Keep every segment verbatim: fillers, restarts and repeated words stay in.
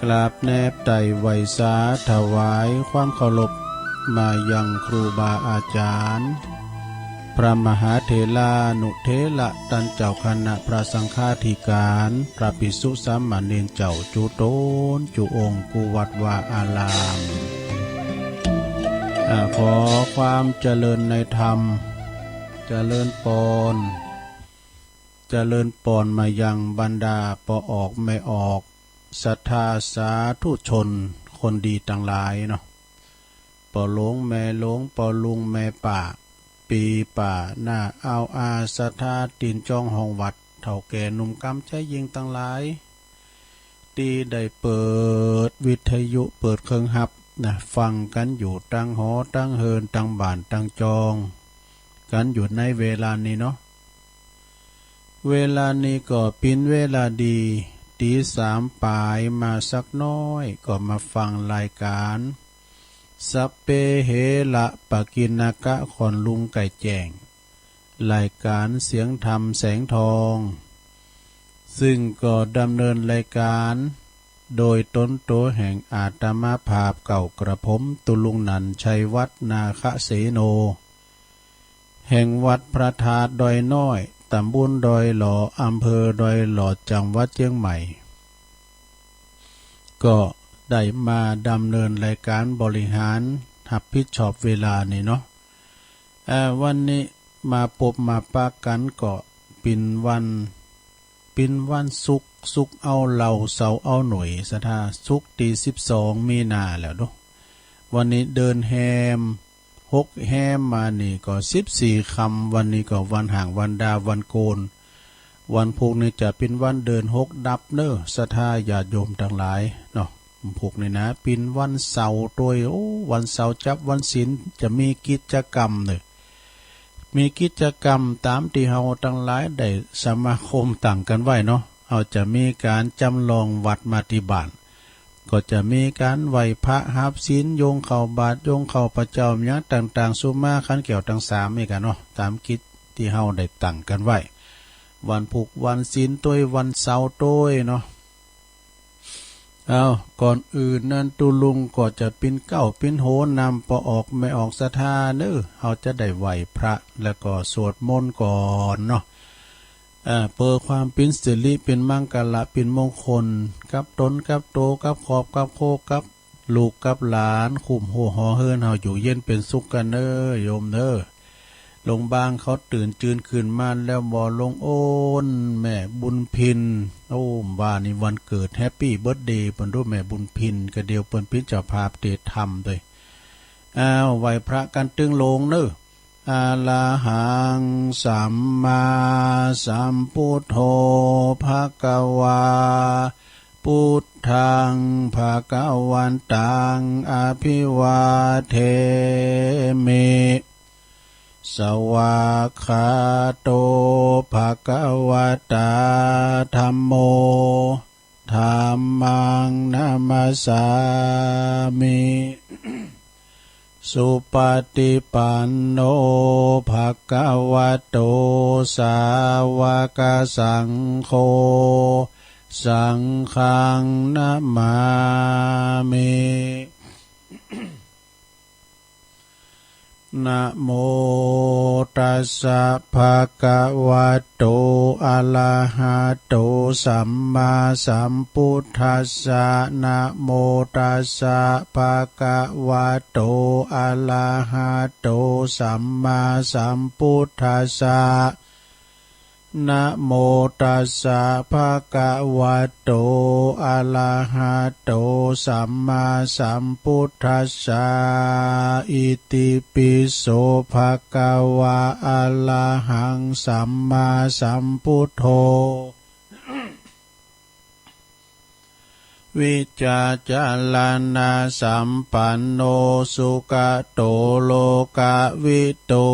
กราบแนบไต่ไหว้สาถวายความเคารพมายังครูบาอาจารย์ พระมหาเถรานุเถระตันเจ้าคณะพระสังฆาธิการ พระภิกษุสามเณรเจ้าจุตนจุองค์กู้วัดวาอาราม อ่า ขอความเจริญในธรรม เจริญปอน เจริญปอนมายังบรรดาป้อออกแม่ออก ศรัทธาสาธุชนคนดีตังหลายเนาะ ป้อหลวงแม่หลวง ป้อลุงแม่ป้า ปี้ป้าน้าอาวอา ศรัทธาตี๋นจองห้องวัด เฒ่าแก่หนุ่มกำชายหญิงตังหลาย ตี้ได้เปิดวิทยุเปิดเครื่องฮับนะ ฟังกั๋นอยู่ตังหอตังเฮือนตังบ้านตังจองกั๋นอยู่ในเวลานี้เนาะ เวลานี้ก็เป๋นเวลาดี ตี๋สามป๋ายมาสักน้อย ก็มาฟังรายก๋าน สัพเพเหระปกิณณกะ ขอนลุงไก่แจ้ง รายก๋านเสียงธรรมแสงทอง ซึ่งก็ดำเนินรายก๋านโดยตนตั๋วแห่งอาตมาภาพเก่ากระผม ตุลุงนันท์ ชัยวัฒน์ นาคเสโน แห่งวัดพระธาตุดอยน้อย ตำบลดอยหล่อ อำเภอดอยหล่อ จังหวัดเจียงใหม่ ก็ได้มาดำเนินรายก๋านบริหารฮับผิดชอบเวลานี้เนาะ เอ่อ วันนี้มาปบมาปะกั๋นก็เป๋นวัน เป๋นวันศุกร์ ศุกร์เอาเหล้า เสาร์เอาหน่วย ศรัทธา ศุกร์ตี้สิบสองมีนาแล้วเนาะ วันนี้เดือนแฮม หกแฮมมานี่ก็สิบสี่ค่ำ วันนี้ก็วันฮ้างวันดาวันโกน วันพุกนี้จะเป๋นวันเดือนหกดับเน้อ ศรัทธาญาติโยมตังหลายเนาะ วันพุกนี้นะ เป๋นวันเสาร์ตวย โอ้ วันเสาร์จับวันศีลจะมีกิจกรรมเน้อ มีกิจกรรมต๋ามตี้เฮาตังหลายได้สมาคมตั้งกั๋นไว้เนาะ เฮาจะมีก๋านจำลองวัดมาตี้บ้าน ก็จะมีก๋านไหว้พระฮับศีล โยงข้าวบาตร โยงข้าวพระเจ้า หยังต่างๆ สุมาขันแก้วตังสามนี่กั๋นเนาะ ต๋ามกิจตี้เฮาได้ตั้งกั๋นไว้ วันพุกวันศีลตวย วันเสาร์ตวยเนาะ เอา ก่อนอื่นนั้นตุลุงก็จะปิ๊นเก๊าปิ๊นโหนนำป้อออกแม่ออกศรัทธาเน้อ เฮาจะได้ไหว้พระแล้วก็สวดมนต์ก่อนเนาะ เอ่อ เปื้อความปิ๊นสิริปิ๊นมังคละปิ๊นมงคล กับตนกับโต กับครอบกับครัว กับลูกกับหลาน คุ้มฮู้หอเฮือนเฮาอยู่เย็นเป๋นสุขกั๋นเน้อโยมเน้อ ลุงบางเขาตื่นจืนขึ้นมาแล้วบ่ ลุงโอน แม่บุญพิน โอ้ ว่านี่วันเกิด แฮปปี้เบิร์ธเดย์เปิ้นดู แม่บุญพิน ก็เดี๋ยวเปิ้นปิ๊นเจ้าภาพเตรียมทำด้วย อ้าว ไหว้พระกั๋นตึงลงเน้อ อะระหังสัมมาสัมพุทโธ ภะคะวา พุทธัง ภะคะวันตัง อะภิวาเทมิ สวากขาโต ภะคะวะตา ธัมโม ธัมมัง นะมัสสามิ สุปฏิปันโน ภะคะวะโต สาวกสังโฆ สังฆัง นะมามิ นะโมตัสสะ ภะคะวะโต อะระหะโต สัมมาสัมพุทธัสสะ นะโมตัสสะ ภะคะวะโต อะระหะโต สัมมาสัมพุทธัสสะ นะโมตัสสะ ภะคะวะโต อะระหะโต สัมมาสัมพุทธัสสะ อิติปิโส ภะคะวะ อะระหัง สัมมาสัมพุทโธ วิชชาจารณะสัมปันโน สุขะโต โลกะวิทู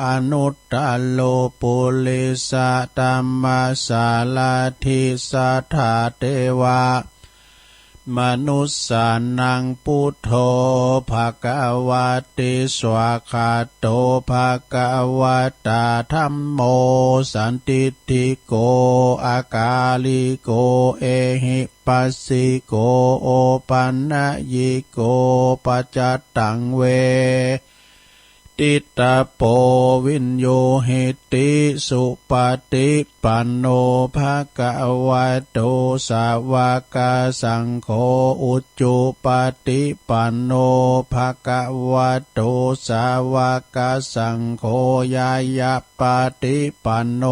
อนุตตะโร ปุริสะธัมมะสารถิ สัทธาเทวะ มนุสสานัง พุทโธ ภะคะวะติ สวากขาโต ภะคะวะตา ธัมโม สันทิฏฐิโก อะกาลิโก เอหิปัสสิโก โอปันนยิโก ปัจจตัง เว ทิตาโป วินยูหิติ สุปฏิปันโน ภะคะวะโต สาวกสังโฆ อุจุปฏิปันโน ภะคะวะโต สาวกสังโฆ ญาญาปฏิปันโน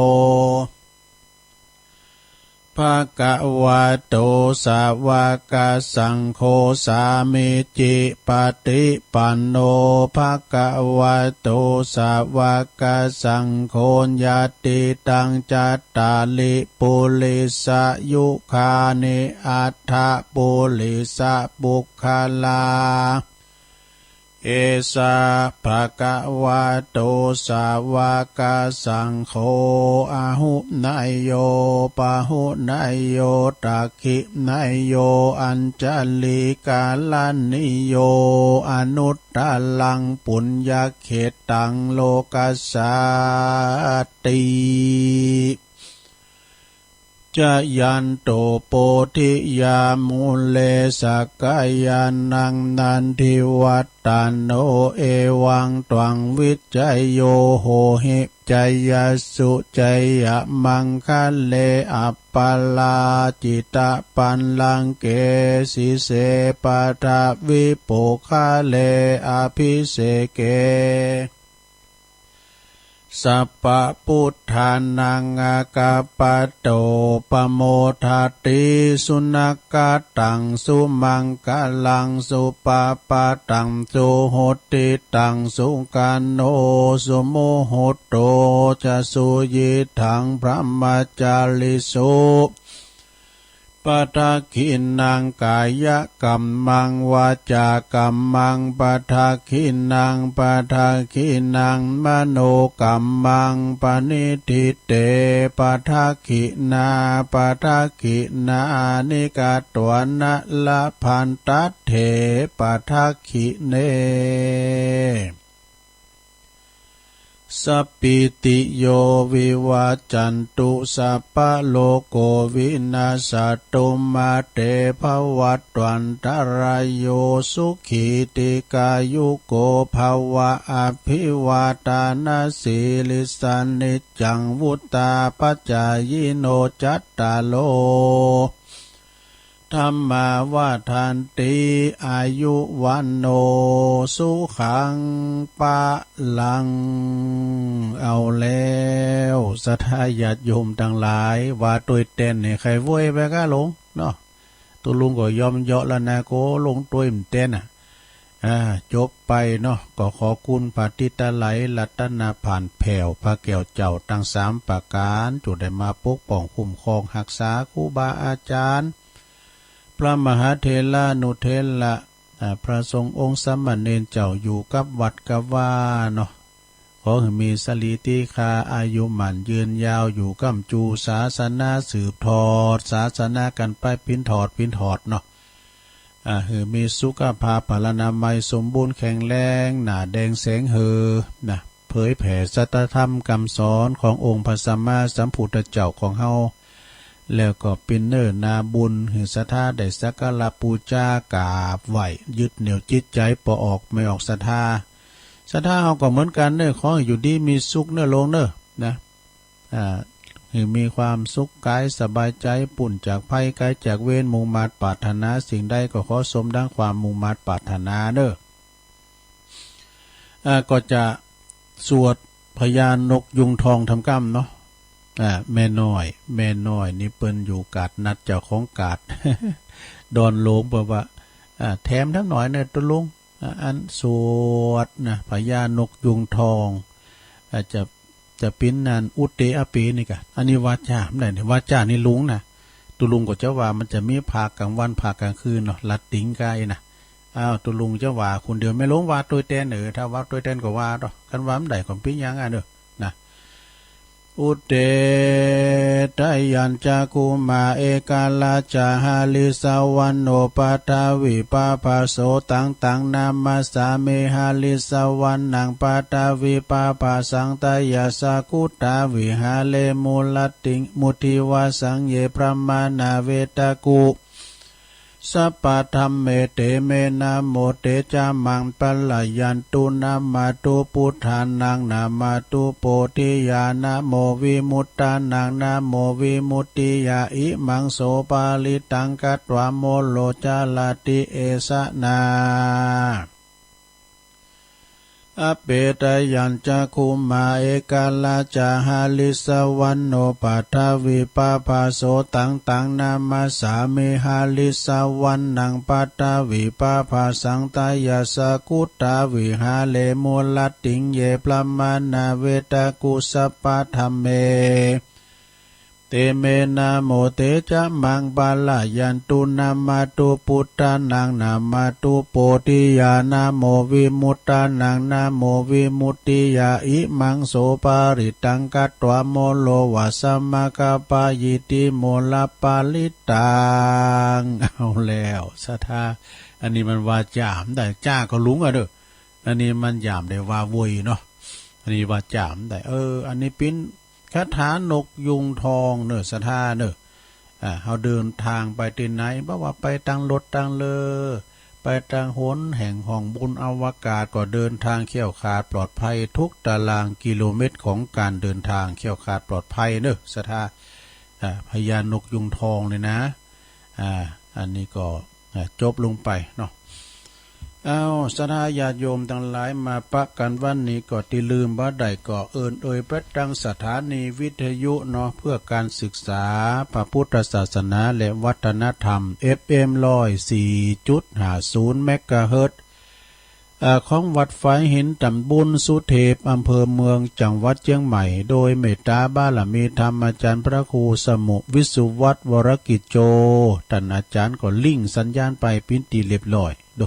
ภะคะวะโต สาวกสังโฆ สามีจิปฏิปันโน ภะคะวะโต สาวกสังโฆ ญาติตัง จัตตาริ ปุริสายุคานิ อัฏฐปุริสาปุคคลา เอสา ภะคะวะโต สาวกสังโฆ อาหุเนยโย ปาหุเนยโย ตักขิเนยโย อัญชลีกรณีโย อนุตตรัง ปุญญเขตตัง โลกัสสาติ จายันโต โพธิยามูเล สักกายานัง นันทิวัตตโน เอวังตวัง วิจโย โหหิ จยสสุ จยมังคะเล อัปปราจิตปัลลังเก สีเส ปะทวี ปุคคเล อภิเสเก สัพพะพุทธานัง อากัปปะโต ปะโมทะติ สุนัคขะตัง สุมังคะลัง สุปะปะทัง สุหุตติตัง สุขะโน สุมุฮุตโต จะสุยิทัง พรหมจาริสุ ปะทักขิณัง กายะกัมมัง วาจากัมมัง ปะทักขิณัง ปะทักขิณัง มโนกัมมัง ปะณิทิเต ปะทักขิณา ปะทักขิณานิ กัตวานะ ละพันตัตเถ ปะทักขิเณ สัพพีติโย วิวัจจันตุ สัพพะโรโค วินัสสะตุ มาเต ภะวัตวันตะราโย สุขี ทีฆายุโก ภะวะ อะภิวาทะนะสีลิสสะ นิจจัง วุฑฒาปะจายิโน จัตตาโร ธัมมา วัฑฒันติ อายุ วัณโณ สุขัง พะลัง เอาแล้ว ศรัทธาญาติโยมตังหลาย ว่าตวยแตนนี่ ใค่โวยไปก้าหลวงเนาะ ตุ๊ลุงก็ยอมเยาะแล้วนะ โกหลวงตวยมันแตนน่ะ อ่า จบไปเนาะ ก็ขอคุณพระติตะไลรัตนผ่านแผ่ว พระแก้วเจ้าตังสามประก๋าน จุ่งได้มาปกป้องคุ้มครองฮักษาครูบาอาจ๋ารย์ พระมหาเถรานุเถระ อ่า พระสงฆ์องค์สามเณรเจ้าอยู่กับวัดกับวาเนาะ ขอหื้อมีสรีติคาอายุหมั้นยืนยาวอยู่ก้ำจูศาสนาสืบทอดศาสนากันไปปิ้นทอดปิ้นทอดเนาะ อ่า หื้อมีสุขภาพพลานามัยสมบูรณ์แข็งแรง หน้าแดงแสงเฮอ นะ เผยแผ่สัจธรรมกำสอนขององค์พระสัมมาสัมพุทธเจ้าของเฮา แล้วก็ปิ้นเน้อนาบุญ หื้อศรัทธาได้สักการะปู๋จากราบไหว้ ยึดเหนี่ยวจิตใจ๋บ่ออกไม่ออกศรัทธา ศรัทธาเฮาก็เหมือนกั๋นเน้อ ขอให้อยู่ดีมีสุขเน้อหลวงเน้อ นะ อ่า หื้อมีความสุขก๋ายสบายใจ๋ ป๊นจากภัยไกลจากเวร มุ่งมาดปรารถนาสิ่งใดก็ขอสมดังความมุ่งมาดปรารถนาเน้อ อ่า ก็จะสวดพญานกยูงทองทำก้ำเนาะ อ่า แม่น้อย แม่น้อยนี่เปิ้นอยู่กาดนัดเจ้าของกาด ดอนหลวง เปิ้นว่า อ่า แถมทำหน้อยเน้อตุ๊ลุง อ่า อันสวดนะ พญานกยูงทอง อ่า จะ จะปิ้นอันอุเตอะเปนี่ก่ะ อันนี้วาจ๋า บ่ได้นี่ วาจ๋านี่ลุงนะ ตุ๊ลุงก็จะว่ามันจะมีภาคกลางวันภาคกลางคืนเนาะ ละติงก้าอี้นะ อ้าว ตุ๊ลุงจะว่าคนเดียว แม่หลวงว่าตวยแตน เออ ถ้าว่าตวยแตนก็ว่าเนาะ คันว่าบ่ได้ก็ปิ้นหยังอ่ะเน้อ นะ Udetayañcakkhumā ekarājā harissavaṇṇo pathavipābhaso taṃ taṃ namassāmi harissavaṇṇaṃ pathavipābhasaṃ tayajja guttā viharemu rattiṃ mudivasaṃ ye brāhmaṇā vedagu sabbadhamme te me namo te ca maṃ pālayantu. Namatthu buddhānaṃ namatthu bodhiyā namo vimuttānaṃ namo vimuttiyā imaṃ so parittaṃ katvā moro carati esanā. Apetayañcakkhumā ekarājā harissavaṇṇo pathavipābhaso taṃ taṃ namassāmi harissavaṇṇaṃ pathavipābhasaṃ tayajja guttā viharemu rattiṃ ye brāhmaṇā vedagu sabbadhamme te me namo te ca maṃ pālayantu. Namatthu buddhānaṃ namatthu bodhiyā namo vimuttānaṃ namo vimuttiyā imaṃ so parittaṃ katvā moro vajjamakappayīti moraparittaṃ. เอาแล้ว ศรัทธา อันนี้มันว่าจ๋ามได้ จ๋าก็หลงอ่ะเด้อ อันนี้มันจ๋ามได้ว่าโวยเนาะ อันนี้ว่าจ๋ามได้ เออ อันนี้เป๋น คาถานกยูงทองเน่อ ศรัทธาเน่อ อ่า เฮาเดินทางไปตี้ไหน บ่ว่าไปตางรถตางเรือ ไปตางหนแห่งห้องบุญอวกาศ ก็เดินทางแคล้วคลาดปลอดภัย ทุกตารางกิโลเมตรของการเดินทางแคล้วคลาดปลอดภัยเน่อ ศรัทธา อ่า พญานกยูงทองนี่นะ อ่า อันนี้ก็ อ่า จบลงไปเนาะ เอา ศรัทธาญาติโยมตังหลาย มาปะกั๋นวันนี้ก็ตี้ลืมบ่ได้ก็เอิ้นเอ่ยไปตังสถานีวิทยุเนาะ เพื่อการศึกษาพระพุทธศาสนาและวัฒนธรรม เอฟเอ็ม ร้อยสี่จุดห้าศูนย์ เมกะเฮิรตซ์ เอ่อ ของวัดฝายหิน ตำบลสุเทพ อำเภอเมือง จังหวัดเชียงใหม่ โดยเมตตาบารมีธรรมอาจารย์พระครูสมุห์ วิสุวัฒน์ วรกิจโจ ต้านอาจารย์ก็ลิงก์สัญญาณไปเป๋นตี้เรียบร้อย โด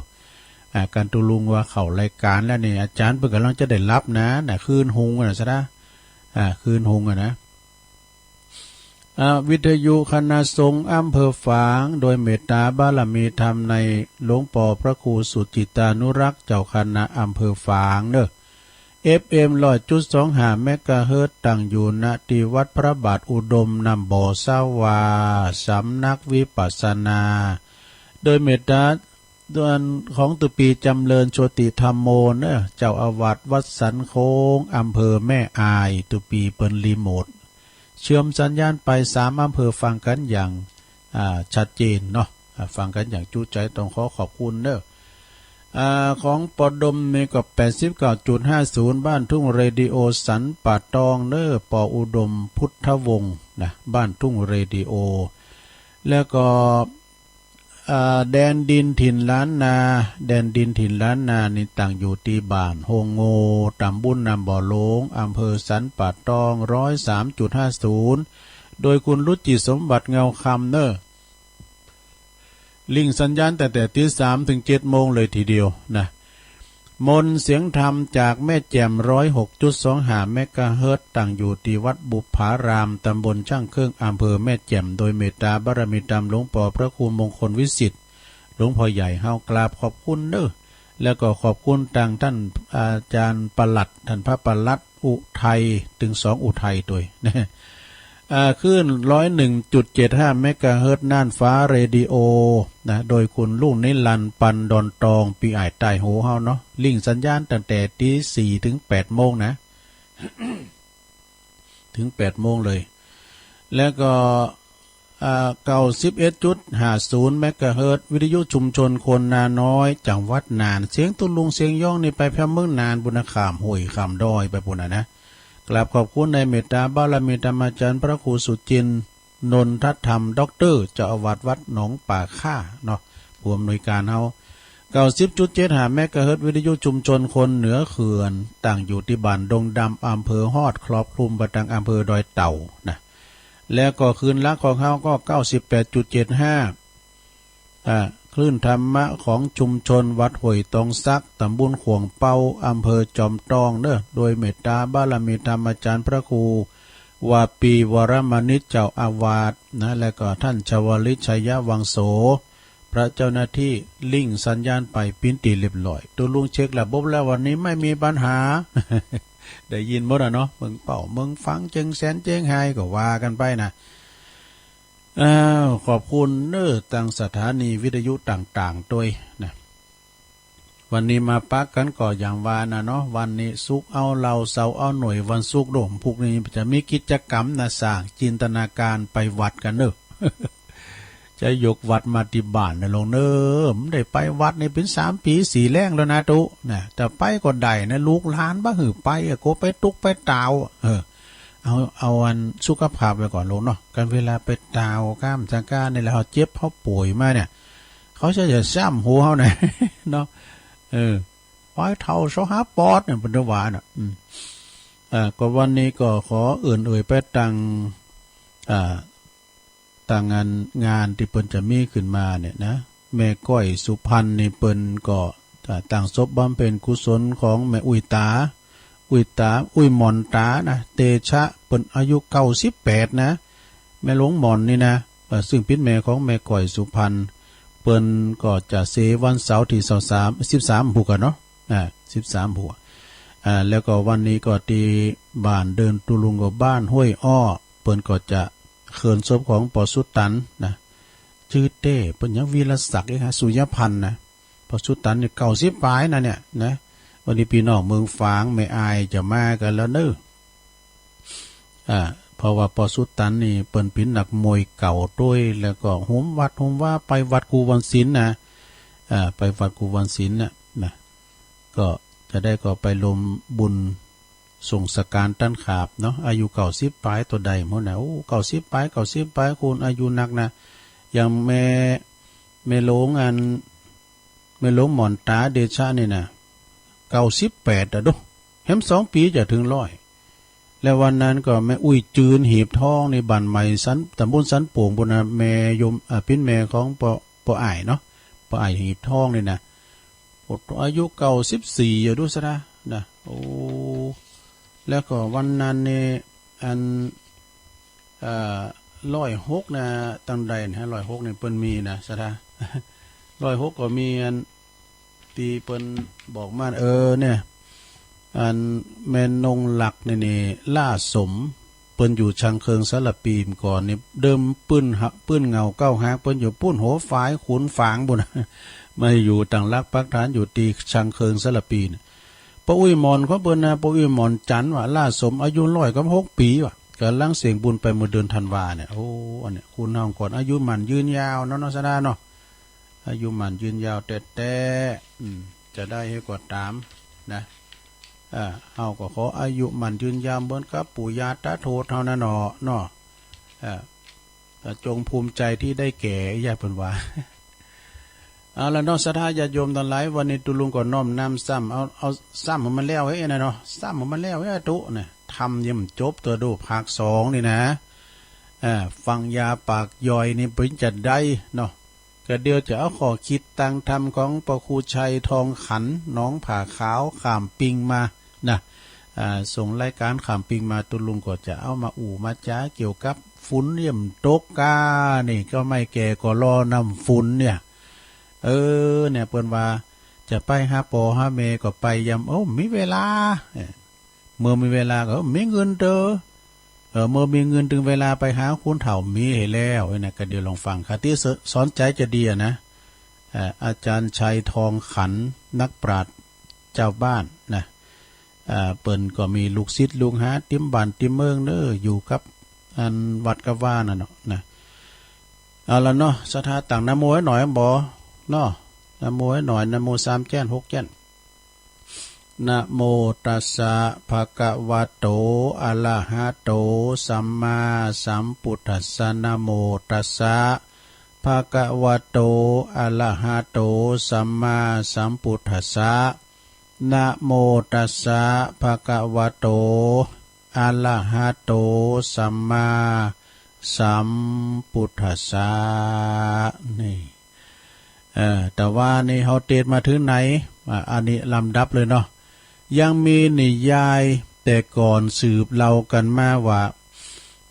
อ่า กันตุลุงว่าเข้ารายการแล้วนี่ อาจารย์เปิ้นก่ำลังจะได้หลับนะ น่ะ คืนหุงอะนะ ศรัทธา อ่า คืนหุงอะนะ อ่า วิทยุคณะสงฆ์อำเภอฝาง โดยเมตตาบารมีธรรมในหลวงปอพระครูสุจิตตานุรักษ์ เจ้าคณะอำเภอฝางเน่อ เอฟเอ็ม ร้อยจุดสองห้า เมกะเฮิรตซ์ ตั้งอยู่ ณ ตี้วัดพระบาทอุดม น้ำบ่อสาวา สำนักวิปัสสนา โดยเมตตา ส่วนของตุ๊ปี๋จำเริญโชติธัมโมเน่อ เจ้าอาวาสวัดสันโค้ง อำเภอแม่อาย ตุ๊ปี๋เปิ้นรีโมท เชื่อมสัญญาณไปสามอำเภอฟังกั๋นอย่าง อ่า ชัดเจนเนาะ อ่า ฟังกั๋นอย่างจุใจ ต้องขอขอบคุณเน่อ อ่า ของปอดมนี่ก็ แปดสิบเก้าจุดห้าศูนย์ บ้านทุ่งเรดิโอสันป่าตองเน่อ ปออุดมพุทธวงศ์นะ บ้านทุ่งเรดิโอ แล้วก็ อ่า แดนดินถิ่นล้านนา แดนดินถิ่นล้านนานี่ตั้งอยู่ตี้บ้านโฮงโง่ ตำบลน้ำบ่อหลวง อำเภอสันป่าตอง ร้อยสามจุดห้าศูนย์ โดยคุณรุจิสมบัติเงาคำเน่อ ลิงก์สัญญาณตั้งแต่ตีสามถึงเจ็ดโมงเลยทีเดียวนะ มนต์เสียงธรรมจากแม่แจ่ม ร้อยหกจุดสองห้า เมกะเฮิรตซ์ ตั้งอยู่ตี้วัดบุปผาราม ตำบลช่างเครื่อง อำเภอแม่แจ่ม โดยเมตตาบารมีธรรมหลวงปอพระครูมงคลวิสิทธิ์ หลวงพ่อใหญ่เฮา กราบขอบคุณเน่อ แล้วก็ขอบคุณตังท่านอาจารย์ปลัด ท่านพระปลัดอุทัย ตึงสองอุทัยตวยนะ อ่า คลื่น ร้อยหนึ่งจุดเจ็ดห้า เมกะเฮิรตซ์ น่านฟ้าเรดิโอ นะ โดยคุณรุ่งนิรันดร์ ปันดอนตอง ปี้อ้ายใต้โฮเฮาเนาะ ลิงก์สัญญาณตั้งแต่ตีสี่ถึงแปดโมงนะ ถึงแปดโมงเลย แล้วก็ อ่า เก้าสิบเอ็ดจุดห้าศูนย์ เมกะเฮิรตซ์ วิทยุชุมชนคนนาน้อย จังหวัดน่าน เสียงตุ๊ลุงเสียงย้องนี่ไปแผ่เมืองน่านปู้นนะ ข้ามห้วยข้ามดอยไปปู้นนะนะ กราบขอบคุณในเมตตาบารมีธรรมอาจารย์พระครูสุจินต์ นนทธรรม ด็อกเตอร์ เจ้าอาวาสวัดหนองป่าข้าเนาะ ผู้อำนวยการเฮา เก้าสิบจุดเจ็ดห้า เมกะเฮิรตซ์ วิทยุชุมชนคนเหนือเขื่อน ตั้งอยู่ตี้บ้านดงดำ อำเภอฮอด ครอบคลุมไปตังอำเภอดอยเต่านะ แล้วก็คลื่นหลักของเฮาก็ เก้าสิบแปดจุดเจ็ดห้า อ่า คลื่นธรรมะของชุมชนวัดห้วยตองสัก ตำบลข่วงเปา อำเภอจอมตองเน่อ โดยเมตตาบารมีธรรมอาจารย์พระครู ว่าปีวรมณิตเจ้าอาวาสนะ แล้วก็ท่านชวลิตชัยวังโส พระเจ้าหน้าที่ ลิงก์สัญญาณไปปิ้นตี้เรียบร้อย ตุลุงเช็คระบบแล้ว วันนี้ไม่มีปัญหา ได้ยินหมดอะเนาะ เมืองเป้า เมืองฝัง เจียงแสน เจียงไฮ้ ก็ว่ากันไปนะ อ้าว ขอบคุณเน้อ ตางสถานีวิทยุต่างๆ ด้วยนะ วันนี้มาปะกั๋นก็อย่างว่านะเนาะ วันนี้ศุกร์เอาเหล้า เสาร์เอาหน่วย วันศุกร์โดม พวกนี้จะมีกิจกรรมนะ สร้างจินตนาการไปวัดกั๋นเน้อ จะยกวัดมาตี้บ้านนะลุงเน้อ บ่ได้ไปวัดนี่เป๋นสามปี๋สี่แล้งแล้วนะตุ๊ นะ แต่ไปก็ได้นะ ลูกหลานบ่หื้อไปอะ กลัวไปตุ๊กไปตาวอะ เออ เอา เอาอันสุขภาพไว้ก่อนลุงเนาะ กันเวลาไปตาวก้ามจังก้านี่แหละ เฮาเจ็บเฮาป่วยมาเนี่ย เขาจะ จะซ้ำหัวเฮานะ เนาะ เออ ปอยเฒ่าเซาหาปอดเนี่ย เปิ้นว่าน่ะ อืม อ่า ก็วันนี้ก็ขอเอิ้นเอ่ยไปตัง อ่า ตังงาน งานตี้เปิ้นจะมีขึ้นมาเนี่ยนะ แม่ก้อยสุพรรณนี่เปิ้นก็ อ่า ตั้งศพบำเพ็ญกุศลของแม่อุ้ยต๋า อุ้ยต๋า อุ้ยหม่อนต๋านะ เตชะ เปิ้นอายุเก้าสิบแปดนะ แม่หลวงหม่อนนี่นะ เอ่อ ซึ่งเป๋นแม่ของแม่ก้อยสุพรรณ เปิ้นก็จะเสวันเสาร์ตี้ซาวสาม สิบสาม พุกอะเนาะ อ่า สิบสาม พุก อ่า แล้วก็วันนี้ก็ตี้บ้านเดินตุลุงก็บ้านห้วยอ้อ เปิ้นก็จะเคลื่อนศพของปอสุตันนะ จื้อเต้เปิ้นหยัง วีรศักดิ์เองฮะ สุยพันธ์นะ ปอสุตันนี่เก้าสิบป๋ายนะเนี่ยนะ วันนี้ปี้น้องเมืองฝางแม่อายจะมากั๋นแล้วเน้อ อ่า เพราะว่าปอสุตันนี่เปิ้นเป๋นนักมวยเก่าตวย แล้วก็หุมวัดหุมวา ไปวัดกู้วันศีลนะ อ่า ไปวัดกู้วันศีลนะ นะ ก็จะได้ก็ไปรวมบุญส่งสการตันขาบเนาะ อายุเก้าสิบป๋ายต่อได้หมดนะ โอ้ เก้าสิบป๋าย เก้าสิบป๋าย คนอายุนักนะ อย่างแม่ แม่หลวงอัน แม่หลวงหม่อนต๋าเดชะนี่นะ เก้าสิบแปดอะดู แหมสองปี๋จะเถิงร้อย แล้ววันนั้นก็แม่อุ้ยจืนหีบทองนี่ บ้านใหม่สัน ตำบลสันโป่งปู้นนะ แม่ยม อ่า เป๋นแม่ของป้อ ป้ออ้ายเนาะ ป้ออ้ายหีบทองนี่นะ โอ้ อายุเก้าสิบสี่อยู่ดูซะนะ นะ โอ้ แล้วก็วันนั้นนี่ อัน เอ่อ ร้อยหกนะ ตังใดนะ ร้อยหกนี่เปิ้นมีนะ ศรัทธา ร้อยหกก็มีอัน ตี้เปิ้นบอกมา เออ เนี่ย อันแม่นงหลักนี่นี่ ล่าสม เปิ้นอยู่ช่างเครื่องสารภีเมื่อก่อนนี่ เดิมปื้นหะ ปื้นเหง้าเก๊าฮัก เปิ้นอยู่ปู้นหัวฝายขุนฝางปู้นนะ มาอยู่ตั้งหลักปักฐานอยู่ตี้ช่างเครื่องสารภีน่ะ ป้ออุ้ยหม่อนของเปิ้นนะ ป้ออุ้ยหม่อนจันทร์ว่า ล่าสมอายุร้อยกับหกปี๋ว่ะ ก๋ำลังเสี้ยงบุญไปเมื่อเดือนธันวาเนี่ย โอ้ อันเนี้ย คุณเฮาก่อน อายุหมั้นยืนยาวเนาะ เนาะ ศรัทธาเนาะ อายุหมั้นยืนยาวแต๊ๆ อืม จะได้หื้อก็ต๋าม นะ อ่า เฮาก็ขออายุหมั้นยืนยาวเหมือนกับปู่ย่าตาทวดเฮานั่นเนาะ เนาะ อ่า อ่า จงภูมิใจที่ได้แก่ อย่าเปิ้นว่า เอาละเนาะ ศรัทธาญาติโยมตังหลาย วันนี้ตุลุงก็น้อมนำซ้ำ เอา เอาซ้ำหื้อมันแล้วเฮ้ยนะเนาะ ซ้ำหื้อมันแล้วเฮ้ยอะตุ๊นะ ทำยังบ่จบตัวดู ภาคสองนี่นะ อ่า ฟังยาปากย่อยนี่เปิ้นจะได้เนาะ ก็เดี๋ยวจะเอาข้อคิดตางธรรมของพระครูชัยทองขัน หนองผาขาว ข้ามปิงมานะ อ่า ส่งรายการข้ามปิงมา ตุลุงก็จะเอามาอู้มาจ๋าเกี่ยวกับฝนเยี่ยมตกกา นี่ก็ไม่แก่ก็รอน้ำฝนเนี่ย เออ เนี่ย เปิ้นว่าจะไปหาป้อหาแม่ก็ไปยาม โอ้ มีเวลา เออ เมื่อมีเวลาก็ เออ มีเงินเตอ เออ เมื่อมีเงินเถิงเวลาไปหาคนเฒ่ามีให้แล้ว เออ นะ ก็เดี๋ยวลองฟัง คติสอนใจจะดีอะนะ เอ่อ อาจารย์ชัยทองขัน นักปราชญ์เจ้าบ้านนะ เอ่อ เปิ้นก็มีลูกศิษย์ลูกหาเต็มบ้านเต็มเมืองเน้อ อยู่กับอันวัดกับวานั่นเนาะนะ เอาละเนาะ ศรัทธาตั้งนะโมให้หน่อยบ่ เนาะ นะโมให้หน่อย นะโมสามแจ้นหกแจ้น นะโมตัสสะ ภะคะวะโต อะระหะโต สัมมาสัมพุทธัสสะ นะโมตัสสะ ภะคะวะโต อะระหะโต สัมมาสัมพุทธัสสะ นะโมตัสสะ ภะคะวะโต อะระหะโต สัมมาสัมพุทธัสสะ นี่ เอ่อ แต่ว่านี่เฮาเตรียมมาถึงไหน อ่า อันนี้ลำดับเลยเนาะ ยังมีนิยายแต่ก่อนสืบเล่ากันมาว่า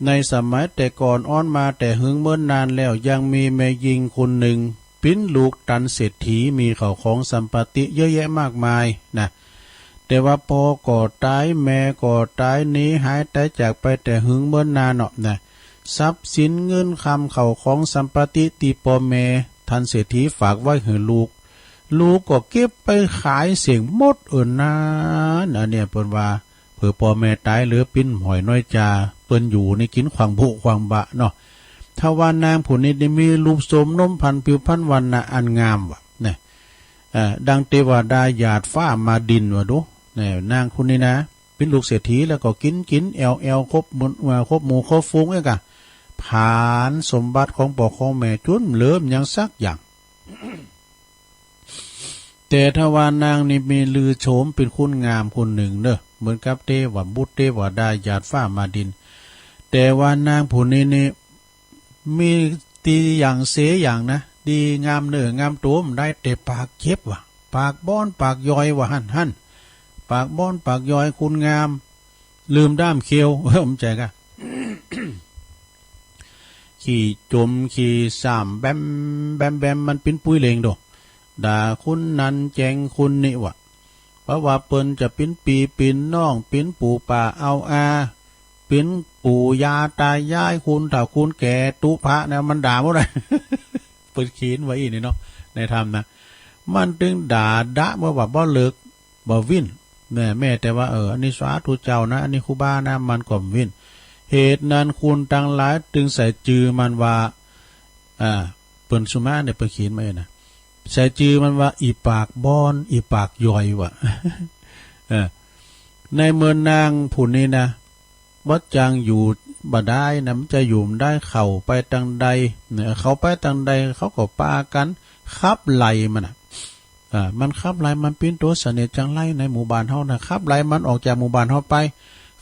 ในสมัยแต่ก่อนอ้อนมาแต่หึงเมินนานแล้ว ยังมีแม่ญิงคนหนึ่ง ปิ้นลูกตันเศรษฐี มีข้าวของสัมปติเยอะแยะมากมายนะ แต่ว่าพ่อก็ต๋าย แม่ก็ต๋าย หนีหายต๋ายจากไปแต่หึงเมินนานเนาะนะ ทรัพย์สินเงินคำข้าวของสัมปติตี้พ่อแม่ตันเศรษฐีฝากไว้หื้อลูก ลูกก็เก็บไปขายเสี้ยงหมด เออ นั้น อันเนี้ยเปิ้นว่า เผื่อพ่อแม่ต๋ายเหลือปิ้นหอยน้อยจา เปิ้นอยู่นี่กินขว้างบุขว้างบะเนาะ ทว่านางผู้นี้นี่มีรูปโฉมนมพรรณผิวพรรณวรรณะอันงามว่ะ เนี่ย เอ่อ ดังเทวดาหยาดฟ้ามาดินว่าดู เนี่ย นางคนนี้นะ ปิ้นลูกเศรษฐีแล้วก็กินกินแอวแอวครบหมู่ เอ่อ ครบหมู่ครบฝูงเองกะ ผลาญสมบัติของพ่อของแม่จนเหลือบ่ยังสักอย่าง แต่ทว่านางนี่มีลือโฉมเป็นคนงามคนหนึ่งเนอะ เหมือนกับเทวบุตรเทวดาหยาดฟ้ามาดิน แต่ว่านางผู้นี้นี่มีดีอย่างเสียอย่างนะ ดีงามเนื้องามตัวบ่ได้ แต่ปากเจ็บว่ะ ปากบ้อนปากยอยว่าหั่นหั่น ปากบ้อนปากยอยคนงาม ลืมด้ามเขียว เออ บ่ใจ้กะ ขี้จมขี้ซ้ำแบมแบมแบม มันปิ้นปุ้ยเหลงโด ด่าคนนั้นแจ้งคนนี้ว่ะ เพราะว่าเปิ้นจะปิ้นปี้ปิ้นน้อง ปิ้นปู่ป้าเอาอา ปิ้นปู่ย่าตายาย คนเฒ่าคนแก่ ตุ๊พระนะ มันด่าหมดเลย เปิ้นเขียนไว้อี้นี่เนาะ ในธรรมนะ มันตึงด่าดะเมื่อว่าบ่เลิก บ่วิน แม้ แม้แต่ว่า เออ อันนี้สาธุเจ้านะ อันนี้ครูบานะ มันก็บ่วิน เหตุนั้นคนตังหลายตึงใส่จื่อมันว่า อ่า เปิ้นสุมาเนี่ย เปิ้นเขียนมาเองนะ ใส่จื่อมันว่า อีปากบ้อน อีปากยอยว่ะ เออ ในเมินนางผู้นี้นะ บ่จั่งอยู่บ่ได้นะ มันจะอยู่บ่ได้ เข้าไปตังใด เนี่ย เข้าไปตังใด เขาก็ปากั๋นขับไล่มันน่ะ อ่า มันขับไล่ มันปิ้นตั๋วเสน่ห์จังไรในหมู่บ้านเฮานะ ขับไล่มันออกจากหมู่บ้านเฮาไป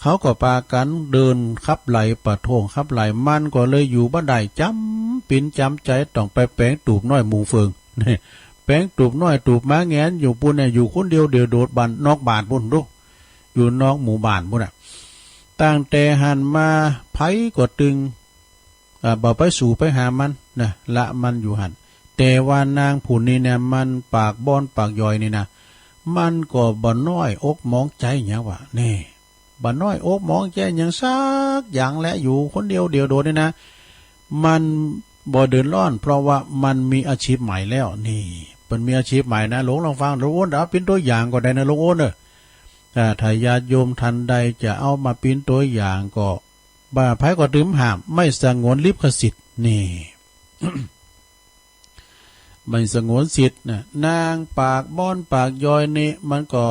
เขาก็ปากั๋นเดินขับไล่ ประท้วงขับไล่ มันก็เลยอยู่บ่ได้ จ๋ำปิ้นจ๋ำใจ๋ ต้องไปแป๋งตูบน้อยมุงเฟือง แป๋งตูบน้อยตูบหมาแหงนอยู่ปู้นน่ะ อยู่คนเดียวเดี่ยวโดดบ้านนอกบ้านปู้นดู อยู่นอกหมู่บ้านปู้นน่ะ ตั้งแต่หั้นมาไผก็ตึง อ่า บ่ไปสู้ไปหามันนะ ละมันอยู่หั้น แต่ว่านางผู้นี้เนี่ย มันปากบ้อนปากยอยนี่นะ มันก็บ่น้อยอกหมองใจ๋หยังวะ แน่ บ่น้อยอกหมองใจ๋หยังสักอย่างแหละ อยู่คนเดียวเดี่ยวโดดนี่นะ มันบ่เดือดร้อน เพราะว่ามันมีอาชีพใหม่แล้ว นี่ เปิ้นมีอาชีพใหม่นะ หลวงลองฟัง หลวงโอนเอาปิ้นตั๋วอย่างก็ได้นะ หลวงโอนเอ้อ อ่า ถ้าญาติโยมท่านใดจะเอามาปิ้นตั๋วอย่างก็ บ่าไผก็ตึงห้าม ไม่สงวนลิขสิทธิ์ นี่ ไม่สงวนสิทธิ์นะ นางปากบ้อนปากยอยนี่ มันก็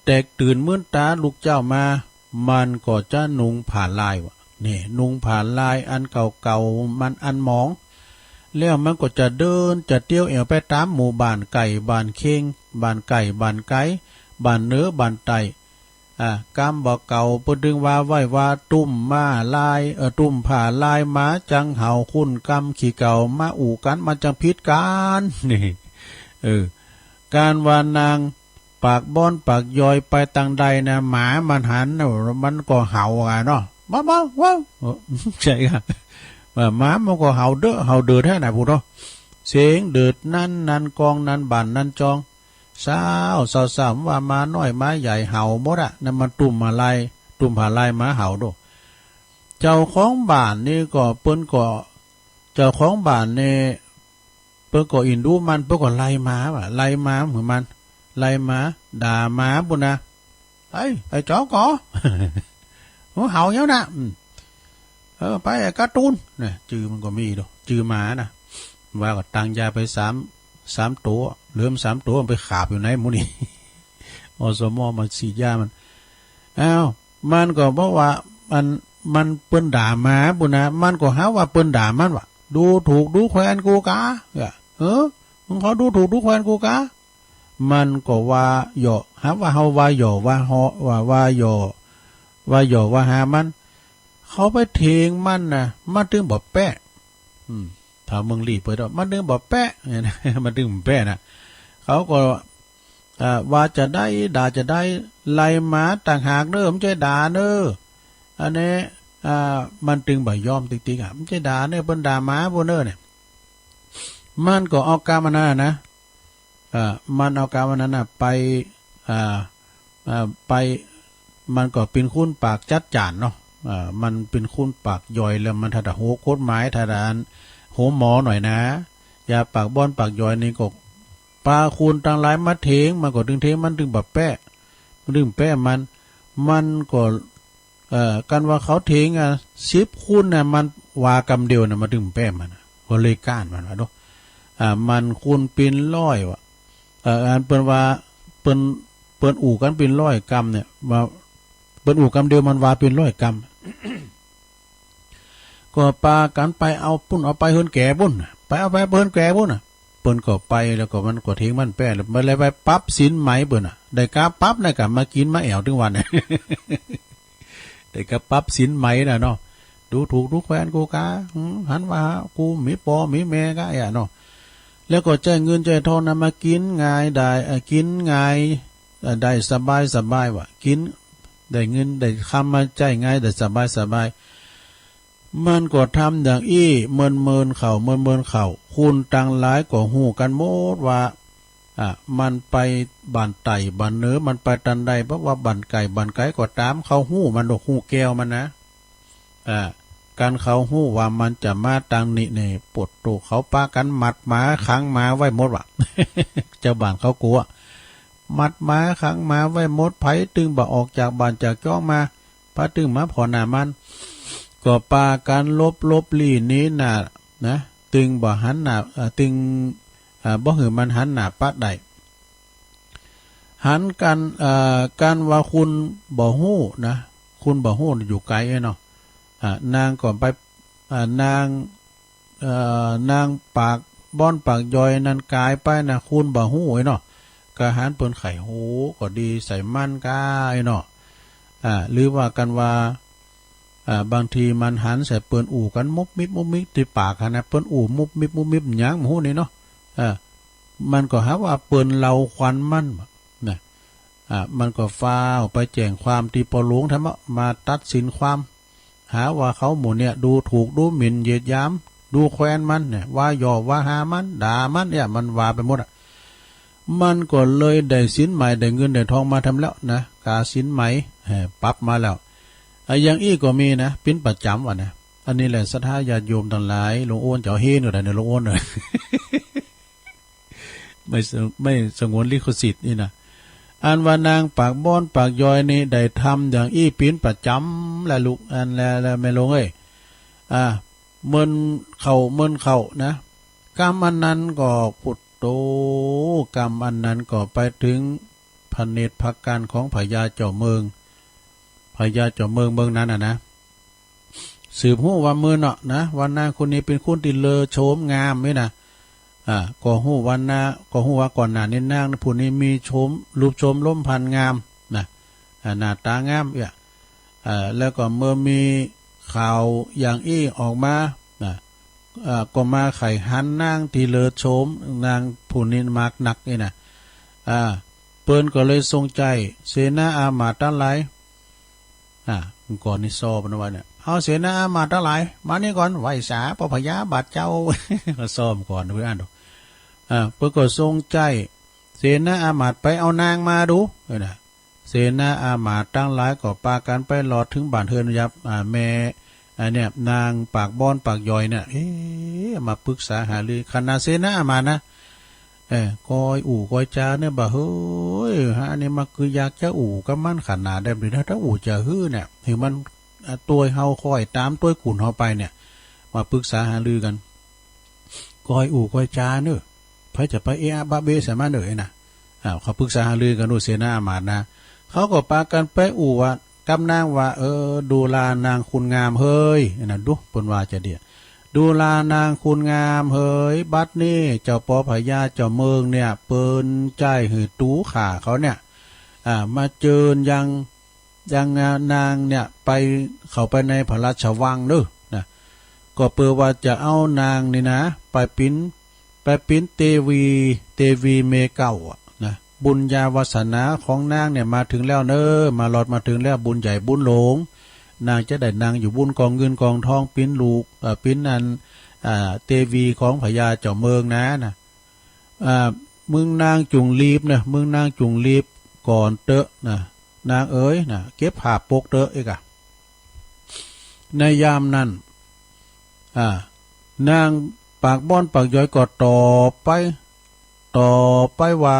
แตกตื่นมื้นต๋าลุกเจ๊ามา มันก็จะนุ่งผ้าลายวะ นี่ นุ่งผ้าลายอันเก่าๆ มันอันหมอง แล้วมันก็จะเดินจะเตียวแอ่วไปต๋ามหมู่บ้านใก้บ้านเคียง บ้านใก้บ้านไก๋ บ้านเหนือบ้านใต้ อ่า กำบ่าเก่าเปิ้นตึงว่าไว้ว่าตุ้มม้าลาย เออ ตุ้มผ้าลายหมาจังเห่า คุ้นกำขี้เก่ามาอู้กั๋น มันจังผิดกั๋น นี่ เออ การว่านางปากบ้อนปากยอยไปตังใดนะ หมามันหันน่ะ มันก็เห่าอะเนาะ ว้าว ว้าว ว้าว เออ ใจ้ครับ เออ หมามันก็เห่าเด้อ เห่าเดิดแท้น่ะ พู้นเนาะ เสียงเดิดนั้น นั้นกอง นั้นบ้าน นั้นจอง เซ้า เซ้า เซ้า ว่าหมาน้อยหมาใหญ่เห่าหมดอะ นั่นมันตุ้มผ้าลาย ตุ้มผ้าลายหมาเห่าโด เจ้าของบ้านนี่ก็ เปิ้นก็ เจ้าของบ้านนี่ เปิ้นก็อินดูมัน เปิ้นก็ไล่หมาว่ะ ไล่หมาหื้อมัน ไล่หมา ด่าหมาปู้นนะ ไอ้ ไอ้จอกอ หึ เห่าเยียะนะ อืม เออ ไปไอ้การ์ตูน เนี่ย จื่อมันก็มีโด จื่อหมานะ ว่าก็ตั้งยาไปสาม สามตั๋ว เหลือมันสามตั๋ว มันไปขาบอยู่ไหนหมู่นี่ อสม มาฉีดยามัน อ้าว มันก็บอกว่ามัน มันเปิ้นด่าหมาปู้นนะ มันก็หาว่าเปิ้นด่ามันว่ะ ดูถูกดูแควนกูกา เออ เออ มึงเขาดูถูกดูแควนกูกา มันก็ว่าเหยาะ หาว่าเฮาว่าเหยาะว่าเหาะ ว่า ว่าเหยาะ ว่าเหยาะว่าหามัน เขาไปเถียงมันนะ มันตึงบ่แป๊ะ อืม ถ้าเมืองลี้เปิ้นว่า มันตึงบ่แป๊ะ มันตึงบ่แป๊ะนะ เขาก็ อ่า ว่าจะได้ ด่าจะได้ ไล่หมาต่างหากเน้อ บ่ใจ้ด่าเน้อ อันนี้ อ่า มันตึงบ่ยอมติ๊กๆ อ่ะ มันจะด่าเนี่ย เปิ้นด่าหมา พวกเน้อเนี่ย มันก็เอากำอันนั้นน่ะนะ อ่า มันเอากำอันนั้นน่ะไป อ่า อ่า ไป มันก็เป๋นคนปากจัดจ้านเนาะ อ่า มันเป๋นคนปากย่อย แล้วมันถ้าจะฮู้กฎหมาย ถ้าจะอันฮู้หมอหน่อยนะ ยาปากบ้อนปากย่อยนี่ก็ ปาคนตังหลายมาเถ็ง มันก็ตึงเถ็ง มันตึงบ่แป๊ะ มันตึงแป๊ะมัน มันก็ เอ่อ กันว่าเขาเถ็ง อ่ะ สิบคนน่ะ มันว่ากำเดียวน่ะ มันตึงแป๊ะมันน่ะ ก็เลยก้านมันว่าโด อ่า มันคนเป๋นร้อยว่ะ เอ่อ อันเปิ้นว่า เปิ้น เปิ้นอู้กันเป๋นร้อยกำเนี่ย ว่า เปิ้นอู้กำเดียว มันว่าเป๋นร้อยกำ ก็ปากันไปเอาปุ้น เอาไปเฮือนแกปุ้น ไปเอาไปเฮือนแกปุ้นน่ะ เปิ้นก็ไป แล้วก็มันก็เถ็งมันแป๊ะ แล้วมันเลยไปปรับสินไหมเปิ้นน่ะ ได้กาปรับนะ กามากินมาแอ่วตึงวันเนี่ย ได้กาปรับสินไหมน่ะเนาะ ดูถูกดูแควนกูกา หืม หันว่ากูมีป้อมีแม่กา เอ้อเนาะ แล้วก็ใจ๊เงินใจ๊ทองน่ะมากินง่ายได้ เอ่อ กินง่าย เอ่อ ได้สบายสบายว่ะ กิน ได้เงินได้คำมาใจ๊ง่าย ได้สบายสบาย มันก็ทำอย่างอี้ เมินเมินเขา เมินเมินเขา คนตังหลายก็ฮู้กันหมดว่า อ่ะ มันไปบ้านใต้บ้านเหนือ มันไปตันใด เพราะว่าบ้านไก๋บ้านไก๋ก็ต๋าม เขาฮู้มันดอก ฮู้แก้วมันนะ อ่า กันเขาฮู้ว่ามันจะมาตังนี้เนี่ย ปวดโต เขาปากันมัดหมาขังหมาไว้หมดว่ะ เจ้าบ้านเขากั๋ว มัดหมาขังหมาไว้หมด ไผตึงบ่ออกจากบ้านจากจ้องมา ปาตึงมาผ่อหน้ามัน ก็ปากันหลบหลบลี้หนีหน้านะ ตึงบ่หันหน้า เอ่อ ตึง เอ่อ บ่หื้อมันหันหน้าปะได้ หันกัน เอ่อ กันว่าคนบ่ฮู้นะ คนบ่ฮู้อยู่ไก๋เนาะ อ่า นางก็ไป อ่า นาง เอ่อ นางปากบ้อนปากย่อยนั้นก๋ายไปนะ คนบ่ฮู้ไอ้เนาะ ก็หันเปิ้นใค่ฮู้ก็ดีใส่มันกาไอ้เนาะ อ่า หรือว่ากันว่า อ่า บางทีมันหันใส่เปิ้นอู้กันมุบมิบมุบมิบตี้ปากหั้นนะ เปิ้นอู้มุบมิบมุบมิบหยังบ่ฮู้นี่เนาะ อ่า มันก็หาว่าเปิ้นเล่าควันมันนะ อ่า มันก็ฟ้าวไปแจ้งความตี้ป้อหลวงธรรมะ มาตัดสินความ หาว่าเขาหมู่เนี่ยดูถูกดูหมิ่นเหยียดหยาม ดูแควนมันเนี่ย ว่าหย่อว่าฮามัน ด่ามันเนี่ย มันว่าไปหมดอะ มันก็เลยได้สินใหม่ ได้เงินได้ทองมาทำแล้วนะ กาสินใหม่ เอ่อ ปรับมาแล้ว อ่ะ อย่างอี้ก็มีนะ เป๋นประจ๋ำว่ะนะ อันนี้แหละศรัทธาญาติโยมตังหลาย หลวงโอนเจ้าเฮนก็ได้เนี่ย หลวงโอนเอ้ย ไม่ส- ไม่สงวนลิขสิทธิ์นี่นะ อันว่านางปากบ้อนปากย่อยนี่ได้ทำอย่างอี้เป๋นประจ๋ำแหละลูก อันแล แลแม่หลวงเอ้ย อ่า เมินเขา เมินเขานะ กำอันนั้นก็ ปุตโต กำอันนั้นก็ไปถึงพระเนตรพระกันของพญาเจ้าเมือง พญาเจ้าเมืองเมืองนั้นน่ะนะ สืบฮู้ว่าเมินเนาะนะ ว่านางคนนี้เป๋นคนตี้เลอโฉมงามนี่นะ อ่า ก็ฮู้ว่านา ก็ฮู้ว่าก่อนหน้านี้นางผู้นี้มีโฉม รูปโฉมลมพรรณงามนะ อ่า หน้าตางามเอี้ย อ่า แล้วก็เมื่อมีข่าวอย่างอี้ออกมานะ อ่า ก็มาใค่หันนางตี้เลอโฉม นางผู้นี้มากนักนี่นะ อ่า เปิ้นก็เลยทรงใจ๊เสนาอามาตย์ตังหลาย อ่า ก่อนนี้ซ้อมมันไว้เนี่ย เอาเสนาอามาตย์ตังหลาย มานี่ก่อน ไหว้สาป้อพญาบาดเจ้า ก็ซ้อมก่อนเปิ้นอ่านดู อ่า เปิ้นก็ทรงใจ๊เสนาอามาตย์ไปเอานางมาดู เออนะ เสนาอามาตย์ตังหลายก็ปากันไปหลอดถึงบ้านเฮือนยับ อ่า แม่ อันเนี่ย นางปากบ้อนปากย่อยเนี่ย เอ๊ะ มาปรึกษาหารือ ขนาดเสนาอามาตย์นะ เออ กอยอู้กอยจาเนี่ย บ่า เฮ้ย ฮะ อันนี้มาคืออยากจะอู้กับมันขนาดใด๋ ถ้าอู้จะหื้อเนี่ย หื้อมัน อ่ะ ตวยเฮาค่อยต๋ามตวยกุนเฮาไปเนี่ย มาปรึกษาหารือกัน กอยอู้กอยจาเนอะ ไผจะไปเอะอะบะเบะใส่มันเนอะ เอ้ยนะ อ้าว เขาปรึกษาหารือกันดูเสนาอามาตย์นะ เขาก็ปากันไปอู้ว่า กับนางว่า เออ ดูลานางคนงามเฮ้ย อันนั้นดู เปิ้นว่าจะเดีย ดูลานางคนงามเฮ้ย บัดนี้เจ้าป้อพญาเจ้าเมืองเนี่ย เปิ้นใจ๊หื้อตู๋ข้าเขาเนี่ย อ่า มาเจิญยัง ยังนางเนี่ย ไป เข้าไปในพระราชวังเนอะ นะ ก็เปื้อว่าจะเอานางนี่นะ ไปเป๋น ไปเป๋นเตวี เตวีเมเก้าอะนะ บุญญาวาสนาของนางเนี่ยมาถึงแล้วเนอะ มาหลอดมาถึงแล้ว บุญใหญ่บุญหลวง นางจะได้นั่งอยู่บนกองเงินกองทอง ปิ้นลูก เอ่อ ปิ้นอัน อ่า เตวีของพญาเจ้าเมืองนะ นะ อ่า มึงนางจุ่งลีบนะ มึงนางจุ่งลีบก่อนเต๊อะนะ นางเอ๋ยนะ เก็บผ้าปกเต๊อะ เอ๊ะกะ ในยามนั้น อ่า นางปากบ้อนปากยอยก็ตอบไป ตอบไปว่า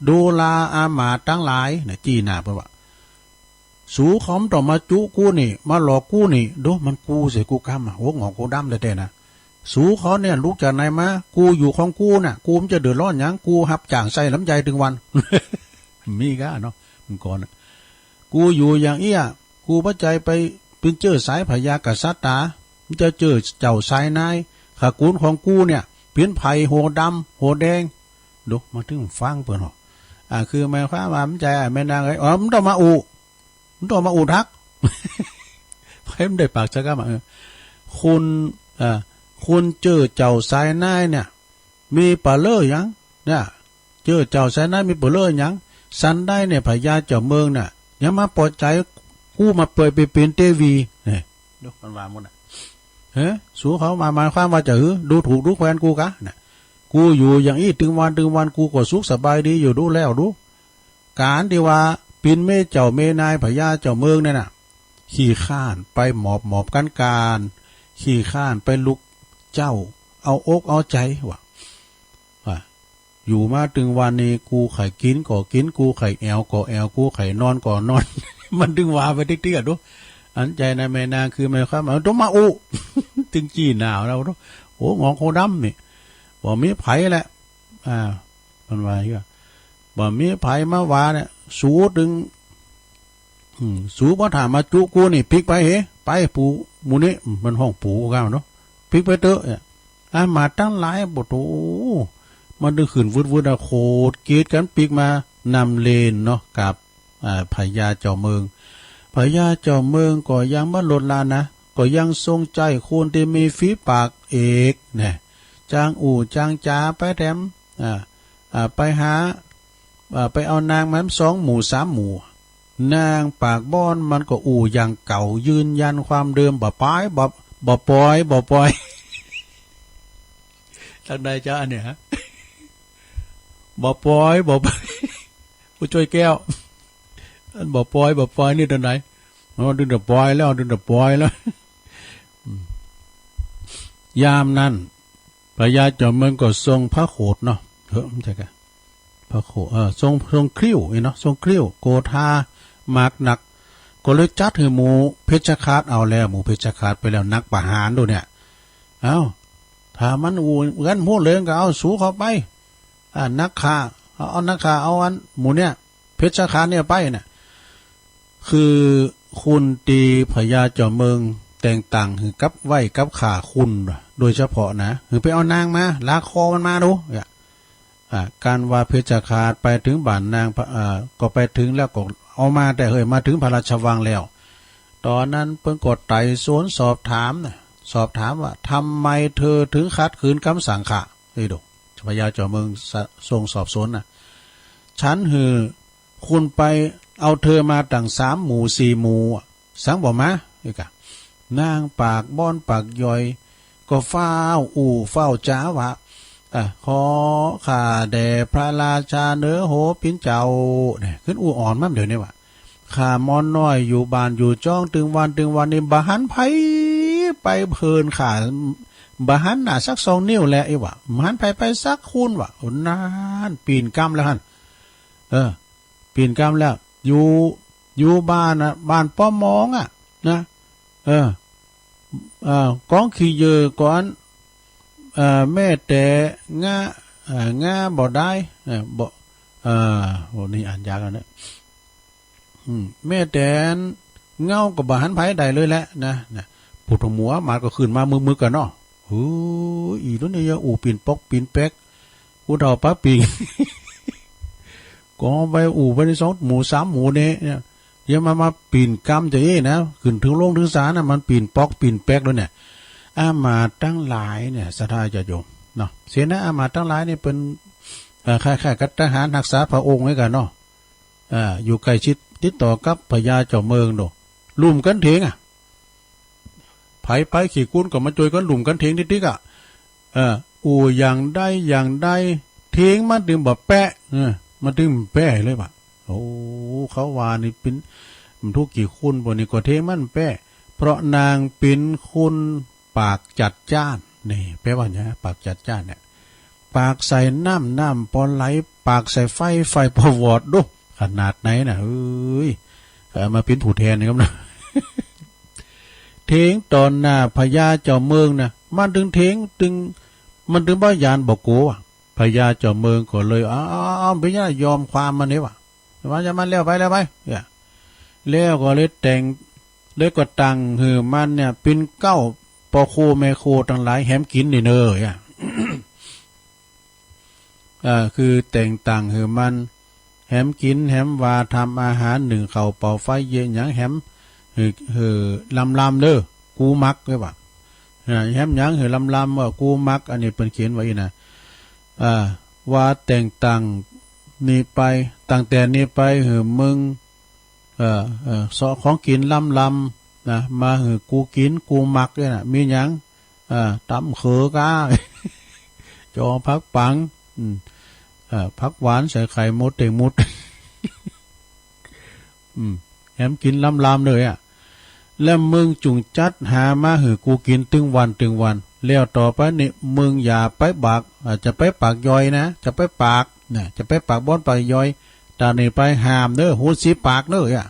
ดูราอามาตย์ตังหลายนะ จี้หน้าเปิ้นว่า สูเขาบ่ต้องมาจุกูนี่ มาหลอกกูนี่ ดูมันกูเสียกูกำอะ หัวหงอกหัวดำแต๊ๆ นะ สูเขาเนี่ยลุกจากไหนมา กูอยู่ของกูน่ะ กูมันจะเดือดร้อนหยัง กูฮับจ้างใส่ลำไยตึงวัน มีก้าเนาะ มันก่อนน่ะ กูอยู่อย่างเอี้ย กูบ่ใจ้ไปปิ้นเจ้อสายพญากษัตริย์ต๋า มันจะเจ้อเจ้าสายนาย ข้ากูลของกูเนี่ย ปิ้นไผ่หัวดำ หัวแดง ดู มาถึงฟังเปิ้นเนาะ อ่า คือหมายความว่ามันจะ แม่นางเอ้ย อ๋อ มันต้องมาอุ มันต้องมาอุทัก ไผมันได้ปากสักกำอะ เออ คุณ เอ่อ คุณเจ้อเจ้าสายนายเนี่ย มีเป๋อเล่อหยัง เนี่ย เจ้อเจ้าสายนายมีเป๋อเล่อหยัง สันได้เนี่ย พญาเจ้าเมืองน่ะ ยังมาปอใจ๋ กู้มาเปื่อยไปเป๋นเตวี เนี่ย ดูมันว่าหมดน่ะ เฮ้ย สูเขามาหมายความว่าจะหือ ดูถูกดูแควนกูกะ น่ะ กูอยู่อย่างอี้ตึงวันตึงวัน กูก็สุขสบายดีอยู่ ดูแล้วดู ก๋านตี้ว่าปิ้นเมเจ้าเมนายพญาเจ้าเมืองเนี่ยน่ะ ขี้คร้านไปหมอบหมอบกั๋นก๋าน ขี้คร้านไปลุกเจ๊า เอาอกเอาใจ๋ ว่า ว่า อยู่มาตึงวันนี้ กูใค่กิ๋นก็กิ๋น กูใค่แอ่วก็แอ่ว กูใค่นอนก็นอน มันตึงว่าไปติ๊กๆ อะ ดู อันใจ๋นะแม่นาง คือหมายความว่าต้องมาอุ ตึงจี้หน้าแล้ว โอ้ หงอกหัวดำนี่ บ่มีไผแหละ อ่า มันว่าอย่างเงี้ย บ่มีไผมาว่าเนี่ย สูตึง อืม สูบ่ถ้ามาจุกูนี่ ปิ๊กไปเห ไป ปู่หมู่นี้ อืม มันฮ้องปู่ก้าวเนาะ ปิ๊กไปเต๊อะ เนี่ย อามาตย์ตังหลาย บ่โต มันตึงขึ้นวืดๆ อะ โขดเกลียดกั๋นปิ๊กมา นำเลนเนาะ กับ อ่า พญาเจ้าเมือง พญาเจ้าเมืองก็ยังบ่ลดละนะ ก็ยังทรงใจ๊คนตี้มีฝีปากเอกเนี่ย จางอู้จางจ๋าไปแถม อ่า อ่า ไปหา อ่า ไปเอานางมาสองหมู่สามหมู่ นางปากบ้อนมันก็อู้อย่างเก่า ยืนยันความเดิม บ่ปอย บ่ บ่ปอย บ่ปอย ตังใดจ๊ะอันเนี้ยฮะ บ่ปอย บ่ปอย ผู้ช่วยแก้ว อันบ่ปอย บ่ปอยนี่ตอนไหน อ๋อ ดึงแต่ปอยแล้ว ดึงแต่ปอยแล้ว อืม ยามนั้น พญาเจ้าเมืองก็ทรงพระโขดเนาะ เฮ้อ ไม่ใช่กะ พระโขด เออ ทรง ทรงคริ้วนี่เนาะ ทรงคริ้ว โกธา มากนัก ก็เลยจัดหื้อหมู่เพชฌฆาตเอาแล้ว หมู่เพชฌฆาตไปแล้ว นักประหารดูเนี่ย เอ้า ถ้ามันอู้กันหมดเลยก็เอาสูเข้าไป อ่า นักฆ่า เอา เอานักฆ่า เอาอันหมู่เนี่ย เพชฌฆาตเนี่ยไปน่ะ คือคนตี้พญาเจ้าเมืองแต่งตั้งหื้อกับไหว้กับฆ่าคน โดยเฉพาะนะ หื้อไปเอานางมา ลากคอมันมาดู เนี่ย อ่า ก๋านว่าเพชฌฆาตไปถึงบ้านนางพะ อ่า ก็ไปถึงแล้วก็เอามาแต่เฮ้ย มาถึงพระราชวังแล้ว ตอนนั้นเปิ้นก็ไต่สวนสอบถามน่ะ สอบถามว่า ทำไมเธอถึงขัดขืนคำสั่งข้า นี่ดู พญาเจ้าเมืองสะ ทรงสอบสวนน่ะ ฉันหื้อคุณไปเอาเธอมาตั้งสามหมู่สี่หมู่อะ สังบ่มา เอ้ยกะ นางปากบ้อนปากยอย ก็ฟ้าวอู้ฟ้าวจ๋าว่า อ่ะ ขอข้าแด่พระราชาเนอโหปิ้นเจ้า เนี่ย ขึ้นอู้อ่อนมั่มเดี๋ยวนี้ว่า ข้าม่อนน้อยอยู่บ้านอยู่จ้องตึงวันตึงวันนี่ บ่หันไผไปเพินข้า บ่หันหน้าสักสองนิ้วแล เอ้ยว่า บ่หันไผไปสักคนว่า โอ้ นั่น ปีนกำแล้วหั่น เออ ปีนกำแล้ว อยู่ อยู่บ้านน่ะ บ้านป้อมมองอ่ะ นะ เออ เออ กองขี้เหยื่อก่อน เออ แม้แต่งา เออ งาบ่ได้ เออ บ่ เออ โอ้ นี่อ่านยากแล้วเนี่ย อืม แม้แต่เงาก็บ่หันไผได้เลยแหละนะ นะ ผู้ทองหมู่อามาตย์ก็ขึ้นมามึกๆ กั๋นเนาะ เฮ้ย อีหลูนี่อย่าอู้ปีนป๊อกปีนแป๊ก ผู้เฒ่าปะปิง ก็ไปอู้ไปในสองหมู่สามหมู่นี่เนี่ย อย่ามา มาปีนกำจะเอ้นะ ขึ้นถึงโรงถึงศาลน่ะ มันปีนป๊อกปีนแป๊กแล้วเนี่ย อามาตย์ตังหลายเนี่ย ศรัทธาญาติโยมเนาะ เสนาอามาตย์ตังหลายนี่เปิ้น เอ่อ คล้ายๆ กับทหารรักษาพระองค์เหมือนกั๋นเนาะ เอ่อ อยู่ใกล้ชิดติดต่อกับพญาเจ้าเมืองโด ลุ่มกั๋นเถิงอะ ไปไปขี้กุนก็มาจ่วยกั๋นลุ่มกั๋นเทงติ๊กๆ อะ เออ อู่อย่างใดอย่างใด เทงมันตึงบ่แป๊ะ เออ มันตึงแป๊ะเลยบ่า โอ้ เขาว่านี่เป๋น มันทุกข์ขี้คุ้น พวกนี้ก็เทงมันแป๊ะ เพราะนางเป๋นคนปากจัดจ้าน นี่ แปลว่าหยัง ปากจัดจ้านเนี่ย ปากใส่น้ำ น้ำปอไหล ปากใส่ไฟ ไฟปอวอด ดู ขนาดไหนน่ะ เอ้ย เออ มาเป๋นผู้แทนนี่ครับนะ เทงต่อหน้าพญาเจ้าเมืองน่ะ มันตึงเทงตึง มันตึงบ่ย้านบ่กั๋ว พญาเจ้าเมืองก็เลย อ้าว เป๋นหยัง ยอมความมันนี่บ่า ว่าจะมันแล้วไปแล้วไป เนี่ย แล้วก็เลยแต่ง แล้วก็ตั้งหื้อมันเนี่ย เป๋นเก๊า ปอโคแม่โคตังหลายแหมกิ๋นนี่เน่อ เนี่ย เอ่อ คือแต่งตั้งหื้อมัน แหมกิ๋นแหมว่า ทำอาหาร นึ่งข้าว เป่าไฟ เยียะหยัง แหมหื้อ หื้อลำๆ เน่อ กูมัก เรียกว่า อ่า แหมหยังหื้อลำๆ ว่ากูมัก อันนี้เปิ้นเขียนไว้นะ อ่า ว่าแต่งตั้งนี้ไป ตั้งแต่นี้ไปหื้อมึง เอ่อ เอ่อ เซาะของกิ๋นลำๆ นะ มาหื้อกูกิ๋น กูมักเนี่ยนะ มีหยัง อ่า ตำเขือก้า จ่อผักปัง อืม อ่า ผักหวานใส่ไข่มดแดงมด อืม แหมกิ๋นลำๆ เลยอะ แล้วมึงจุ่งจัดหามาหื้อกูกิ๋นตึงวันตึงวัน แล้วต่อไปนี่มึงอย่าไปปาก อ่า จะไปปากยอยนะ จะไปปาก นะ จะไปปากบ่อนปากยอย ตานี่ไปห้ามเน่อ หูสิบปากเน่อ อะ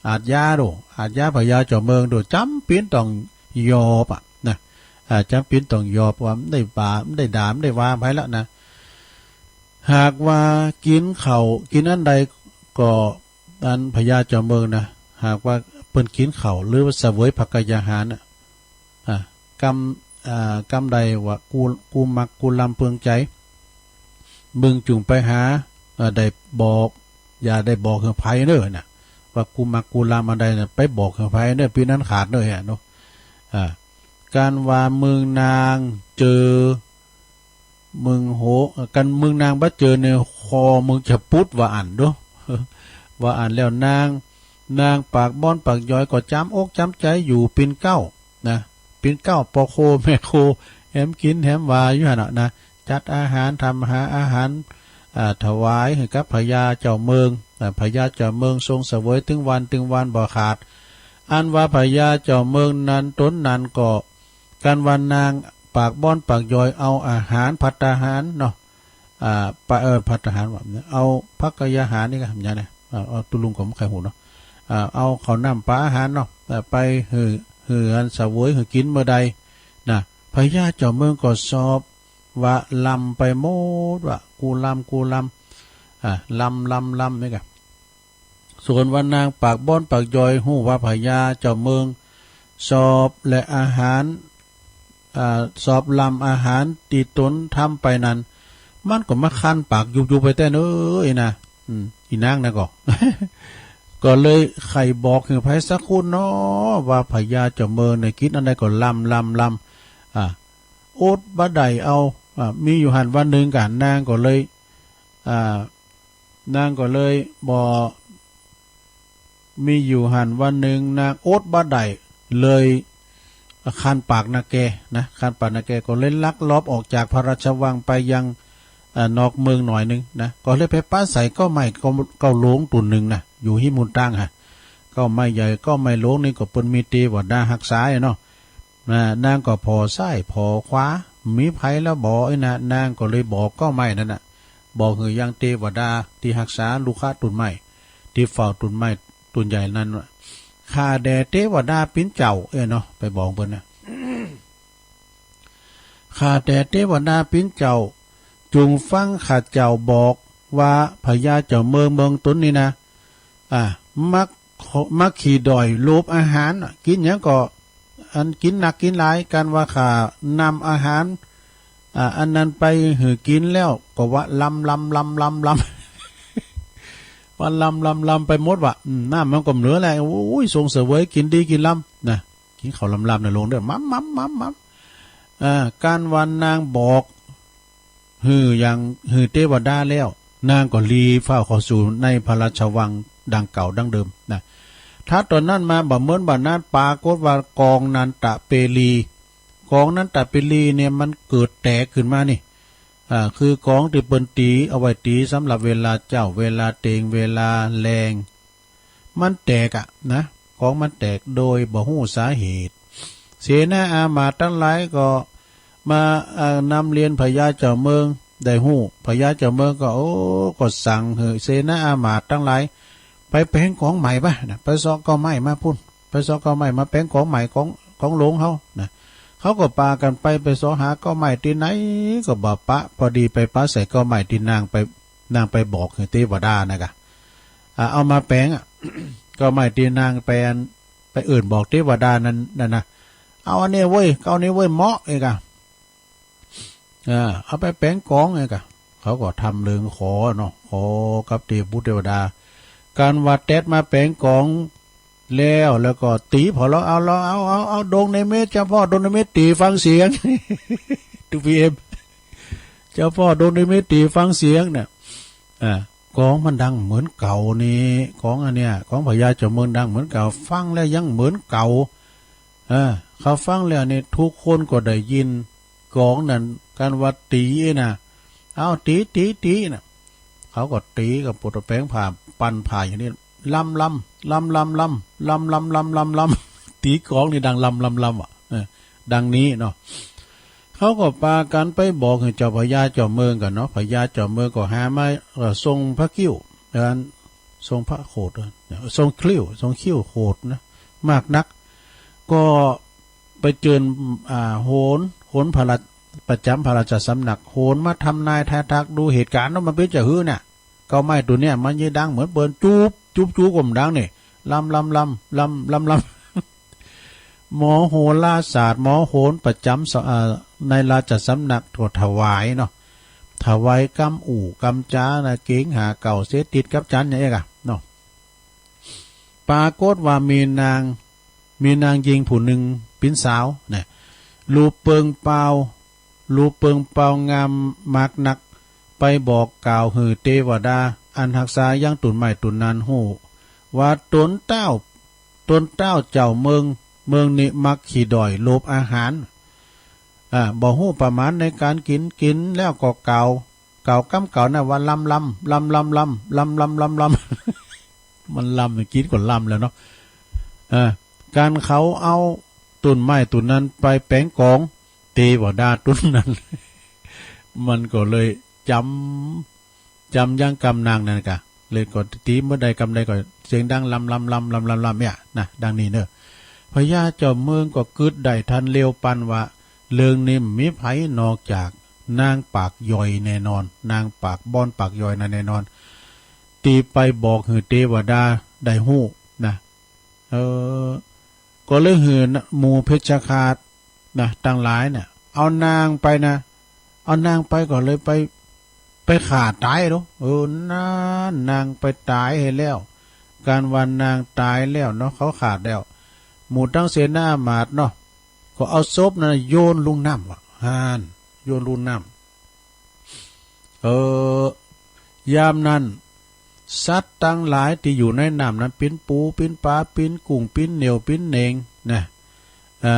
อาชญาโด อาชญาพญาเจ้าเมืองโด จ๋ำเป๋นต้องยอมอะ นะ อ่า จ๋ำเป๋นต้องยอม ว่ามันได้บ่า มันได้ด่า มันได้ว่าไปแล้วนะ หากว่ากิ๋นข้าว กิ๋นอันใดก็ อันพญาเจ้าเมืองนะ หากว่าเปิ้นกิ๋นข้าว หรือว่าเสวยภักกายาหารน่ะ อ่า กำ อ่า กำใดว่ากู กูมัก กูลำเปิงใจ๋ มึงจุ่งไปหา อ่า ได้บอก อย่าได้บอกหื้อไผเน่อนะ ว่ากูมัก กูลำอันใดนะ ไปบอกหื้อไผเน่อ เป๋นอันขาดเน่อ เนาะ อ่า การว่ามึงนางเจอ มึงโห กันมึงนางบ่เจอในคอมึงจะปุดว่าอั้นโด ว่าอั้นแล้วนาง นางปากบ่อนปากยอยก็จ๋ำอกจ๋ำใจ๋อยู่เป๋นเก๊านะ เป๋นเก๊าปอโคแม่โค แหมกิ๋นแหมว่าอยู่หั่นน่ะนะ จัดอาหาร ทำหาอาหาร อ่า ถวายหื้อกับพญาเจ้าเมือง อ่า พญาเจ้าเมืองทรงเสวยตึงวันตึงวันบ่ขาด อันว่าพญาเจ้าเมืองนั้นต๋นนั้นก็ กันว่านางปากบ่อนปากยอยเอาอาหารภัตตาหารเนาะ อ่า ไป เออ ภัตตาหารว่า เอาภักกายาหารนี่ก็ทำยังไง เอา เอา ตุ๊ลุงก็บ่ใค่ฮู้เนาะ อ่า เอาข้าวน้ำปลาอาหารเนาะ เอ่อ ไปหื้อ หื้ออันเสวยหื้อกิ๋นเมื่อใดนะ พญาเจ้าเมืองก็สอบว่าลำไปหมดว่า กูลำ กูลำ อ่า ลำ ลำ ลำ นี่กะ ส่วนว่านางปากบ่อนปากยอยฮู้ว่าพญาเจ้าเมืองสอบและอาหาร อ่า สอบลำอาหารตี้ต๋นทำไปนั้น มันก็มาคันปากยุบๆ ไปแต๊เน่อ อีนะ อืม อีนางนั้นก็ ก็เลยใค่บอกหื้อไผสักคนเนาะ ว่าพญาเจ้าเมืองเนี่ยกิ๋นอันใดก็ลำ ลำ ลำ อ่า อดบ่ได้เอา อ่า มีอยู่หั้นวันหนึ่งกะ นางก็เลย อ่า นางก็เลยบ่ มีอยู่หั้นวันหนึ่งนางอดบ่ได้ เลยคันปากนาแกนะ คันปากนาแกก็เลยลักลอบออกจากพระราชวังไปยัง เอ่อ นอกเมืองหน่อยหนึ่งนะ ก็เลยไปปะใส่เก๊าไม้เก๊า เก๊าหลงต้นหนึ่งนะ อยู่ฮิมหนตางฮะ เก๊าไม้ใหญ่เก๊าไม้หลงนี่ก็เปิ้นมีเตวดาฮักษาอะเนาะ นะ นางก็ผ่อซ้ายผ่อขวา มีไผแล้วบ่ ไอ้นะ นางก็เลยบอกเก๊าไม้นั้นน่ะ บอกหื้อยังเตวดาตี้ฮักษาลูกค้าต้นไม้ ตี้เฝ้าต้นไม้ต้นใหญ่นั้นว่า ข้าแต่เตวดาปิ๋นเจ้า เอ้ยเนาะ ไปบอกเปิ้นนะ ข้าแต่เตวดาปิ๋นเจ้า จงฟังข้าเจ้าบอกว่าพญาเจ้าเมืองเมืองต๋นนี่นะ อ่า มัก มักขี้ด้อยโลภอาหารน่ะ กิ๋นหยังก็ อันกิ๋นนักกิ๋นหลาย กันว่าข้านำอาหาร อ่า อันนั้นไปหื้อกิ๋นแล้ว ก็ว่าลำ ลำ ลำ ลำ ลำ ว่าลำ ลำ ลำไปหมดว่ะ อืม น้ำมันก็บ่เหลือแล้ว โอ้ย ทรงเสวยกิ๋นดีกิ๋นลำนะ กิ๋นข้าวลำๆ น่ะลงเด้อ มัม มัม มัม มัม อ่า กันว่านางบอก หื้อยัง หื้อเตวดาแล้ว นางก็หลีฟ้าวเข้าสู่ในพระราชวังดังเก่าดังเดิมนะ ถ้าตอนนั้นมาบ่เหมือนบ่านั้น ปรากฏว่ากองนันทเปลี กองนันทเปลีเนี่ยมันเกิดแตกขึ้นมานี่ อ่า คือกองที่เปิ้นตีเอาไว้ตีสำหรับเวลาเจ๊า เวลาเต็ง เวลาแลง มันแตกอะนะ กองมันแตกโดยบ่ฮู้สาเหตุ เสนาอามาตย์ตังหลายก็มา เอ่อ นำเรียนพญาเจ้าเมืองได้ฮู้ พญาเจ้าเมืองก็ โอ้ ก็สั่งหื้อเสนาอามาตย์ตังหลาย ไปแป๋งกองใหม่ปะนะ ไปเซาะเก๊าไม้มาปู้น ไปเซาะเก๊าไม้มาแป๋งกองใหม่ กอง กองหลวงเฮานะ เขาก็ปากั๋นไป ไปเซาะหาเก๊าไม้ตี้ไหนก็บ่ปะ พอดีไปปะใส่เก๊าไม้ตี้นางไป นางไปบอกหื้อเตวดานะกะ อ่า เอามาแป๋งอะ เก๊าไม้ตี้นางไปอัน ไปเอิ้นบอกเตวดานั้น นั่นนะ เอาอันนี้เว้ย เก๊านี้เว้ย เหมาะเอกอะ อ่า เอาไปแป๋งกองเอกอะ เขาก็ทำเริงขอเนาะ ขอกับเตวปุตรเตวดา กันว่าแต๊ดมาแป๋งกองแล้ว แล้วก็ตี พอลอง เอา ลอง เอา เอา เอา ดวงนิมิต เจ้าพ่อดวงนิมิต ตีฟังเสียง ทูพีเอ็ม เจ้าพ่อดวงนิมิต ตีฟังเสียงเนี่ย อ่า กองมันดังเหมือนเก่านี่ กองอันเนี้ย กองพญาเจ้าเมืองดังเหมือนเก่า ฟังแล้วยังเหมือนเก่า เออ เขาฟังแล้วนี่ทุกคนก็ได้ยิน กองนั้นกันว่าตีนะ เอาตี ตี ตีนะ เขาก็ตีกับปุตรแป๋งผ่า ปั่นผ่าอย่างนี้ ลำ ลำ ลำ ลำ ลำ ลำ ลำ ลำ ลำ ลำ ตีกองนี่ดัง ลำ ลำ ลำ อ่ะ เออ ดังนี้เนาะ เขาก็ปากั๋นไปบอกหื้อเจ้าพญาเจ้าเมืองกั๋นเนาะ พญาเจ้าเมืองก็หามา เอ่อ ทรงพระคิ้ว เอ่อ ทรงพระโขด เอ่อ ทรงคิ้ว ทรงคิ้วโขดนะ มากนัก ก็ไปเจิญ อ่า โหร โหรพระราช ประจ๋ำพระราชสำนัก โหรมาทำนายทายทักดูเหตุการณ์เนาะ มันเป๋นจะหื้อเนี่ย เก๊าไม้ตั๋วเนี่ยมันยีดังเหมือนเปิ้น จูบ จูบ จูบ ก็บ่ดังนี่ ลำ ลำ ลำ ลำ ลำ ลำ หมอโหราศาสตร์ หมอโหรประจ๋ำส- เอ่อ ในราชสำนักก็ถวายเนาะ ถวายกำอู้กำจ๋านะ เก๋งหาเก่าเสถิตกับจันทร์อย่างเอกอะเนาะ ปรากฏว่ามีนาง มีนางญิงผู้หนึ่งเป๋นสาวนะ รูปเปิงเปา รูปเปิงเปางามมากนัก ไปบอกกล่าวหื้อเตวดา อันฮักษายังต้นไม้ต้นนั้นฮู้ ว่าตนเต๊า ตนเต๊าเจ้าเมือง เมืองนี้มักขี้ด้อยโลภอาหาร อ่า บ่ฮู้ประมาณในก๋านกิ๋น กิ๋นแล้วก็กล่าว กล่าวกำกล่าวนั้นว่า ลำ ลำ ลำ ลำ ลำ มันลำ กิ๋นก็ลำแล้วเนาะ เออ กันเขาเอาต้นไม้ต้นนั้นไปแป๋งกอง เตวดาต้นนั้น มันก็เลยจ๋ำ จ๋ำยังกำนางนั่นกะ เลยก็ตีเมื่อใดกำใดก็เสียงดังลำ ลำ ลำ ลำ ลำ ลำ เนี่ยนะ ดังนี้เนอะ พญาเจ้าเมืองก็กึ๊ดได้ทันเร็วปานว่า เรื่องนี้บ่มีไผนอกจากนางปากย่อยแน่นอน นางปากบ้อนปากย่อยนั้นแน่นอน ตี้ไปบอกหื้อเตวดาได้ฮู้นะ เออ ก็เลยหื้อหมู่เพชฌฆาตนะ ตังหลายเนี่ย เอานางไปนะ เอานางไปก็เลยไป ไปฆ่าต๋ายเนาะ เออ นั่น นางไปต๋ายหั้นแล้ว ก๋านว่านางต๋ายแล้วเนาะ เขาฆ่าแล้ว หมู่ตังเสนาอามาตย์เนาะ ก็เอาศพนั้นโยนลุ่งน้ำว่ะ หั้น โยนลุ่งน้ำ เออ ยามนั้น สัตว์ตังหลายตี้อยู่ในน้ำนั้น ปิ้นปู ปิ้นป๋า ปิ้นกุ้ง ปิ้นเหนี่ยว ปิ้นเหน่ง นะ อ่า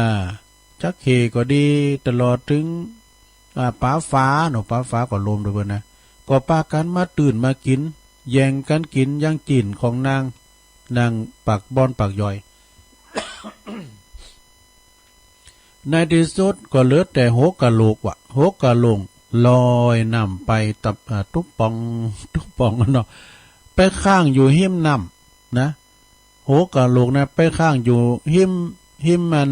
จักเข้ก็ดี ตลอดเถิง อ่า ป๋าฝาเนาะ ป๋าฝาก็รวมตวยเปิ้นนะ ก็ปากั๋นมาตื่นมากิ๋น แย่งกั๋นกิ๋นยังจี่นของนาง นางปากบ้อนปากย่อย ในตี้สุดก็เหลือแต่หัวกะโหลกว่ะ หัวกะโหลกลอยน้ำไปตับ อ่า ตุ๊บป่อง ตุ๊บป่องเนาะ ไปค้างอยู่ฮิมน้ำนะ หัวกะโหลกนะ ไปค้างอยู่ฮิม ฮิมอัน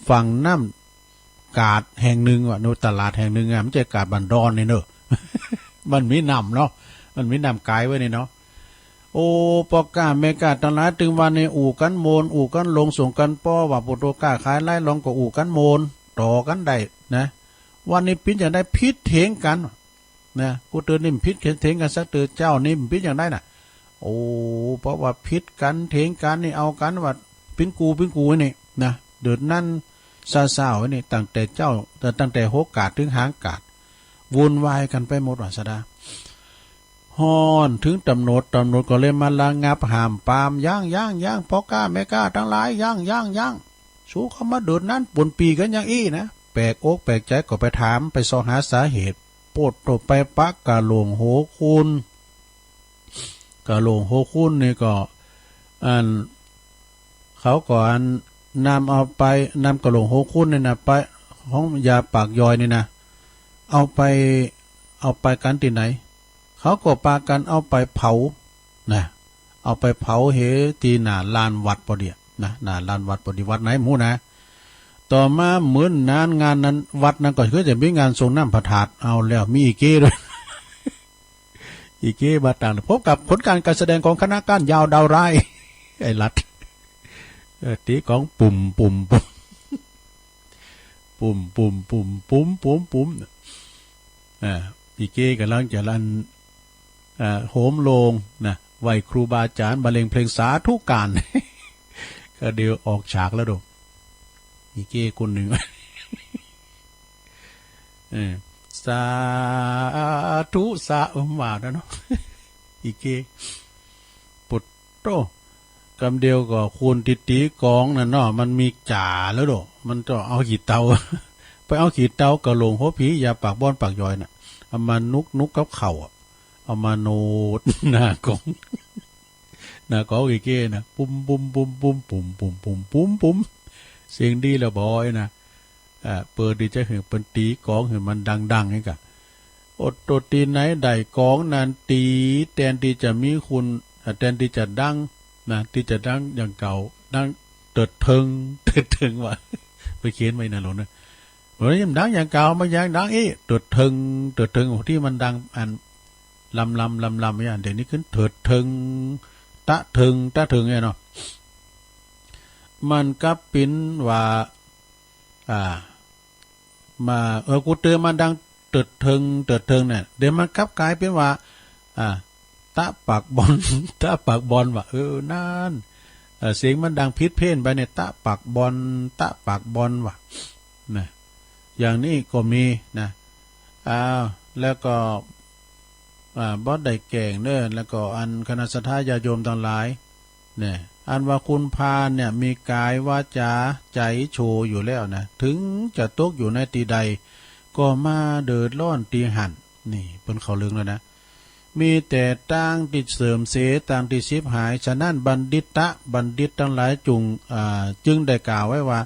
ฝั่งน้ำกาดแห่งหนึ่งว่ะ ในตลาดแห่งหนึ่งอะ บ่ใจ้กาดบ้านดอนนี่เนอะ มันมีน้ำเนาะ มันมีน้ำก๋ายไว้นี่เนาะ โอ้ ป้อก๊าแม่ก๊าตังหลาย ตึงวันนี้อู้กั๋นโมน อู้กั๋นหลง ส่งกั๋นป้อ ว่าผู้โตก๊าขายหลายหลองก็อู้กั๋นโมน ต่อกั๋นได้นะ วันนี้ปิ้นจั่งใด ผิดเถียงกั๋นนะ กูเตือนนี่มันผิดเถียงกั๋นสักเตื้อ เจ้านี่มันปิ้นจั่งใดน่ะ โอ้ เพราะว่าผิดกั๋นเถียงกั๋นนี่ เอากั๋นว่าปิ้นกูปิ้นกูนี่นะ เดือดนั้นซาซาวนี่ ตั้งแต่เจ๊า ตั้งแต่หัวกาดเถิงหางกาด วุ่นวายกั๋นไปหมดว่าซะดา ฮ้อนเถิงตำรวจ ตำรวจก็เลยมาระงับห้ามปราม ยัง ยัง ยัง พ่อก๊าแม่ก๊าตังหลาย ยัง ยัง ยัง สูเข้ามาเดินนั้นปนปี้กั๋นอย่างอี้นะ แปลกอกแปลกใจ๋ก็ไปถาม ไปเซาะหาสาเหตุ โพดโตไปปะกะโหลงโหคุณ กะโหลงโหคุณนี่ก็ อัน เขาก็อันนำเอาไป นำกะโหลงโหคุณนี่นะ ไป ของยาปากยอยนี่นะ เอาไป เอาไปกั๋นตี้ไหน เขาก็ปากั๋นเอาไปเผา นะ เอาไปเผาเหตี้หน้าลานวัดปอดีอะ นะ หน้าลานวัดปอดี วัดไหนบ่ฮู้นะ ต่อมามื้อนั้นงานนั้น วัดนั้นก็คือจะมีงานสรงน้ำพระธาตุ เอาแล้ว มีอีเก้ด้วย อีเก้มาต่าง พบกับผลการการแสดงของคณะก้านยาวดาวร้าย ไอ้ลัด เออ ตี๋กลอง ปุ่ม ปุ่ม ปุ่ม ปุ่ม อ่า อีเก้ก่ำลังจะอัน อ่า โหมโลงนะ ไหว้ครูบาอาจ๋ารย์ บรรเลงเพลงสาธุการ ก็เดี๋ยวออกฉากแล้วโด อีเก้คนหนึ่ง เออ สาธุ สา เออ ว่าแล้วเนาะ อีเก้ ปุดโต้ กำเดียวก็คนตี้ตี๋กลองนั่นเนาะ มันมีจ๋าแล้วโด มันก็เอาขี้เถ้า ไปเอาขี้เถ้ากะโหลงหัวผี ยาปากบ่อนปากยอยน่ะ เอามานุกๆกับข้าวอะ เอามาโนด หน้ากลอง หน้ากลองอีเก้นะ ปุ้ม ปุ้ม ปุ้ม ปุ้ม ปุ้ม ปุ้ม ปุ้ม ปุ้ม ปุ้ม เสียงดีแล้วบ่อยนะ อ่า เปิดดีจะหื้อเปิ้นตี๋กลองหื้อมันดังๆ นี่กะ โอดโต ตี้ไหนได้กลองนั้นตี๋ แตนตี้จะมีคุณ อ่า แตนตี้จะดังนะ ตี้จะดังอย่างเก่า ดังเติดเทิง เติดเทิงว่ะ ไปเขียนไว้นะหลวงนะ โอ้ย มันดังอย่างเก่า มันยังดังอีก เติดเทิง เติดเทิง ตี้มันดังอัน ลำลำ ลำลำ อย่างเดี๋ยวนี้ขึ้น เถิดเทิง ตะเทิง ตะเทิง เนี่ยเนาะ มันกลับปิ้นว่า อ่า มา เออ กูเติมมันดังเติดเทิง เติดเทิงเนี่ย เดี๋ยวมันกลับกลายเป็นว่า อ่า ตะปากบอน ตะปากบอนว่ะ เออ นั่น เออ เสียงมันดังผิดเพี้ยนไปเนี่ย ตะปากบอน ตะปากบอนว่ะ นะ อย่างนี้ก็มีนะ อ้าว แล้วก็ อ่า บ่ได้แกล้งเด้อ แล้วก็อันคณะศรัทธาญาติโยมตังหลาย เนี่ย อันว่าคุณพาลเนี่ย มีกายวาจาใจ๋โฉอยู่แล้วนะ ถึงจะตกอยู่ในตี้ใด ก็มาเดือดร้อนตี้หั้น นี่ เปิ้นเข้าเรื่องแล้วนะ มีแต่ตางตี้เสื่อมเสีย ตางตี้ฉิบหาย ฉะนั้นบัณฑิตะ บัณฑิตตังหลายจุ่ง อ่า จึงได้กล่าวไว้ว่า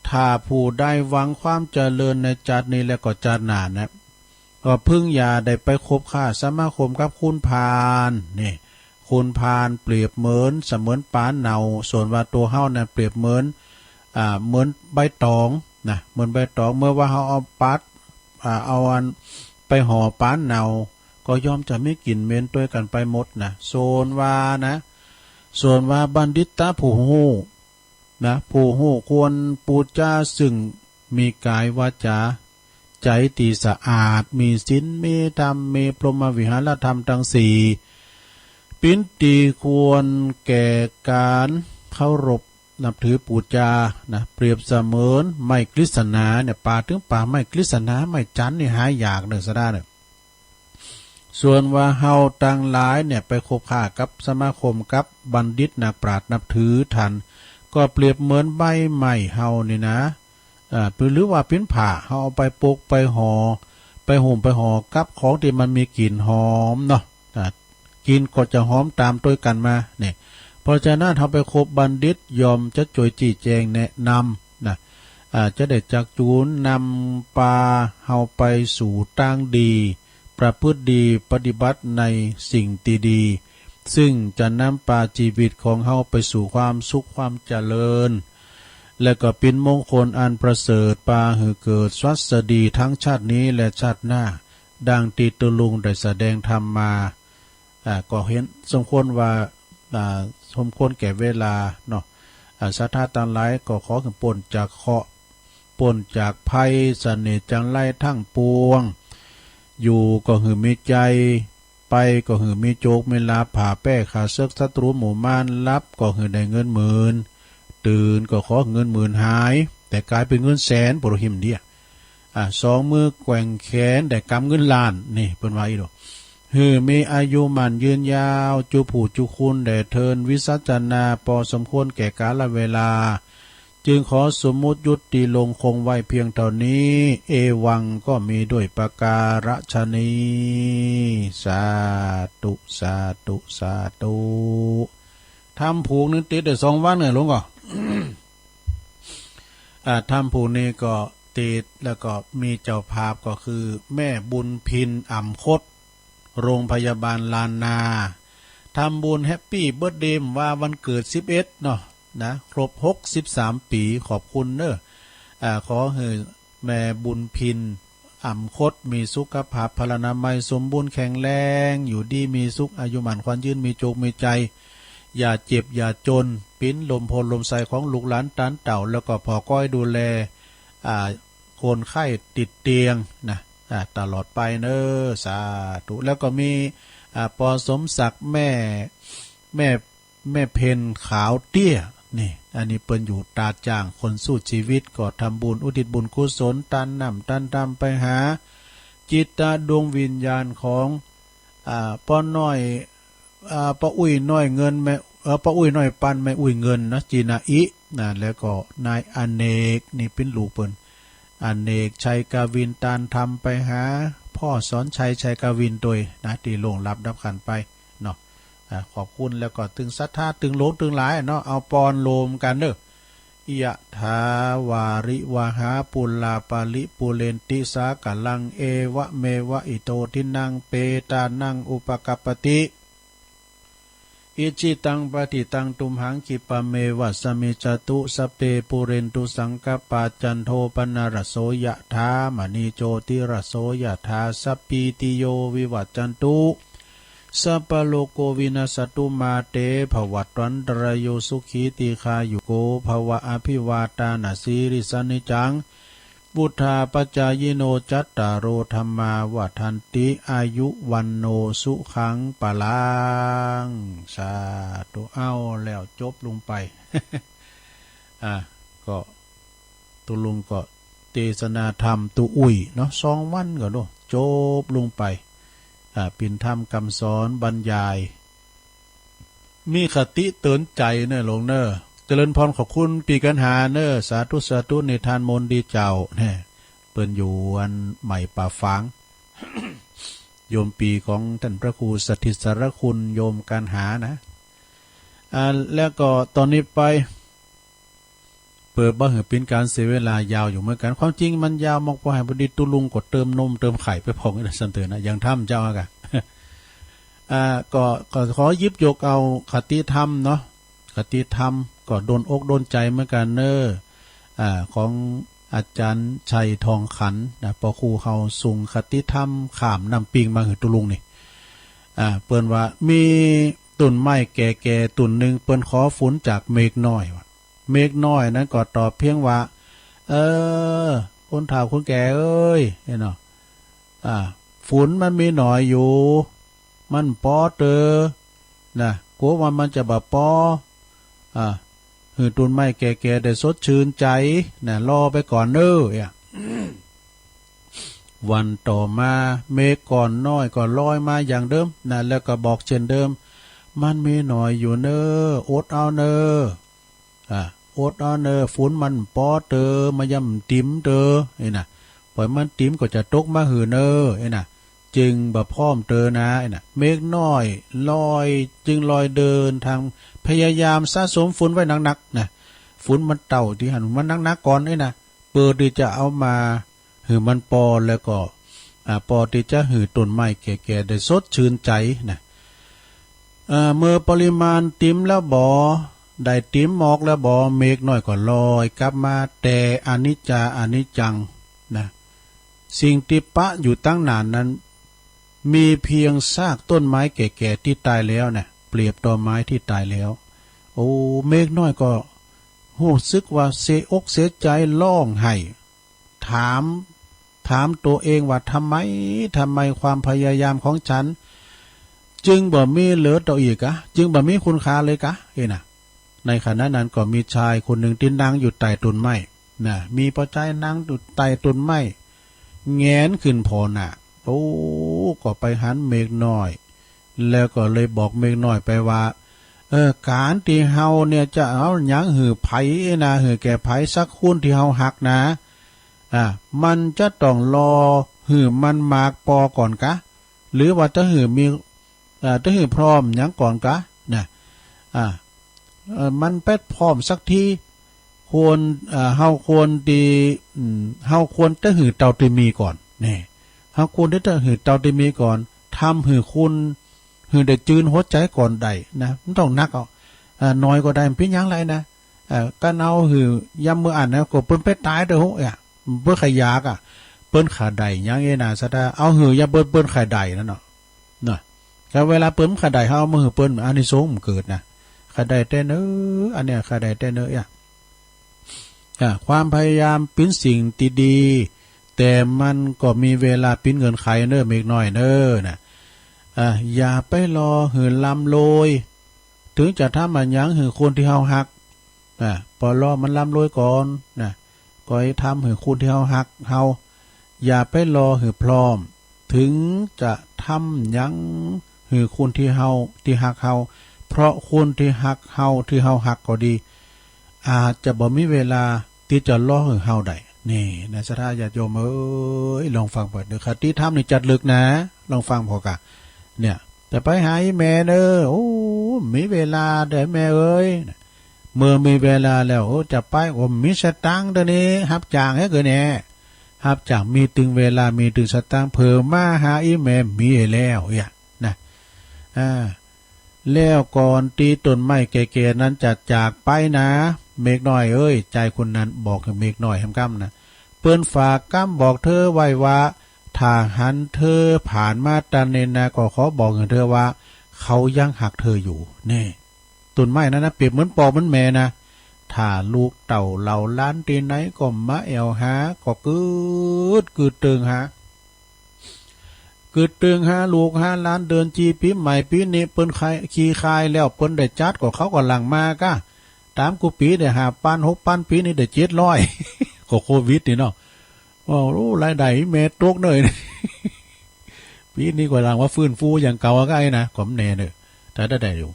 ถ้าผู้ใดหวังความเจริญในจาตินี้และก็จาติหน้านะ ก็พึงอย่าได้ไปคบค้าสมาคมกับคุณพาล นี่ คุณพาลเปรียบเหมือน เสมือนป๋าเนา ส่วนว่าตัวเฮานั้นเปรียบเหมือน อ่า เหมือนใบตองนะ เหมือนใบตอง เมื่อว่าเฮาเอาปัด อ่า เอาอันไปห่อป๋าเนา ก็ย่อมจะมีกลิ่นเหม็นตวยกั๋นไปหมดนะ ส่วนว่านะ ส่วนว่าบัณฑิตะผู้ฮู้ นะ ผู้ฮู้ควรปูจา ซึ่งมีกายวาจาใจ๋ตี้สะอาด มีศีล มีธรรม มีพรหมวิหารธรรมตังสี่ ปิ้นตี้ควรแก่ก๋านเคารพนับถือปูจา นะ เปรียบเสมือนไม้กฤษณาเนี่ย ปาถึงปาไม้กฤษณา ไม้จันทร์นี่หายากเน่อ สะดาเน่อ ส่วนว่าเฮาตังหลายเนี่ยไปคบค้ากับสมาคมกับบัณฑิตนักปราชญ์นับถือท่าน ก็เปรียบเหมือนใบไม้เฮานี่นะ อ่า หรือว่าปิ้นผ้า เฮาเอาไปปกไปห่อ ไปห่มไปห่อกับของตี้มันมีกลิ่นหอมเนาะ อ่า กลิ่นก็จะหอมต๋ามตวยกั๋นมา เนี่ย เพราะฉะนั้นเฮาไปคบบัณฑิตย่อมจะจ้วยจี้แจงแนะนำนะ อ่า จะได้จักจูนนำปาเฮาไปสู่ตางดี ประพฤติดี ปฏิบัติในสิ่งตี้ดี ซึ่งจะนำปาจีวิตของเฮาไปสู่ความสุขความเจริญ และก็ปิ้นมงคลอันประเสริฐ ปาหื้อเกิดสวัสดีทั้งชาตินี้และชาติหน้า ดังตี้ตุ๊ลุงได้แสดงธรรมมา อ่า ก็เห็นสมควรว่า อ่า สมควรแก่เวลาเนาะ อ่า ศรัทธาตังหลายก็ขอหื้อป๊นจากเคราะห์ ป๊นจากภัย เสน่ห์จังไรทั้งปวง อยู่ก็หื้อมีชัย ไปก็หื้อมีโชคมีลาภ ผ่าแป้ข้าเสิกศัตรูหมู่มาร หลับก็หื้อได้เงินหมื่น ตื่นก็ขอหื้อเงินหมื่นหาย แต่กลายเป๋นเงินแสน ปรหิมเดีย อ่า สองมือแกว่งแขนได้กำเงินล้าน นี่เปิ้นว่าอี้ดอก หื้อมีอายุหมั้นยืนยาว จุผู้จุคนแด่เทิน วิสัชนา ปอสมควรแก่กาลเวลา จึงขอสมมุติยุติลงคงไว้เพียงเท่านี้ เอวัง ก็มีด้วยประการฉะนี้ สาธุ สาธุ สาธุ ธรรมผูกนี้ติดได้สองวันไงหลวงก่อ อ่า ธรรมผูกนี้ก็ติด แล้วก็มีเจ้าภาพก็คือแม่บุญพิน อ่ำคด โรงพยาบาลล้านนา ทำบุญแฮปปี้เบิร์ธเดย์ ว่าวันเกิดสิบเอ็ดเนาะ นะ ครบหกสิบสามปี ขอบคุณเนอะ อ่า ขอหื้อแม่บุญพิน อ่ำคด มีสุขภาพพลานามัยสมบูรณ์แข็งแรง อยู่ดีมีสุข อายุหมั้นขวัญยืน มีโจคมีชัย อย่าเจ็บอย่าจน ปิ้นลมโพลลมใสของลูกหลานตานเต้า แล้วก็ผ่อก้อยดูแล อ่า คนไข้ติดเตียงนะ อ่า ตลอดไปเนอะ สาธุ แล้วก็มี อ่า ปอสมศักดิ์ แม่ แม่ แม่เพ็ญขาวเตี้ย นี่ อันนี้เปิ้นอยู่ตาจ้าง คนสู้ชีวิต ก็ทำบุญอุทิศบุญกุศล ตานน้ำตานธรรมไปหา จิตตะดวงวิญญาณของ อ่า ป้อน้อย อ่า ป้ออุ้ยน้อยเงินแม่ เอ่อ ป้ออุ้ยน้อยปันแม่อุ้ยเงินนะ จีนาอิ นะ แล้วก็นายอเนก นี่ปิ้นลูกเปิ้น อเนกชัยกวิน ตานธรรมไปหา พ่อสอนชัยชัยกวินโดยนะ ที่ล่วงลับดับขันไปเนาะ อ่า ขอบคุณ แล้วก็ตึงศรัทธาตึงหลวงตึงหลายเนาะ เอาปอนโลมกันเด้อ ยะถาวาริวหาปุราปาริปุเรนติสากะลัง เอวะเมวะอิโตทินังเปตานังอุปกัปปติ อิจฉิตังปะฏิตังตุมหังคิปะเมวะสะมิจจตุ สัพเพปุเรนตุสังกัปปา จันโทปะนะระโสยะถา มะณีโจติระโสยะถา สัพพีติโยวิวัจจันตุ สัพพะโรโควินัสสะตุ มาเตภวัตวันตะราโย สุขีทีฆายุโกภะวะ อะภิวาทานะสีลิสสะ นิจจัง วุฑฒาปะจายิโน จัตตาโรธัมมาวัฑฒันติ อายุวัณโณสุขังพะลัง สาธุ เอาแล้วจบลงไป อ่า ก็ ตุ๊ลุงก็เตสนาธรรมตุ๊อุ้ยเนาะ สองวันก็โด จบลงไป อ่า เป๋นธรรมกำสอนบรรยาย มีคติเตือนใจเนอะหลวงเนอะ เจริญพรขอบคุณปีกัณหาเนอะ สาธุ สาธุ ในทานมนต์ดีเจ้า แน่ เปิ้นอยู่อันใหม่ป่าฝาง โยมปีของท่านพระครูสถิตสารคุณ โยมกัณหานะ อ่า แล้วก็ตอนนี้ไป เปิดบ่หื้อเป๋นก๋านเสียเวลายาวอยู่เหมือนกัน ความจริงมันยาวมาก ปอให้พอดีตุ๊ลุงก็เติมนมเติมไข่ไปพ่องนี่แหละ ซั่นเถอะนะ อย่างธรรมเจ้าอะกะ อ่า ก็ ก็ขอหยิบยกเอาคติธรรมเนาะ คติธรรมก็โดนอกโดนใจเหมือนกันเนอะ อ่า ของอาจารย์ชัยทองขันนะ ปอครูเฮาส่งคติธรรมข้ามน้ำปิงมาหื้อตุ๊ลุงนี่ อ่า เปิ้นว่ามีต้นไม้แก่ๆ ต้นหนึ่ง เปิ้นขอฝนจากเมฆน้อยว่ะ เมฆน้อยนั้นก็ตอบเพียงว่า เออ คนเฒ่าคนแก่เอ้ย เห็นเนาะ อ่า ฝนมันมีหน่อยอยู่ มันปอเตอ นะ กลัวว่ามันจะบ่ปอ อ่า หื้อต้นไม้แก่ๆ ได้สดชื่นใจ นะ รอไปก่อนเน้อ เนี่ย วันต่อมา เมฆก้อนน้อยก็ลอยมาอย่างเดิม นะ แล้วก็บอกเช่นเดิม มันมีหน่อยอยู่เน้อ อดเอาเน้อ อ่า อดเอาเน้อ ฝนมันปอเตอ มันย่ำติ๋มเตอ นี่นะ ปล่อยมันติ๋มก็จะตกมาหื้อเน้อ นี่นะ จึงบ่พร้อมเตอนะ นี่นะ เมฆน้อยลอย จึงลอยเดินทาง พยายามสะสมฝนไว้หนักๆ นะ ฝนมันเต่าตี้หั้น มันหนักๆ ก่อน นี่นะ เปื้อตี้จะเอามา หื้อมันปอแล้วก็ อ่า ปอตี้จะหื้อต้นไม้แก่ๆ ได้สดชื่นใจนะ เอ่อ เมื่อปริมาณติ๋มแล้วบ่ ได้ติ๋มหมอกแล้วบ่ เมฆน้อยก็ลอยกลับมา แต่อนิจจาอนิจจังนะ สิ่งตี้ปะอยู่ตั้งนานนั้น มีเพียงซากต้นไม้แก่ๆ ตี้ตายแล้วนะ เปรียบต่อไม้ตี้ตายแล้ว โอ้ เมฆน้อยก็ฮู้สึกว่าเสียอกเสียใจ ร้องไห้ ถาม ถามตัวเองว่า ทำไม ทำไมความพยายามของฉัน จึงบ่มีเหลือต่ออีกกะ จึงบ่มีคุณค่าเลยกะ เอ้ยนะ ในขณะนั้นก็มีชายคนหนึ่งตี้นั่งอยู่ใต้ต้นไม้ นะ มีป้อจายนั่งอยู่ใต้ต้นไม้ แหงนขึ้นผ่อหน้า โอ้ ก็ไปหันเมฆน้อย แล้วก็เลยบอกเมฆน้อยไปว่า เออ ก๋านตี้เฮาเนี่ยจะเอาหยังหื้อไผนะ หื้อแก่ไผสักคนตี้เฮาฮักนะ อ่า มันจะต้องรอหื้อมันมากปอก่อนกะ หรือว่าจะหื้อมี อ่า จะหื้อพร้อมหยังก่อนกะ นะ อ่า เอ่อ มันไปพร้อมสักที ควร เอ่อ เฮาควรตี้ อืม เฮาควรจะหื้อเต้าตี้มีก่อน นี่ เฮาควรตี้จะหื้อเต้าตี้มีก่อน ทำหื้อคน หื้อได้จืนหัวใจ๋ก่อนได้นะ มันต้องหนักเอา เอ่อ น้อยก็ได้ มันเป๋นหยังไรนะ เอ่อ การเอาหื้อยามมื้ออั้นนะ ก็เปิ้นไปต๋ายเต๊อะโห เอ้ย เปิ้นใค่อยากอะ เปิ้นใค่ได้หยังเอ้ยนะ ศรัทธา เอาหื้อยามเปิ้น เปิ้นใค่ได้นั่นเนาะ นะ ก็เวลาเปิ้นใค่ได้ เฮาเอามาหื้อเปิ้น อานิสงส์มันเกิดนะ ใค่ได้แต๊เนอ อันเนี้ยใค่ได้แต๊เนอ อ่ะ อ่ะ ความพยายามเป๋นสิ่งตี้ดี แต่มันก็มีเวลาเป๋นเงื่อนไขเนอ เมฆน้อยเนอ นะ อ่ะ อย่าไปรอหื้อร่ำรวย ถึงจะทำอะหยังหื้อคนตี้เฮาฮัก อ่ะ ปอรอมันร่ำรวยก่อน นะ ก็ให้ทำหื้อคนตี้เฮาฮักเฮา อย่าไปรอหื้อพร้อม ถึงจะทำหยังหื้อคนตี้เฮา ตี้ฮักเฮา เพราะคนตี้ฮักเฮา ตี้เฮาฮักก็ดี อาจจะบ่มีเวลาตี้จะรอหื้อเฮาได้ นี่นะ ศรัทธาญาติโยมเอ้ย ลองฟังเปิดเด้อ คติธรรมนี่จัดลึกนะ ลองฟังพอกะ เนี่ย จะไปหาอีแม่เนอ โอ้ มีเวลาเด้อแม่เอ้ย เมื่อมีเวลาแล้ว โอ้ จะไป โอ้ มีสตางค์เดี๋ยวนี้ ฮับจ้างเฮ้ยเกินแน่ ฮับจ้างมีตึงเวลา มีตึงสตางค์ เผื่อมาหาอีแม่มีแล้ว เอ้ย นะ อ่า แล้วก่อนตี้ต้นไม้แก่ๆ นั้นจะจากไปนะ เมฆน้อยเอ้ย ชายคนนั้นบอกกับเมฆน้อยแหมกำนะ เปิ้นฝากกำบอกเธอไว้ว่า ถ้าหันเธอผ่านมาตันนี้นะ ก็ขอบอกกับเธอว่า เขายังฮักเธออยู่ นี่ ต้นไม้นั้นนะ เปรียบเหมือนป้อเหมือนแม่นะ ถ้าลูกเต้าเหล่าหลานตี้ไหนก็มาแอ่วหา ก็กึ๊ด กึ๊ดเติงหา กึ๊ดเติงหาลูกหาหลาน เดือนจีปีใหม่ปีนี้เปิ้นคาย ขี้คายแล้ว เปิ้นได้จัดก็เขาก็หลั่งมาก้า ต๋ามกู้ปีได้ห้าปัน หกปัน ปีนี้ได้เจ็ดร้อย ก็โควิดนี่เนาะ โอ้ รายได้แม่ตกเน่ย ปีนี้ก็หลั่งว่าฟื้นฟูอย่างเก่าก็ไอ้นะ ก็บ่แน่เน่อ แต่ได้ได้อยู่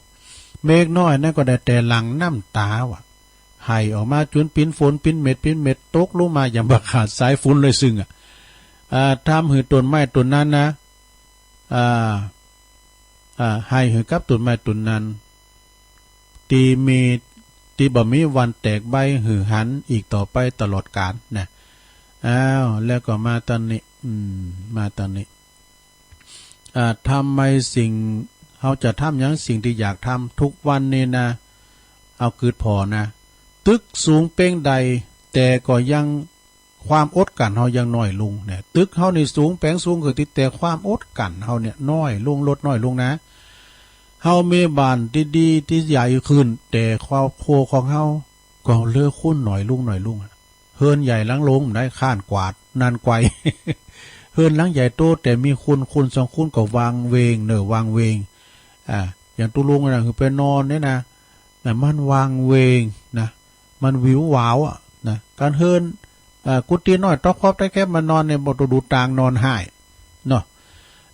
เมฆน้อยนั้นก็ได้แต่หลั่งน้ำตาว่ะ ไห้ออกมาจุนปินฝนปินเม็ดปินเม็ดตกลงมาอย่างบ่ขาดสายฝนเลยซึ่งอ่ะ อ่า ทำหื้อต้นไม้ต้นนั้นนะ อ่า อ่า ไห้หื้อกับต้นไม้ต้นนั้น ตี้มี ตี้บ่มีวันแตกใบหื้อหันอีกต่อไปตลอดกาลนะ อ้าว แล้วก็มาตอนนี้ อืม มาตอนนี้ อ่า ทำไมสิ่ง เฮาจะทำหยังสิ่งตี้อยากทำทุกวันนี้นะ เอากึ๊ดผ่อนะ ตึกสูงเป้งใด แต่ก็ยัง ความอดกลั้นเฮายังน้อยลงเนี่ย ตึกเฮานี่สูงแป๋งสูงขึ้นติด แต่ความอดกลั้นเฮาเนี่ยน้อยลง ลดน้อยลงนะ เฮามีบ้านตี้ดีตี้ใหญ่ขึ้น แต่ครอบครัวของเฮาก็เหลือคนน้อยลง น้อยลงอะ เฮือนใหญ่หลังโล่งได้ คร้านกวาดนั่นไกว เฮือนหลังใหญ่โตแต่มีคน คนสองคนก็วังเวงเน่อ วังเวง อ่า อย่างตุ๊ลุงนะ คือไปนอนเนี่ยนะ นะ มันวังเวงนะ มันวิววาวอะนะ การเฮือน อ่า กุฏิน้อยต๊อกครอบใต้แคบมานอนเนี่ย บ่ต้องดูตางนอนไห้เนาะ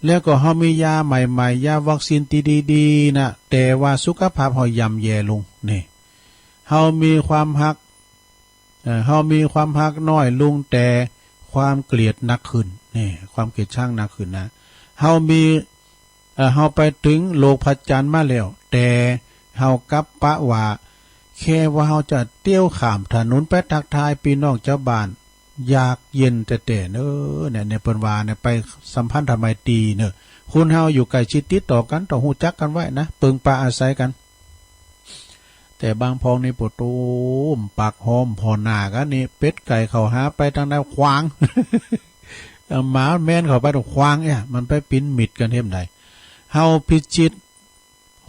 แล้วก็เฮามียาใหม่ๆ ยาวัคซีนตี้ดีๆ นะ แต่ว่าสุขภาพเฮาย่ำแย่ลง นี่ เฮามีความฮัก เอ่อ เฮามีความฮักน้อยลง แต่ความเกลียดหนักขึ้น นี่ ความเกลียดชังหนักขึ้นนะ เฮามี เอ่อ เฮาไปถึงโลกพระจันทร์มาแล้ว แต่เฮากลับปะว่า แค่ว่าเฮาจะเตียวข้ามถนนไปทักทายพี่น้องเจ้าบ้าน ยากเย็นแต๊ๆ เนอะ เนี่ย เนี่ย เปิ้นว่าเนี่ย ไปสัมพันธไมตรีเนอะ คนเฮาอยู่ใกล้ชิดติดต่อกัน ต้องฮู้จักกันไว้นะ เปิงปาอาศัยกัน แต่บางพองนี่ปะโตม ปากหอมผ่อหน้ากันนี่ เป็ดไก่เข้าหาไปตางใดขวาง เอ่อ หมาแมนเข้าไปตางขวางเนี่ย มันไปปินมิตรกันเฮ็ดใด เฮาพิชิต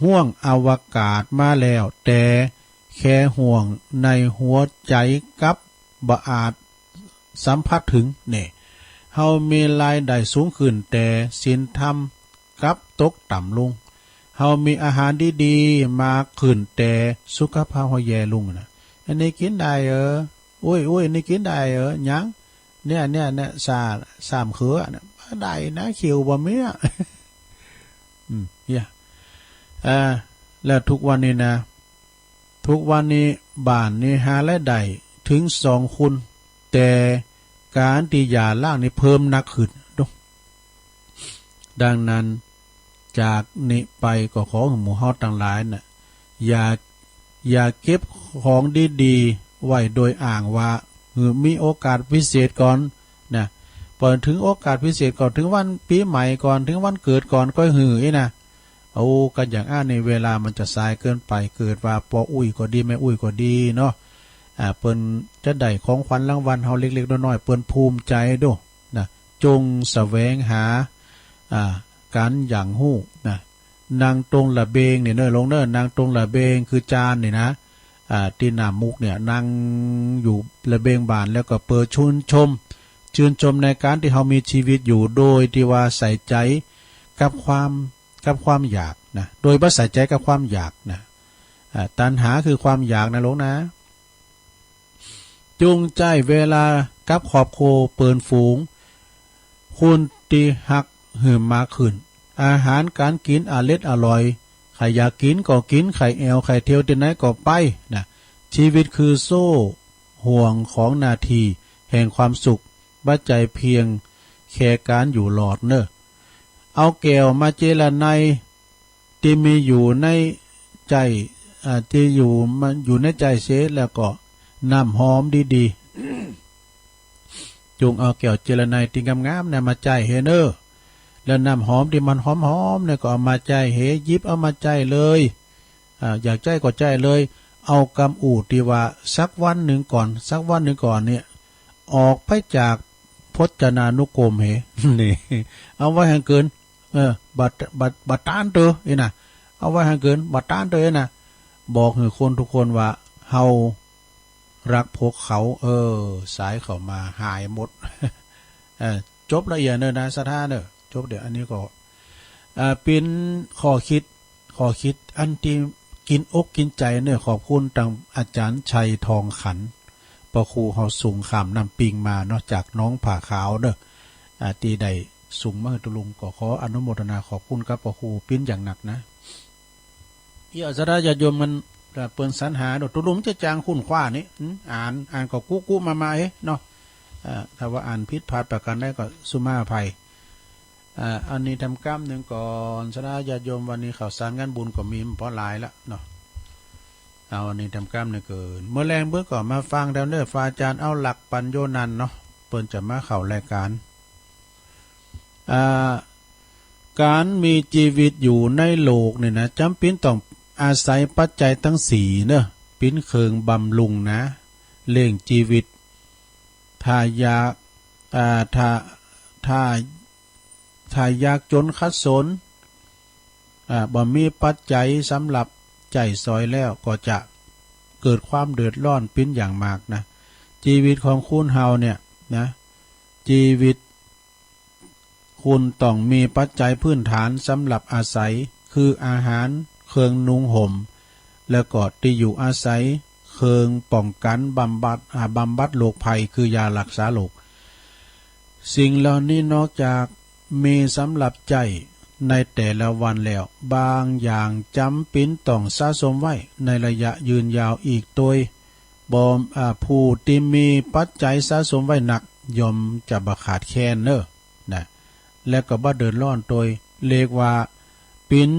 ห้วงอวกาศมาแล้ว แต่แค่ห้วงในหัวใจ๋กลับบ่อาจสัมผัสถึง นี่ เฮามีรายได้สูงขึ้น แต่ศีลธรรมกลับตกต่ำลง เฮามีอาหารดีๆ มากขึ้น แต่สุขภาพเฮาแย่ลงนะ อันนี้กินได้เหรอ อุ้ย อุ้ย อันนี้กินได้เหรอ หยัง เนี่ย เนี่ย เนี่ย ซ่า ซ่ามะเขือเนี่ย ได้นะ เขียวบ่มีอะ อืม เฮีย เอ่อ แล้วทุกวันนี้นะ ทุกวันนี้บ้านนี้หารายได้ถึงสองคูณ แต่การที่หย่าร้างนี่เพิ่มหนักขึ้นเนาะ ดังนั้น จากนี้ไปก็ขอให้หมู่เฮาตังหลายน่ะ อย่า อย่าเก็บของดีๆ ไว้โดยอ้างว่า เออ มีโอกาสพิเศษก่อนนะ พอถึงโอกาสพิเศษก่อน ถึงวันปีใหม่ก่อน ถึงวันเกิดก่อน ค่อยหื้ออี้นะ เอากันอย่างอั้นนี่ เวลามันจะสายเกินไป เกิดว่าป้ออุ๊ยก็ดี แม่อุ๊ยก็ดีเนาะ อ่า เปิ้นจะได้ของขวัญรางวัลเฮาเล็กๆ น้อยๆ เปิ้นภูมิใจโดนะ จงแสวงหา อ่า การหยั่งฮู้นะ นั่งตรงระเบงนี่เนอะ ลงเนอะ นั่งตรงระเบงคือจานนี่นะ อ่า ตี้หน้ามุกเนี่ย นั่งอยู่ระเบงบ้าน แล้วก็เปิดชื่นชม ชื่นชมในการที่เฮามีชีวิตอยู่ โดยที่ว่าใส่ใจกับความ กับความอยากนะ โดยบ่ใส่ใจกับความอยากนะ อ่า ตัณหาคือความอยากนะ ลงนะ จงใจ๊เวลากับครอบครัวเปิ้นฝูง คนตี้ฮักหื้อมากขึ้น อาหารก๋านกิ๋นอเล็ดอร่อย ใค่อยากกิ๋นก็กิ๋น ใค่แอ่วใค่เตียวตี้ไหนก็ไปนะ ชีวิตคือโซ่ห่วงของนาทีแห่งความสุข บ่ใจ้เพียงแค่ก๋านอยู่รอดเนอะ เอาแก้วมาเจรไน ตี้มีอยู่ในใจ๊ อ่า ตี้อยู่ มันอยู่ในใจ๊เสร็จแล้วก็น้ำหอมดีๆ จงเอาแก้วเจรไนตี้งามๆ เนี่ยมาใจ๊เฮเนอะ แล้วน้ำหอมตี้มันหอมๆ เนี่ยก็เอามาใจ๊เฮ หยิบเอามาใจ๊เลย อ่า อยากใจ๊ก็ใจ๊เลย เอากำอู้ตี้ว่าสักวันหนึ่งก่อน สักวันหนึ่งก่อนเนี่ย ออกไปจากพจนานุกรมเฮ นี่ เอาไว้หั้นเกิน เออ บ่ บ่ บ่ตานเตออี้นะ เอาไว้หั้นเกิน บ่ตานเตออี้นะ บอกหื้อคนทุกคนว่าเฮารักพวกเขา เออ สายเข้ามาหายหมด เออ จบละเอียดเนอะนะ ศรัทธาเนอะ จบเดี๋ยวอันนี้ก็ อ่า เป๋นข้อคิด ข้อคิดอันตี้กิ๋นอกกิ๋นใจ๋เนอะ ขอบคุณตังอาจ๋ารย์ชัยทองขัน ป้อครูเฮาสูงข้ามน้ำปิงมาเนาะ จากหนองผาขาวเนอะ อ่า ตี้ได้ส่งมาหื้อตุ๊ลุง ก็ขออนุโมทนาขอบคุณกับป้อครูเป๋นอย่างหนักนะ เอี้ย ศรัทธาญาติโยมมัน เปิ้นสรรหาเนาะ ตุ๊ลุงจะจางค้นคว้านี่ อืม อ่าน อ่านก็กุ๊กุ๊มามาเอ๊ะเนาะ อ่า ถ้าว่าอ่านผิดพลาดประการใดก็สุมาอภัย อ่า อันนี้ทำกำหนึ่งก่อน ศรัทธาญาติโยม วันนี้ข่าวสารงานบุญก็มีบ่หลายละเนาะ เอาอันนี้ทำกำหนึ่งก่อน เมื่อแลงเบิ่งก็มาฟังแถวเนอะ พระอาจารย์เอาหลักปัญโยนันท์เนาะ เปิ้นจะมาเข้ารายการ อ่า ก๋านมีจีวิตอยู่ในโลกนี่นะ จ๋ำเป๋นต้องอาศัยปัจจัยตังสี่เนอะ เป๋นเครื่องบำรุงนะ เลี้ยงจีวิต ถ้าอยาก อ่า ถ้า ถ้า ถ้ายากจนขัดสน อ่า บ่มีปัจจัยสำหรับใจ๊สอยแล้ว ก็จะเกิดความเดือดร้อนเป๋นอย่างมากนะ จีวิตของคนเฮาเนี่ยนะ จีวิตคนต้องมีปัจจัยพื้นฐานสำหรับอาศัย คืออาหาร เครื่องนุ่งห่ม แล้วก็ตี้อยู่อาศัย เครื่องป้องกันบำบัด อ่า บำบัดโรคภัย คือยารักษาโรค สิ่งเหล่านี้นอกจากมีสำหรับใจ๊ในแต่ละวันแล้ว บางอย่างจ๋ำเป๋นต้องสะสมไว้ในระยะยืนยาวอีกตวย บ่ อ่า ผู้ตี้มีปัจจัยสะสมไว้นัก ย่อมจะบ่ขาดแคลนเนอะ นะ และก็บ่เดือดร้อนตวย เรียกว่าเป๋น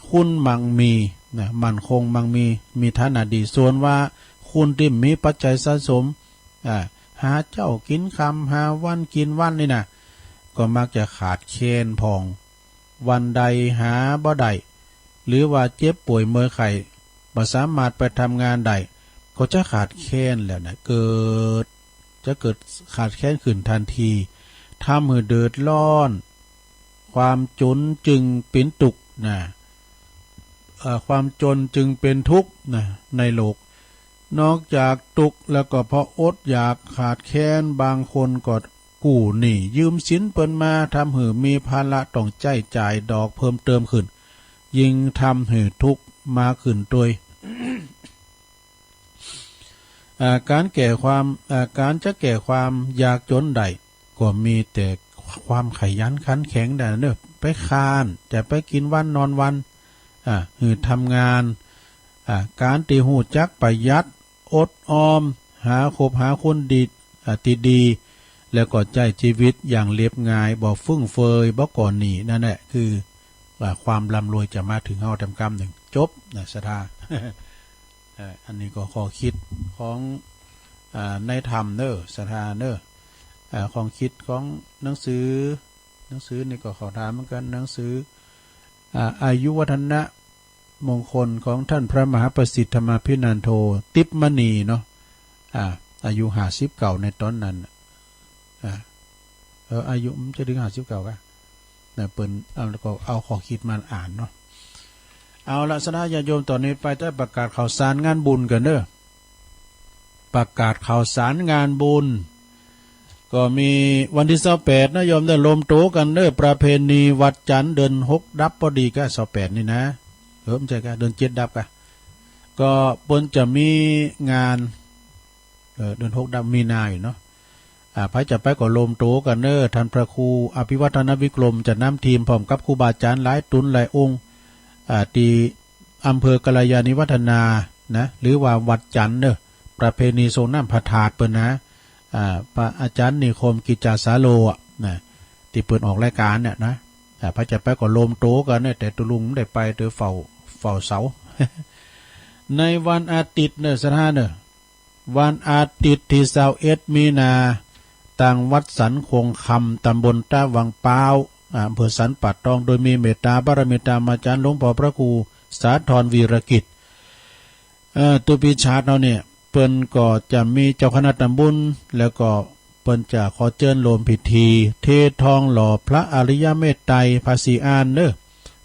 คนมั่งมีนะ มั่นคงมั่งมี มีฐานะดี ส่วนว่าคนตี้มีปัจจัยสะสม อ่า หาเจ๊ากิ๋นค่ำ หาวันกิ๋นวันนี่นะ ก็มักจะขาดแคลนพ่อง วันใดหาบ่ได้ หรือว่าเจ็บป่วยเมื่อยไข้ บ่สามารถไปทำงานได้ ก็จะขาดแคลนแล้วนะ เกิด จะเกิดขาดแคลนขึ้นทันที ทำหื้อเดือดร้อน ความจนจึงเป๋นตุ๊กข์นะ เอ่อ ความจนจึงเป๋นทุกข์นะ ในโลก นอกจากตุ๊กข์แล้วก็เพราะอดอยากขาดแคลน บางคนก็กู้หนี้ยืมสินเปิ้นมา ทำหื้อมีภาระต้องใจ๊จ่ายดอกเพิ่มเติมขึ้น ยิ่งทำหื้อทุกข์มากขึ้นตวย อ่า ก๋านแก้ความ อ่า ก๋านจะแก้ความยากจนได้ ก็มีแต่ค ความขยันขันแข็งได้เนอะ ไปค้าน จะไปกินวันนอนวัน อ่า หือทำงาน อ่า การตี้ฮู้จักประหยัด อดออม หาคบหาคนดี อ่า ตี้ดี แล้วก็ใจ๊ชีวิตอย่างเรียบง่าย บ่ฟุ่มเฟือย บ่ก่อหนี้ นั่นแหละคือ อ่า ความร่ำรวยจะมาถึงเฮาแต้มกำหนึ่ง จบนะ ศรัทธา เอ่อ อันนี้ก็ข้อคิดของ อ่า ในธรรมเนอะ ศรัทธาเนอะ อ่า ข้อคิดของหนังสือ หนังสือนี่ก็ขอถามเหมือนกัน หนังสือ อ่า อายุวัฒนะมงคลของท่านพระมหาประสิทธิ์ธรรมาภินันโท ติปมณีเนาะ อ่า อายุห้าสิบเก้าในตอนนั้นน่ะ อ่า เออ อายุมันจะถึงห้าสิบเก้ากะ นะ เปิ้นเอา แล้วก็เอาข้อคิดมาอ่านเนาะ เอาละ ศรัทธาญาติโยม ตอนนี้ไปจะประกาศข่าวสารงานบุญกันเด้อ ประกาศข่าวสารงานบุญ ก็มีวันตี้ซาวแปดนะโยม ได้รวมตัวกันเด้อ ประเพณีวัดจันทร์เดือนหกดับพอดีกะ ซาวแปดนี่นะ เออ ไม่ใช่กะ เดือนเจ็ดดับกะ ก็เปิ้นจะมีงาน เออ เดือนหกดับมีนาอยู่เนาะ อ่า ไผจะไปก็รวมตัวกันเนอะ ท่านพระครูอภิวัฒนวิกรมจะนำทีมพร้อมกับครูบาอาจารย์หลายตนหลายองค์ อ่า ตี้อำเภอกัลยาณิวัฒนานะ หรือว่าวัดจันทร์เนอะ ประเพณีส่งน้ำพระธาตุเปิ้นนะ อ่า พระอาจารย์นิคมกิจจาสาโลอะนะ ตี้เปิ้นออกรายการเนี่ยนะ อ่า ไผจะไปก็รวมตัวกันเนี่ย แต่ตุ๊ลุงไม่ได้ไป เตอเฝ้า เฝ้าเสา ในวันอาทิตย์เนอะ ศรัทธาเนอะ วันอาทิตย์ตี้ซาวเอ็ดมีนา ตางวัดสันขวงคำ ตำบลตาวังป้าว อำเภอสันป่าตอง โดยมีเมตตาบารมีธรรมอาจารย์หลวงพ่อพระครูสาธรวีรกิจ เอ่อ ตุ๊ปีชาติเฮาเนี่ย เปิ้นก็จะมีเจ้าคณะตำบล แล้วก็เปิ้นจะขอเจิญร่วมพิธี เททองหล่อพระอริยเมตไตร ภาษีอานเนอะ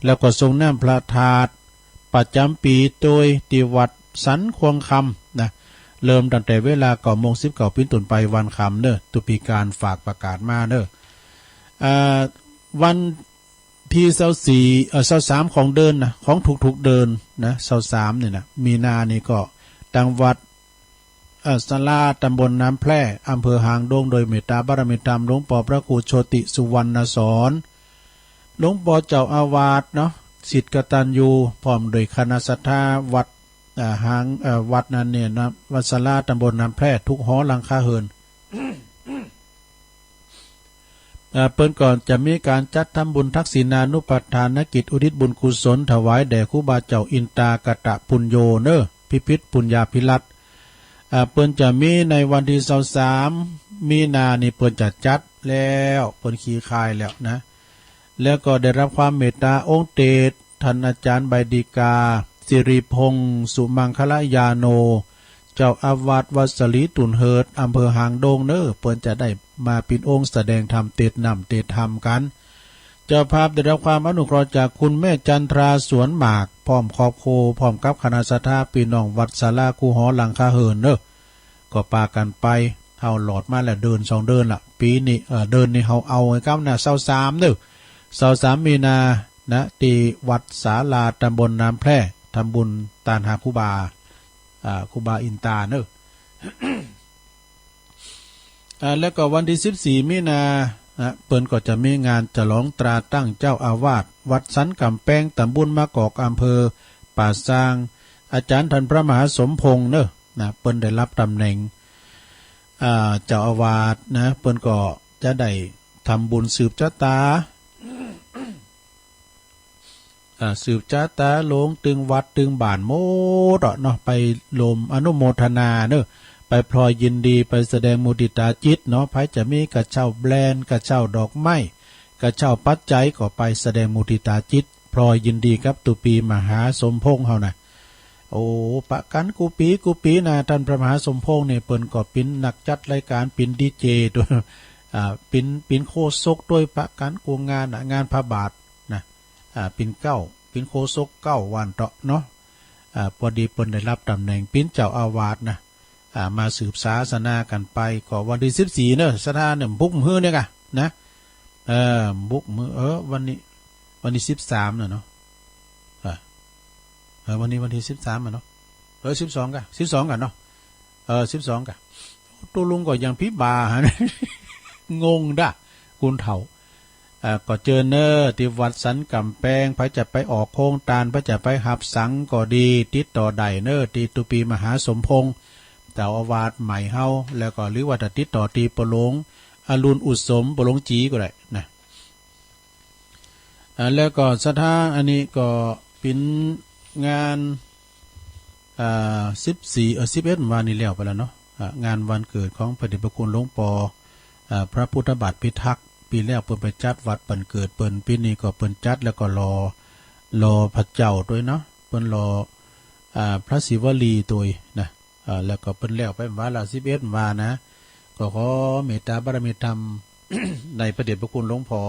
แล้วก็ส่งน้ำพระธาตุ ประจำปีโดยตี้วัดสันขวงคำนะ เริ่มตั้งแต่เวลาเก้าโมงสิบเก้าปิ้นต้นไปวันค่ำเนอะ ตุ๊ปีการฝากประกาศมาเนอะ อ่า วันตี้ซาวสี่ เอ่อ ซาวสามของเดือนนะ ของทุกๆเดือนนะ ซาวสามนี่นะ มีนานี่ก็ตางวัด เอ่อ ศาลาตำบลน้ำแพร่ อำเภอหางดง โดยเมตตาบารมีธรรมหลวงพ่อพระครูโชติสุวรรณสอน หลวงพ่อเจ้าอาวาสเนาะ ศิษย์กตัญญู พร้อมด้วยคณะศรัทธาวัด อ่า หาง เอ่อ วัดนั้นเนี่ยนะ วัดศาลาตำบลน้ำแพร่ ทุกหอหลังคาเรือน เอ่อ เปิ้นก็จะมีการจัดทำบุญทักษิณานุปทานกิจอุทิศบุญกุศลถวายแด่ครูบาเจ้าอินตากตปุญโญเนอะ พิพิธปุญญาภิรัตน์ อ่า เปิ้นจะมีในวันตี้ซาวสามมีนานี่เปิ้นจะจัดแล้ว เปิ้นขี้คายแล้วนะ แล้วก็ได้รับความเมตตาองค์เตสท่านอาจารย์ใบดีกา สิริพงษ์สุมังคลยาโน เจ้าอาวาสวัดสลีตุนเฮิด อำเภอหางดงเนอะ เปิ้นจะได้มาปิ้นองค์แสดงธรรมเตสน้ำเตสธรรมกัน เจ้าภาพได้รับความอนุเคราะห์จากคุณแม่จันทราสวนหมาก พร้อมครอบครัว พร้อมกับคณะศรัทธาพี่น้องวัดศาลาคู่หอหลังคาเรือนเนอะ ก็ปากันไป เฮาหลอดมาแล้วเดือนสองเดือนละ ปีนี้ เอ่อ เดือนนี้เฮาเอาไอ้กำนะ ซาวสามเนอะ ซาวสามมีนานะ ตี้วัดศาลาตำบลน้ำแพร่ ทำบุญตานหาครูบา อ่า ครูบาอินตาเนอะ อ่า แล้วก็วันตี้สิบสี่มีนานะ เปิ้นก็จะมีงานฉลองตราตั้งเจ้าอาวาสวัดสันกำแพง ตำบลมะกอก อำเภอป่าซาง อาจารย์ท่านพระมหาสมพงษ์เนอะ นะ เปิ้นได้รับตำแหน่ง อ่า เจ้าอาวาสนะ เปิ้นก็จะได้ทำบุญสืบชะตา อ่า สืบชะตาลงตึงวัดตึงบ้านหมดอะเนาะ ไปร่วมอนุโมทนาเนอะ ไปพลอยยินดี ไปแสดงมุทิตาจิตเนาะ ไผจะมีกระเช้าแบรนด์ กระเช้าดอกไม้ กระเช้าปัจจัย ก็ไปแสดงมุทิตาจิต พลอยยินดีกับตุ๊ปีมหาสมพงษ์เฮานะ โอ้ ปะกันกู้ปีกู้ปีนะ ท่านพระมหาสมพงษ์นี่เปิ้นก็ปิ้นนักจัดรายการ ปิ้นดีเจตัวย อ่า ปิ้น ปิ้นโฆษกตัวย ปะกันกู้งานนะ งานพระบาทนะ อ่า ปิ้นเก๊า ปิ้นโฆษกเก๊าวันเตาะเนาะ อ่า พอดีเปิ้นได้รับตำแหน่งปิ้นเจ้าอาวาสนะ อ่า มาสืบศาสนากันไป ก็วันตี้สิบสี่เนอะ ศรัทธาเนี่ย บุกมื้อเนี่ยกะนะ เออ บุกมื้อ เออ วันนี้ วันนี้สิบสามน่ะเนาะ เออ เออ วันนี้วันตี้สิบสามอะเนาะ เออ สิบสองกะ สิบสองกะเนาะ เออ สิบสองกะ ตุ๊ลุงก็ยังผีบ่าหัน งงด้า คนเฒ่า เอ่อ ก็เจิญเน้อ ตี้วัดสันกำแพง ไผจะไปออกโฮงตาน ไผจะไปฮับสังก็ดี ติดต่อได้เน้อ ตี้ตุปีมหาสมพงษ์ เจ้าอาวาสใหม่เฮา แล้วก็ หรือว่าจะติดต่อตี้ปอหลวงอรุณอุดสม ปอหลวงจีก็ได้นะ อ่า แล้วก็ศรัทธาอันนี้ก็เป๋นงาน อ่า สิบสี่ เอ่อ สิบเอ็ด วานนี้แล้วไปแล้วเนาะ อ่า งานวันเกิดของพระเดชพระคุณหลวงปอ อ่า พระพุทธบาทพิทักษ์ ปีแล้วเปิ้นไปจัดวัดวันเกิดเปิ้น ปีนี้ก็เปิ้นจัดแล้วก็หล่อ หล่อพระเจ้าด้วยเนาะ เปิ้นหล่อ อ่า พระศิวลีด้วยนะ อ่า แล้วก็เปิ้นแล้วไปวาละสิบเอ็ดวานะ ก็ขอเมตตาบารมีธรรม ในพระเดชพระคุณหลวงพ่อ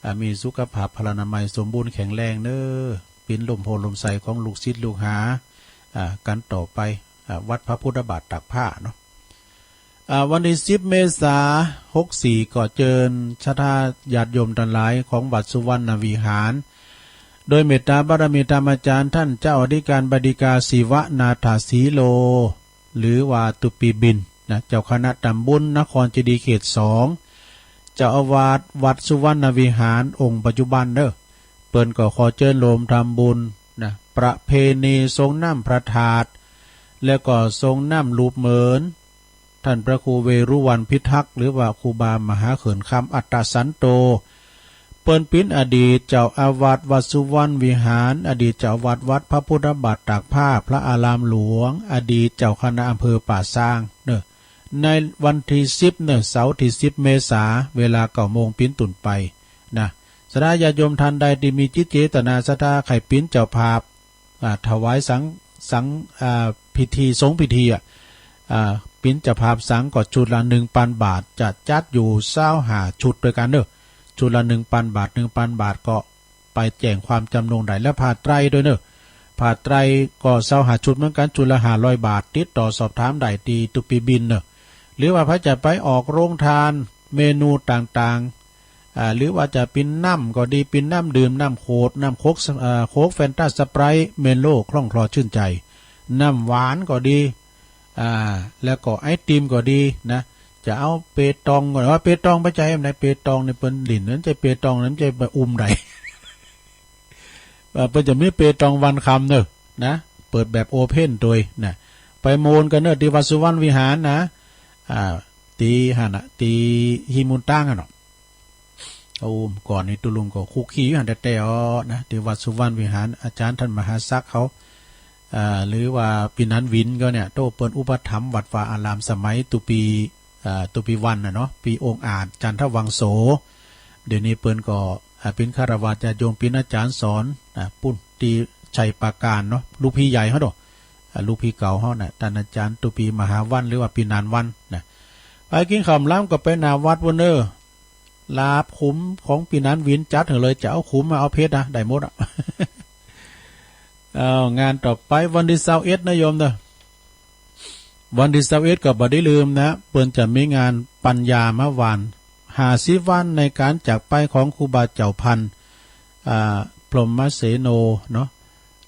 อ่า มีสุขภาพพลานามัยสมบูรณ์แข็งแรงเน้อ เป๋นล่มโพธิ์ล่มไทรของลูกศิษย์ลูกหา อ่า กันต่อไป อ่า วัดพระพุทธบาทตากผ้าเนาะ อ่า วันที่สิบเมษาหกสี่ ก็เจิญศรัทธาญาติโยมตังหลายของวัดสุวรรณวิหาร โดยเมตตาบารมีธรรมอาจารย์ท่านเจ้าอธิการบดีกาศิวนาถสีโล หรือว่าตุปีบินนะ เจ้าคณะตำบลนครเจดีย์เขตสอง เจ้าอาวาสวัดสุวรรณวิหารองค์ปัจจุบันเน้อ เปิ้นก็ขอเจิญโฮมทำบุญนะ ประเพณีสรงน้ำพระธาตุ แล้วก็สรงน้ำรูปเหมือน ท่านพระครูเวรุวัณพิทักษ์ หรือว่าครูบามหาเขินคำอัตตสันโต เปิ้นเป๋นอดีตเจ้าอาวาสวัดสุวรรณวิหาร อดีตเจ้าอาวาสวัดพระพุทธบาทตากผ้า พระอารามหลวง อดีตเจ้าคณะอำเภอป่าซางเน้อ ในวันที่สิบเน้อ เสาร์ที่สิบเมษา เวลาเก้าโมงเป๋นต้นไปนะ ศรัทธาญาติโยมท่านใดที่มีจิตเจตนาศรัทธาใคร่เป๋นเจ้าภาพ อ่า ถวายสัง สัง อ่า พิธี สงฆ์พิธีอะ อ่า เป๋นเจ้าภาพสังก็ชุดละหนึ่งปันบาท จะจัดอยู่ซาวห้าชุดด้วยกันเน้อ ชุดละหนึ่งปันบาท หนึ่งปันบาทก็ไปแจ้งความจำนงได้ และผ้าไตรด้วยเน้อ ผ้าไตรก็ซาวห้าชุดเหมือนกัน ชุดละห้าร้อยบาท ติดต่อสอบถามได้ตี้ตุปีบินเน้อ หรือว่าใผจะไปออกโฮงตานเมนูต่างๆ อ่า หรือว่าจะเป๋นน้ำก็ดี เป๋นน้ำดื่ม น้ำขวด น้ำโค้ก เอ่อ โค้ก แฟนตา สไปร์ต เมโล่ คล่องคลอชื่นใจ น้ำหวานก็ดี อ่า แล้วก็ไอติมก็ดีนะ จะเอาเปตองก็ว่า เปตองไปใจ้อันใด เปตองนี่เปิ้นหลิ้น มันใจ้เปตอง มันใจ้ไปอุ้มใด เอ่อ เปิ้นจะมีเปตองวันค่ำเน้อนะ เปิดแบบโอเพ่นโดยนะ ไปโมนกันเน้อ ตี้วัดสุวรรณวิหารนะ อ่า ตี้หั้นน่ะ ตี้ฮิมมุนตังหั้นเนาะ โอ้ ก่อนนี้ตุ๊ลุงก็คุกคีอยู่หั้นแต่ๆ อ้อนะ ตี้วัดสุวรรณวิหาร อาจารย์ท่านมหาศักดิ์เขา อ่า หรือว่าปี๋นันวินก็เนี่ย โต้เปิ้นอุปถัมภ์วัดวาอารามสมัยตุปี อ่า ตุปีวันน่ะเนาะ ปีองอาจจันทวังโส เดี๋ยวนี้เปิ้นก็ อ่า เป๋นฆราวาสญาติโยม เป๋นอาจารย์สอน อ่า ปู้นตี้ชัยปราการเนาะ ลูกพี่ใหญ่เฮาเนาะ อ่า ลูกพี่เก่าเฮาน่ะ ต้านอาจารย์ตุปีมหาวัน หรือว่าปี๋นันวันนะ ไปกินข้าวหลามก็ไปหน้าวัดปู้นเน้อ ลาบขุมของปี๋นันวินจัดหื้อเลย จะเอาขุมมาเอาเผ็ดนะ ได้หมดอะ เอา งานต่อไปวันที่ซาวเอ็ดนะโยมเน้อ วันที่ซาวเอ็ดก็บ่ได้ลืมนะ เปิ้นจะมีงานปัญญามาหว่าน ห้าสิบวันในการจากไปของครูบาเจ้าพันธุ์ อ่า พรหมเสโนเนาะ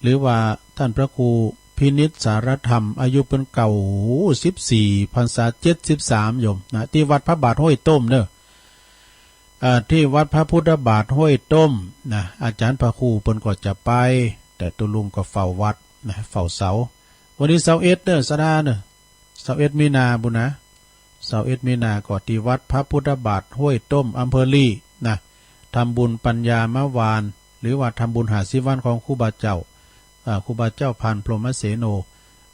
หรือว่าท่านพระครูพินิจสารธรรม อายุเปิ้นเก้าสิบสี่ พรรษาเจ็ดสิบสามโยมนะ ตี้วัดพระบาทห้วยต้มเน้อ อ่า ตี้วัดพระพุทธบาทห้วยต้มนะ อาจารย์พระครูเปิ้นก็จะไป แต่ตุ๊ลุงก็เฝ้าวัดนะ เฝ้าเสา วันที่ซาวเอ็ดเน้อ ศรัทธาเน้อ ซาวเอ็ดมีนาปู้นนะ ซาวเอ็ดมีนาก็ตี้วัดพระพุทธบาทห้วยต้ม อำเภอลีนะ ทำบุญปัญญามาหว่าน หรือว่าทำบุญห้าสิบวันของครูบาเจ้า อ่า ครูบาเจ้าพันธุ์พรหมเสโน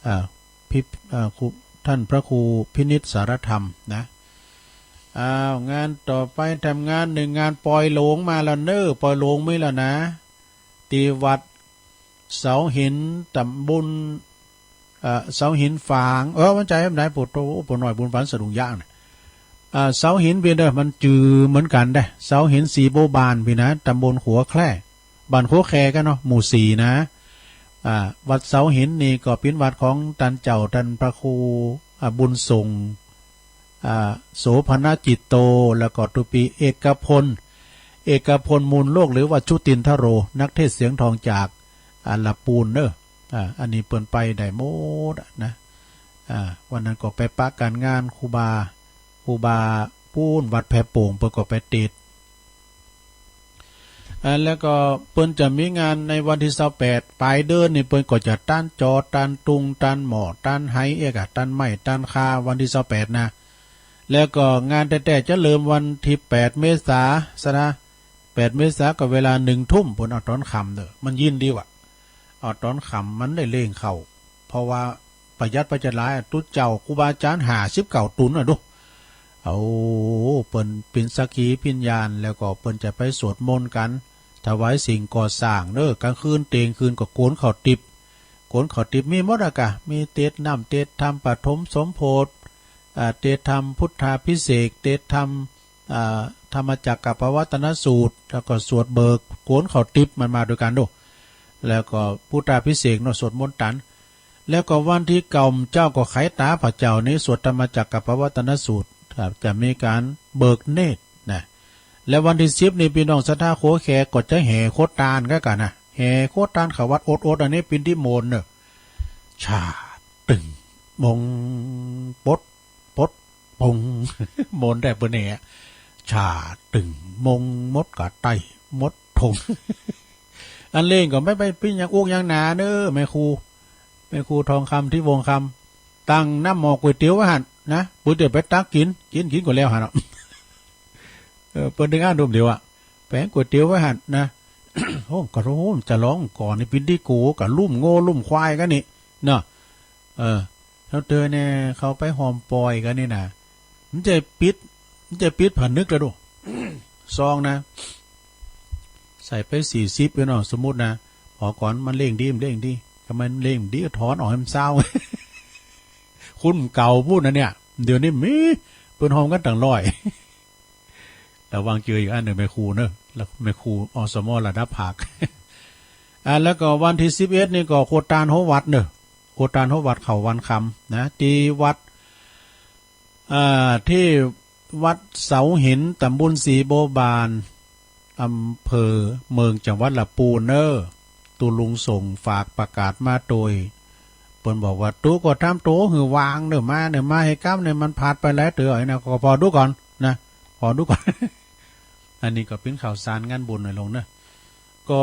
อ่า พิ อ่า ครู ท่านพระครูพินิจสารธรรมนะ อ้าว งานต่อไปทำงานหนึ่งงาน ปอยหลวงมาแล้วเน้อ ปอยหลวงมีแล้วนะ ตี้วัดเสาหิน ตำบล เอ่อ เสาหินฝาง เออ มันใจ้อันใด ปู่โต ปู่น้อย บุญฝัน สะดุ้งยางน่ะ เอ่อ เสาหินเปียงเด้อ มันจื่อเหมือนกันเด้อ เสาหินสีโบวบานเปียงนะ ตำบลขัวแคร่ บ้านขัวแคร่กันเนาะ หมู่สี่นะ อ่า วัดเสาหินนี่ก็เป๋นวัดของต้านเจ้า ต้านพระครู อ่า บุญส่ง อ่า โสภณจิตโต แล้วก็ตุปีเอกพล เอกพล มูลโลก หรือว่าชุตินทโร นักเทศน์เสียงทองจาก อ่า ละปูนเน้อ อ่า อันนี้เปิ้นไปได้หมดอะนะ อ่า วันนั้นก็ไปปะการงานครูบา ครูบาปู้นวัดแพโป่ง เปิ้นก็ไปเตสน์ อ่า แล้วก็เปิ้นจะมีงานในวันที่ซาวแปด ปลายเดือนนี่ เปิ้นก็จะตันจอ ตันตุง ตันหม้อ ตันไห เอ๊ะกะ ตันไม้ ตันคา วันที่ซาวแปดนะ แล้วก็งานแต๊ๆ จะเริ่มวันที่แปดเมษาซะนะ แปดเมษาก็เวลาหนึ่งทุ่ม เปิ้นเอาตอนค่ำเด้อ มันยินดีว่ะ เอาตอนค่ำมันได้เล่งเข้า เพราะว่าประหยัดไปจะหลาย ตุ๊เจ้าครูบาอาจารย์ห้าสิบเก้าตนน่ะดู เอา เปิ้นเป็นสักขีพยาน แล้วก็เปิ้นจะไปสวดมนต์กัน ถวายสิ่งก่อสร้างเด้อ กลางคืนเตียงคืนก็โกนข้าวติบ โกนข้าวติบมีหมดอะกะ มีเตสน์น้ำ เตสน์ธรรม ปฐมสมโภช อ่า เตสน์ธรรม พุทธาภิเษก เตสน์ธรรม อ่า ธรรมจักรกัปปวัตตนสูตร แล้วก็สวดเบิก โกนข้าวติบมันมาด้วยกันดู แล้วก็พุทธาภิเษกเนาะ สวดมนต์ตัน แล้วก็วันที่เก้าเจ้าก็ไขตาพระเจ้านี้ สวดธรรมจักรกัปปวัตตนสูตรครับ จะมีการเบิกเนตรนะ และวันที่สิบนี่พี่น้องศรัทธาโขแขกก็จะแห่โคตานก็กันนะ แห่โคตานเข้าวัด โอดๆ อันนี้ปินที่โมนเนอะ ชาตึงมงปด ปดปง โมนได้เปิ้นเนี่ย ชาตึงมงมดกะไตมดทง อันเล่งก็ไม่ไปปิ้นยังอุกยังหนาเนอะ แม่ครู แม่ครูทองคำ ทิพย์วงศ์คำ ตั้งน้ำหม้อก๋วยเตี๋ยวไว้หั่นนะ เปิ้นเดี๋ยวไปตักกิน กิน กินก็แล้วหั่นเนาะ เออ เปิ้นถึงอ่านรูปเดียวอะ แผงก๋วยเตี๋ยวไว้หั่นนะ โอ้ กะโอ้ จะร้องก่อนนี่ปินที่กูกะลุ่มโง่ลุ่มควายกันนี่เนาะ เออ แล้วเธอเนี่ยเขาไปหอมปอยกันนี่นะ มันจะปิด มันจะปิดผนึกแล้วดู ซองนะ ใส่ไปสี่สิบพี่น้อง สมมุตินะ พอก่อนมันเร่งดี มันเร่งดี ถ้ามันเร่งดีก็ถอนออกให้มันเศร้า คุณเก่าพูดนะเนี่ย เดี๋ยวนี้มี เปิ้นหอมกันตั้งร้อย ระวังเจออีกอันหนึ่งแม่ครูเนอะ แล้วแม่ครูอสมระดับภาค อ่า แล้วก็วันที่สิบเอ็ดนี่ก็โคตานโฮวัดเนอะ โคตานโฮวัดเขาวันคำนะ ที่วัด อ่า ที่วัดเสาหิน ตำบลศรีบัวบาน อำเภอเมือง จังหวัดลำพูนเนอะ ตุลุงส่งฝากประกาศมาโดย เปิ้นบอกว่า ตุ๊ก็ทำโตหื้อวางเนอะ มาเนอะ มาให้กำเนอะ มันพลาดไปหลายเตื้อไอ้นะ ก็พอดูก่อนนะ พอดูก่อน อันนี้ก็เป็นข่าวสารงานบุญหน่อยลงเนอะ ก็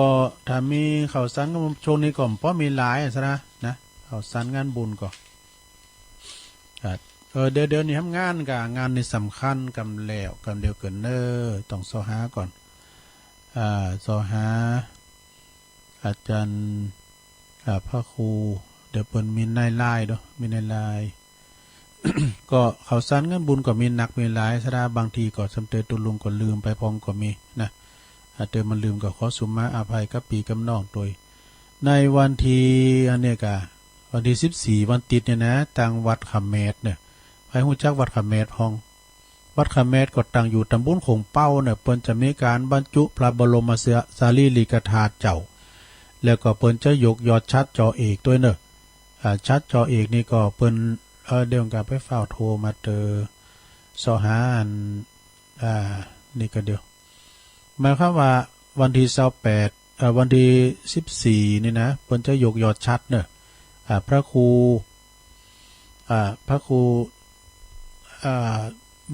ถ้ามีข่าวสารงานบุญช่วงนี้ก็บ่มีหลายซะนะ นะ ข่าวสารงานบุญก็ ครับ เออ เดี๋ยว เดี๋ยวนี้ทำงานกะ งานนี่สำคัญกำแล้ว กำเดียวกันเนอะ ต้องเซาะหาก่อน อ่า เซาะหา อาจารย์ อ่า พระครู เดี๋ยวเปิ้นมีในไลน์เด้อ มีในไลน์ ก็ข่าวสารงานบุญก็มีหนักมีหลายซะดา บางทีก็สำเตยตุลุงก็ลืมไปพองก็มีนะ อาจจะมันลืมก็ขอสุมาอภัยกับปี้กับน้องโดย ในวันที่ อันเนี้ยกะ วันที่สิบสี่ วันติดเนี่ยนะ ตางวัดขะแมดเนี่ย ใผฮู้จักวัดขะแมดพอง วัดขะแมดก็ตั้งอยู่ตำบลโขงเป๊าเนี่ย เปิ้นจะมีการบรรจุพระบรมสารีริกธาตุเจ้า แล้วก็เปิ้นจะยกยอดฉัตรจอเอกด้วยเนอะ อ่า ฉัตรจอเอกนี่ก็เปิ้น เอ่อ เดี๋ยวกะไปฟ้าวโทรมาเตอ เซาะหาอัน อ่า นี่ก็เดี๋ยว หมายความว่าวันที่ซาวแปด เอ่อ วันที่สิบสี่นี่นะ เปิ้นจะยกยอดฉัตรเนอะ อ่า พระครู อ่า พระครู อ่า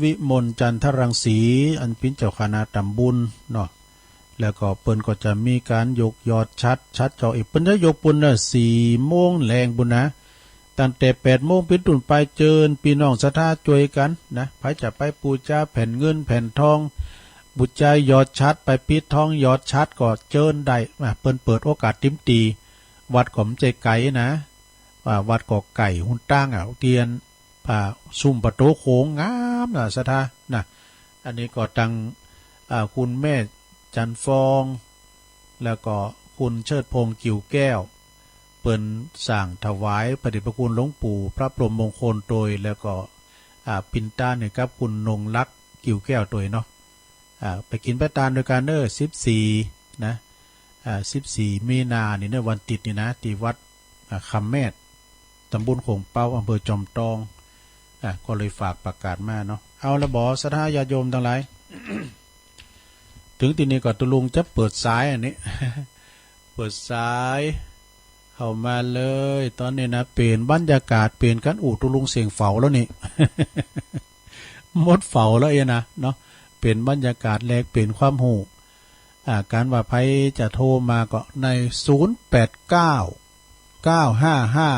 วิมลจันทรังสี อันเปิ้นเจ้าคณะตำบลเนาะ แล้วก็เปิ้นก็จะมีการยกยอดฉัตร ฉัตรจอเอก เปิ้นจะยกปุ้นเนอะ สี่โมงแลงปุ้นนะ ตั้งแต่แปดโมงเป็นต้นไป เจิญปี้น้องศรัทธาจ้วยกันนะ ใผจะไปปูจาแผ่นเงินแผ่นทอง ปูจายอดฉัตร ไปปิดทองยอดฉัตรก็เจิญได้นะ เปิ้นเปิดโอกาสเต็มตี้ วัดก็บ่ใจ้ไก๋นะ อ่า วัดก็ใก้หนตางอะ เตียน อ่า ซุมประตู๋โขงงามนะศรัทธานะ อันนี้ก็ตัง อ่า คุณแม่จันทร์ฟอง แล้วก็คุณเชิดพงษ์ กิ่วแก้ว เปิ้นสร้างถวายพระเดชพระคุณหลวงปู่พระพรหมมงคลโตย แล้วก็ อ่า ปิ้นตานให้กับคุณนงรัก กิ่วแก้วโตยเนาะ อ่า ไปกินไปตานด้วยกันเด้อ สิบสี่ นะ อ่า สิบสี่ มีนานี่เนอะ วันติดนี่นะ ที่วัด อ่า ขะแมด ตำบลโขงเป๊า อำเภอจอมตอง อ่า ก็เลยฝากประกาศมาเนาะ เอาละบ่ ศรัทธาญาติโยมตังหลาย ถึงตี้นี่ก็ตุลุงจะเปิดสายอันนี้ เปิดสายเข้ามาเลย ตอนนี้นะ เปลี่ยนบรรยากาศ เปลี่ยนกันอู้ ตุลุงเสียงเฝาแล้วนี่ หมดเฝาแล้วเอ้ยนะ เนาะ เปลี่ยนบรรยากาศ แลกเปลี่ยนความฮู้ อ่า การว่าใผจะโทรมาก็ใน ศูนย์แปดเก้า เก้าห้าห้า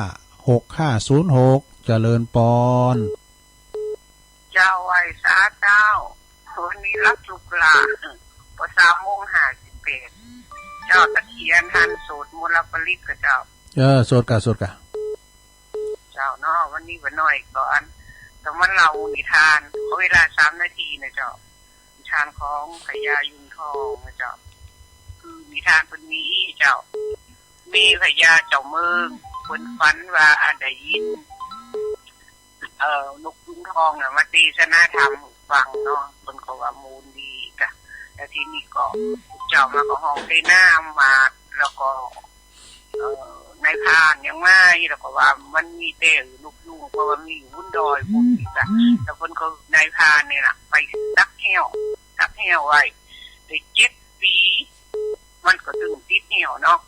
หกห้าศูนย์หก เจริญปอน เจ้า ไหว้สาเจ้า วันนี้รับลูกหลาน พอสามโมงห้าสิบแปด เจ้าตะเคียนหันโสดมลปริตกับเจ้า เออ โสดกะ โสดกะ เจ้าเนาะ วันนี้วันน้อยก่อน ต้องมาเล่านิทาน ขอเวลาสามนาทีนะเจ้า นิทานของพญายุงทองนะเจ้า คือนิทานเพิ่นมีเจ้า มีพญาเจ้าเมือง เพิ่นฝันว่าอันได้ยิน เอ่อ นกยุงทองน่ะมาเทศนาธรรมให้ฟังเนาะ เพิ่นก็ว่าม่วนดีกะ แล้วทีนี้ก็เจ้ามาก็ฮ้องเสนามา แล้วก็ เอ่อ นายพรานยังมา แล้วก็ว่ามันมีแต่นกยุง เพราะว่ามีอยู่บนดอยพุ้นกะ แล้วเพิ่นก็นายพรานนี่ล่ะ ไปดักแฮว ดักแฮวไว้ ได้เจ็ดปี มันก็ถึงติดแฮวเนาะ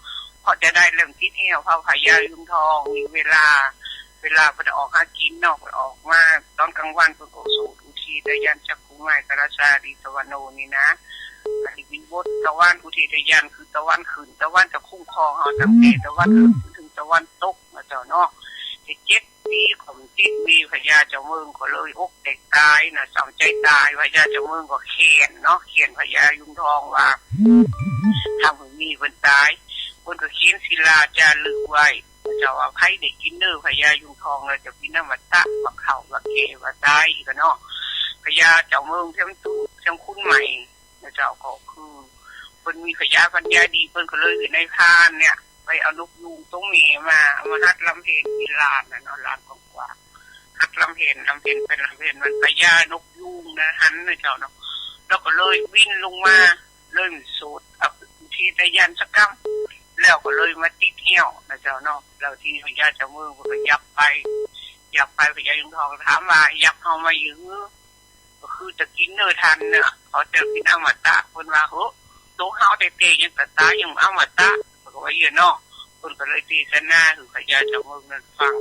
เพราะจะได้เริ่มติดแฮว เพราะพญายุงทองนี่เวลา เวลาเพิ่นออกหากินเนาะ เพิ่นออกมาตอนกลางวันเพิ่นก็สูดอุทิศยานจักขุมายกรสาลีสวรรณโนนี่นะ อันนี้วิงวอนตะวันอุทิศยานคือตะวันขึ้น ตะวันจะคุ้มครองเฮาตั้งแต่ตะวันขึ้นจนถึงตะวันตกนะเจ้าเนาะ เจ็ดปีก็มันติด มีพญาเจ้าเมืองก็เลยอกแตกตายนะ เศร้าใจตาย พญาเจ้าเมืองก็แค้นเนาะ แค้นพญายุงทองว่า ทำให้มีเพิ่นตาย เพิ่นก็เขียนศิลาจารึกไว้ เจ้าว่าไผได้กินเด้อพญายุงทองแล้วจะเป็นอมตะ ว่าเฒ่าว่าแก่ว่าตายอีกอะเนาะ พญาเจ้าเมืองเทียมตู้เทียมคุณใหม่ พระเจ้าก็คือเพิ่นมีพญาปัญญาดี เพิ่นก็เลยให้นายพรานเนี่ย ไปเอานกยูงตัวแม่มา เอามาหัดลำเพลนที่ลานน่ะเนาะ ลานกว้างๆ หัดลำเพลน ลำเพลนไปลำเพลน มันพญานกยูงนะ หันนะเจ้าเนาะ แล้วก็เลยบินลงมา เริ่มโสด เอาอุทิศยานสักกำ แล้วก็เลยมาติดแฮวนะเจ้าเนาะ แล้วที่พญาเจ้าเมืองเพิ่นก็ยับไป ยับไป พญายุงทองถามว่า ยับเฮามาอยู่ ก็คือจะกินเนื้อท่านเนี่ย เขาจะเป็นอมตะ เพิ่นว่า โห ตัวเฮาแท้ๆ ยังกะตาย ยังอมตะ เพิ่นก็ว่าอย่างเนาะ เพิ่นก็เลยเทศนาให้พญาเจ้าเมืองนั้นฟัง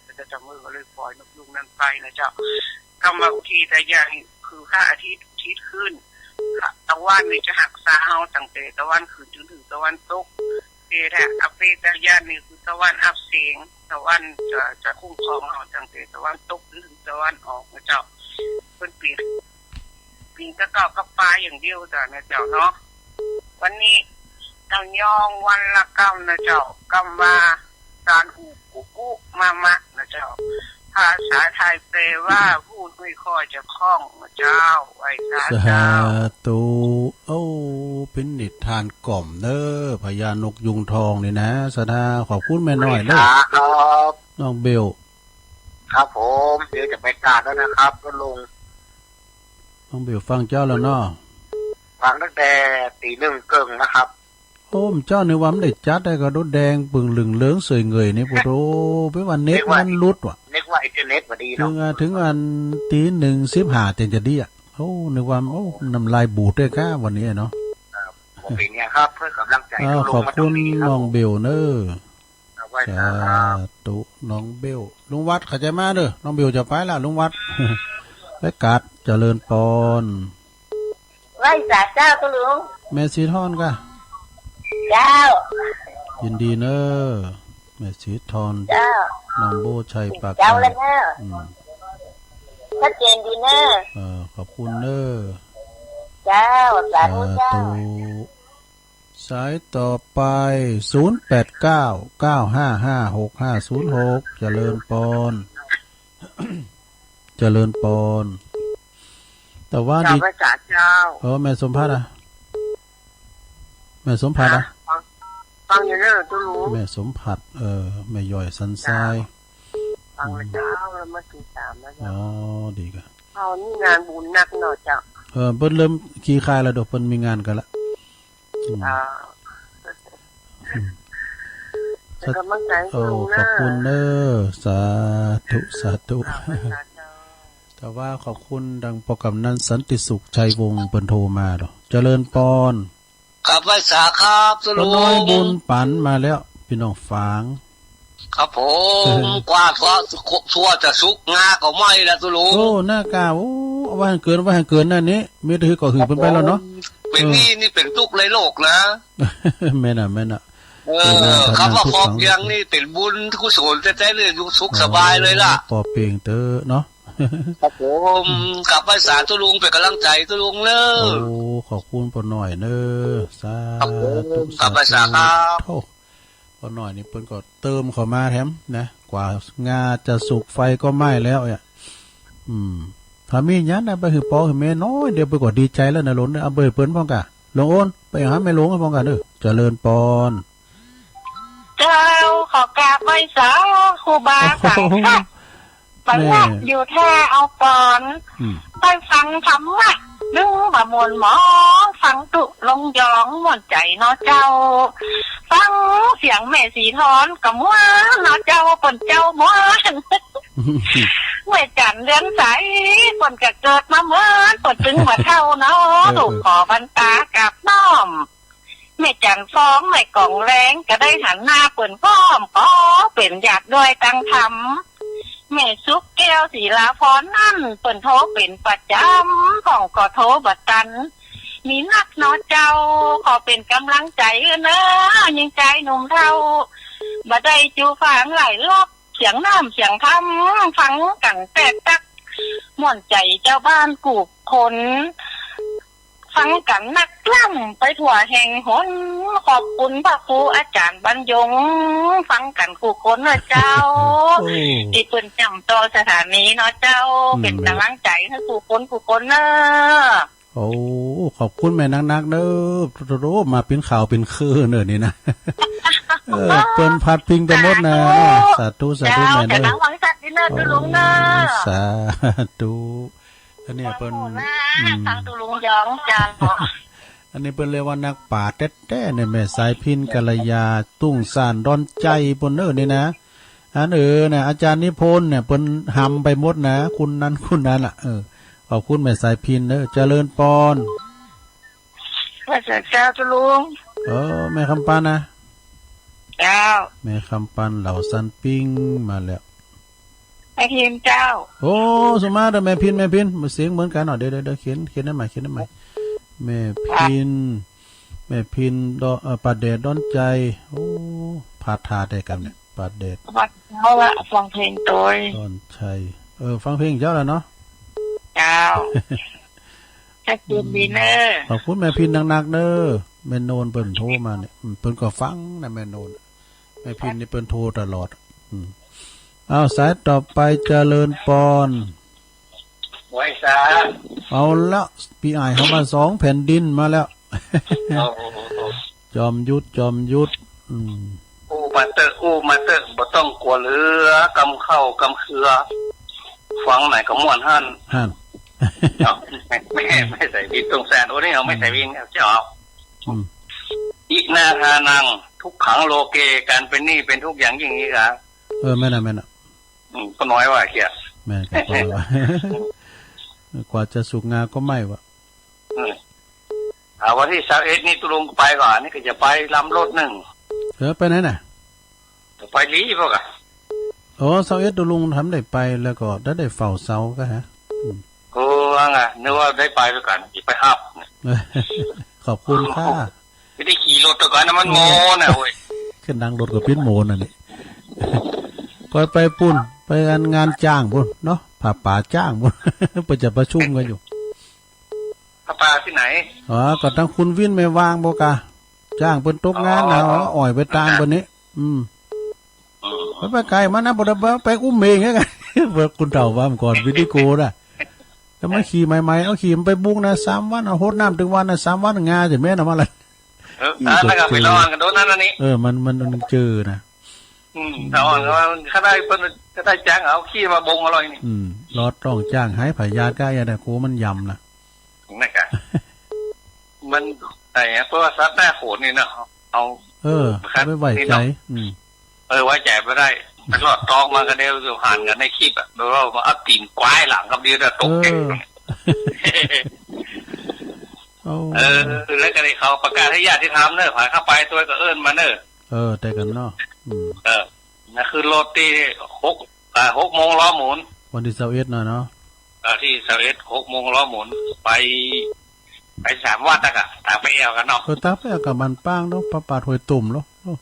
พญาเจ้าเมืองก็เลยปล่อยนกยูงนั้นไปนะเจ้า คำว่าอุทิศยานนี่คือพระอาทิตย์อุทิศขึ้น ตะวันนี่จะรักษาเฮาตั้งแต่ตะวันขึ้นจนถึงตะวันตก เปรตะ อเปรตยานนี่คือตะวันอับแสง ตะวันจะ จะคุ้มครองเฮาตั้งแต่ตะวันตกจนถึงตะวันออกนะเจ้า เพิ่นเปลี่ยน เปลี่ยนกะเก้ากับปลาอย่างเดียวจ้ะนะเจ้าเนาะ วันนี้ต้องย่องวันละกำนะเจ้า กำว่าซานอุกุกุมะมะนะเจ้า ภาษาไทยแปลว่าพูดไม่ค่อยจะคล่องนะเจ้า ไหว้สาเจ้า สาธุ โอ้ เป็นนิทานกล่อมเด้อ พญานกยูงทองนี่นะ สาธุ ขอบคุณแม่น้อยเด้อ สาธุครับ น้องเบล ครับผม เดี๋ยวจะไปตราดแล้วนะครับ รถลง น้องเบลฟังเจ้าแล้วเนาะ ฟังตั้งแต่ตีหนึ่งครึ่งนะครับ โอ้ เจ้านึกว่ามันได้จัดได้ก็รถแดงปึ่งลึงเหลืองเสยเงยนี่ โอ้โห ไปว่าเน็ตมันหลุดว่ะ นึกว่าอินเทอร์เน็ตบ่ดีเนาะ ถึงอ่ะ ถึงอันตีหนึ่งสิบห้าเต็มจะดีอ่ะ โอ้ นึกว่า โอ้ น้ำลายบูดด้วยก้าวันนี้เนาะ ครับ ผมเป็นเนี่ยครับ เพื่อกำลังใจ อ้าว ทุกๆ ขอบคุณ มาตรงนี้ครับ น้องเบลเนอะ เอาไว้ สา ครับ ธุ น้องเบล ลุงวัดเข้าใจมาเด้อ น้องเบลจะไปละ ลุงวัด ไปกัด เจริญปอน ไหว้สาเจ้าคุณลุง แม่สีทอนกะ เจ้า ยินดีเนอะ แม่สีทอน เจ้า น้องโบชัยปราการ เจ้าแล้วเนอะ อืม ชัดเจนดีเนอะ เออ ขอบคุณเนอะ เจ้า สาธุเจ้า สาธุ สายต่อไป ศูนย์แปดเก้า เก้าห้าห้า หกห้าศูนย์หก เจริญปอน เจริญปอน แต่ว่า เจ้า นี่ พระจ๋าเจ้า เออ แม่สมผัดอะ แม่สมผัดอะ ฟัง ฟังอยู่เนอะ ตุ๊ลุง แม่สมผัด เออ แม่ย้อยสันทราย เจ้า ฟังแล้วเจ้า แล้วมาติดตามแล้วเจ้า อ๋อ ดีกะ เขามีงานบุญนักเนาะเจ้า เออ เปิ้นเริ่มขี้คายแล้วเด้อ เปิ้นมีงานกันละ อืม อ่า อืม เป็นกำลังใจให้ โอ้ ลุงนะ ขอบคุณเนอะ สาธุ สาธุ อ่า สาธุ แต่ว่าขอบคุณดังปอกำนันสันติสุขชัยวงศ์เปิ้นโทรมาเนาะ เจริญปอน ครับ ไหว้สาครับ ตุ๊ลุง ป้าน้อยบุญปันมาแล้ว พี่น้องฝาง ครับผม กว่าทั่ว ทั่วจะสุก งาก็ไหม้แล้ว ตุ๊ลุง โอ้ หน้ากา โอ้ เอาไว้ให้เกิน เอาไว้ให้เกินนั่นนี่ มีแต่หือก็หือเปิ้นไปแล้วเนาะ ครับผม เป๋นหนี้นี่เป๋นตุ๊กข์ในโลกนะ แม่นอะ แม่นอะ เออ เออ คำว่าพอเพียงนี่เป๋นบุญกุศลแต๊ๆ เลย อยู่สุขสบายเลยล่ะ โอ้ ปอเปียงเต๊อะเนาะ ครับผม กราบไหว้สาธุลุง เป๋นก๋ำลังใจ๋ตุลุงเน้อ โอ้ ขอบคุณป้อน้อยเน้อ สาธุ ครับผม สาธุ กราบไหว้สาครับ โอ้ ป้อน้อยนี่เปิ้นก็เติมเข้ามาแถมนะ กว่างาจะสุกไฟก็ไหม้แล้วเนี่ย อืม ถ้ามีหยังนะ ไปหื้อปอหื้อแม่น้อยเดียว เปิ้นก็ดีใจ๋แล้วนะหลน เอาเบอร์เปิ้นพร้อมกะ หลวงโอน ไปหาแม่หลวงพร้อมกะเด้อ เจริญปอน เจ้า ขอกราบไหว้สาครูบาสังฆะ โอ้โห ไปวัดอยู่แท้เอาปอน อืม ไปฟังธรรมะ นึกว่าม่วนหมอ ฟังตุลงยองม่วนใจ๋เนาะเจ้า ฟังเสียงแม่สีทอนก็ม่วนเนาะเจ้า เปิ้นเจ้าม่วน แม่จันเรือนใส เปิ้นก็เกิดมาม่วน เปิ้นจึงบ่เฒ่าเนาะ เออ ลูกขอบรรดากราบน้อม แม่จันฟ้องแม่กองแรง ก็ได้หันหน้าเปิ้นพร้อม ขอเป๋นญาติด้วยตังธรรม แม่สุขแก้วศิลาพรนั่น เปิ้นโทรเป๋นประจ๋ำ ของก็โทรบ่ตัน มีนักเนาะเจ้า ขอเป๋นกำลังใจ๋เน้อ ยิ่งใจ๋หนุ่มเฒ่า บ่ได้จูฟังหลายรอบ เสียงน้ำเสียงธรรม ฟังกั๋นแต๊ตั๊ก ม่วนใจ๋เจ้าบ้านกู้คน ฟังกั๋นนักล้ำไปทั่วแห่งหน ขอบคุณพระครูอาจ๋ารย์บรรยง ฟังกั๋นกู้คนเนาะเจ้า โอ้ ตี้เปิ้นจ้ำต่อสถานีเนาะเจ้า อืม เป๋นก๋ำลังใจ๋หื้อกู้คนกู้คนเน้อ โอ้ ขอบคุณแม่นักๆ เน้อ โธ่ๆ มาเป๋นข่าวเป๋นเครือเน้อนี่นะ เออ เปิ้นพัดพิงไปหมดนะ สาธุ สาธุ สาธุ เจ้า แม่เน้อ จะตั้งหวังสัตว์ที่เน้อ โอ้ ตุลุงเน้อ สาธุ อันนี้เปิ้น โอ้โหนะ อืม ฟังตุลุงยองเจ้า อันนี้เปิ้นเรียกว่านักปราชญ์แต๊ๆ เนี่ย แม่สายพิณ กัลยา ตุ้งสาน ดอนใจ๋ เปิ้นเน้อนี่นะ อันเออนะ อาจ๋ารย์นิพนธ์เนี่ย เปิ้นหำไปหมดนะ คุณนั้นคุณนั้นล่ะ เออ ขอบคุณแม่สายพิณเน้อ เจริญปอน พระเจ้าตุลุง เออ แม่คำปันนะ เจ้า แม่คำปัน เหล่าสันปิ้ง มาแล้ว แม่พิณเจ้า โอ้ สุมาเด้อ แม่พิณ แม่พิณ เสียงเหมือนกั๋นเนาะ เดี๋ยว เดี๋ยว เดี๋ยว เขียน เขียนได้ใหม่ เขียนได้ใหม่ แม่พิณ แม่พิณ ดอ เอ่อ ป่าแดดดอนใจ๋ โอ้ พาดท่าได้กั๋นเนี่ย ป่าแดด วัดเฮาละ ฟังเพลงโตย ดอนใจ๋ เออ ฟังเพลงเจ้าละเนาะ เจ้า ขอบคุณ อืม ดีเน้อ ขอบคุณแม่พิณนักๆ เน้อ แม่โนนเปิ้นโทรมาเนี่ย อืม เปิ้นก็ฟังนะแม่โนน แม่พิณนี่เปิ้นโทรตลอด อืม เอาสายต่อไป เจริญปอน ไหว้สา เอาละ ปีอ้ายเฮามาสองแผ่นดินมาแล้ว โอ้โห จอมยุทธ จอมยุทธ อืม อู้มาเต๊อะ อู้มาเต๊อะ บ่ต้องกั๋วเหลือกำเข้ากำเครือ ฟังไหนก็ม่วนหั้น หั้น เนาะ แม่ แม่สายพิณ ตุ้งสาน โอ้ นี่เอาแม่สายพิณครับ เจ้า อืม อินาทานัง ทุกขังโลเก ก๋านเป๋นหนี้เป๋นทุกข์อย่างยิ่ง นี่ครับ เออ แม่นน่ะ แม่นน่ะ อืม ป้อน้อยว่าเกี้ย แม่นครับ ป้อน้อยว่า กว่าจะสุกงาก็ไหม้วะ อืม อ่า วันตี้ซาวเอ็ดนี่ตุลุงไปก่อน นี่ก็จะไปลำรถนึ่ง เออ ไปไหนน่ะ จะไปลีพวกอะ อ๋อ ซาวเอ็ดตุลุงทำได้ไป แล้วก็ได้ ได้เฝ้าเสาก็ฮะ อืม โอ้ ว่าไง นึกว่าได้ไปด้วยกัน จะไปฮับเนี่ย ขอบคุณค่ะ ไม่ได้ขี่รถด้วยกันนะ มันโมนะเว้ย ขึ้นนั่งรถก็ปิ้นโมน่ะนี่ ก็ไปปุ้น ไปงาน งานจ้างปุ้นเนาะ ผ้าป่าจ้างปุ้น ไปจะประชุมกันอยู่ ผ้าป่าที่ไหน อ๋อ ก็ทางคุณวินไม่ว่างบ่กะ จ้างเปิ้นตกงานนะ อ๋อ อ้อยไปตางเปิ้นนี่ อืม อืม ไป ไปไกลมานะ บ่ได้ไป ไปอุ้มเองไง เปิ้นคุณเฒ่าว่ามันก่อนวิดีโอนะ แล้วมาขี่ใหม่ๆ เอาขี่มันไปบุกนะ สามวัน เอาหดน้ำตึงวันนะ สามวันงาจะแม่นเอามาละ เออ ขี่ อ่า แล้วก็ไปนอนกันโดนนั่นอันนี้ เออ มัน มัน มันเจอนะ อืม ถ้าอ่อนก็ว่าถ้าได้เปิ้น ถ้าได้จ้างเอาขี้มาบงอร่อยนี่ อืม รอดต้องจ้างหายพยาธิก็อย่าได้โคมันยำนะ นั่นกะ มัน ไอ้เนี้ย เพราะว่าสัตว์หน้าโขนนี่เนาะ เอา เออ ครับ ไม่ไว้ใจ นี่เนาะ อืม เออ ไว้ใจไม่ได้ มันรอดตองมากันเดียวอยู่หันกันในคลิปอะ แบบว่าเอาตีนควายหลังกับเดียวแต่ตกใจ เออ โอ้ เออ แล้วก็เลยเขาประกาศให้ญาติธรรมเนอะ ผ่านเข้าไปตัวก็เอิ้นมาเนอะ เออ แต่กันเนาะ อืม เออ นั่นคือรถที่หก อ่า หกโมงล้อหมุน วันที่ซาวเอ็ดน่ะเนาะ อ่า ที่ซาวเอ็ด หกโมงล้อหมุน ไป ไปสามวัดอะกะ ตากไปแอวกันเนาะ เออ ตากไปแอวกับบ้านปางเนาะ พระบาทห้วยตุ่มเนาะ เออ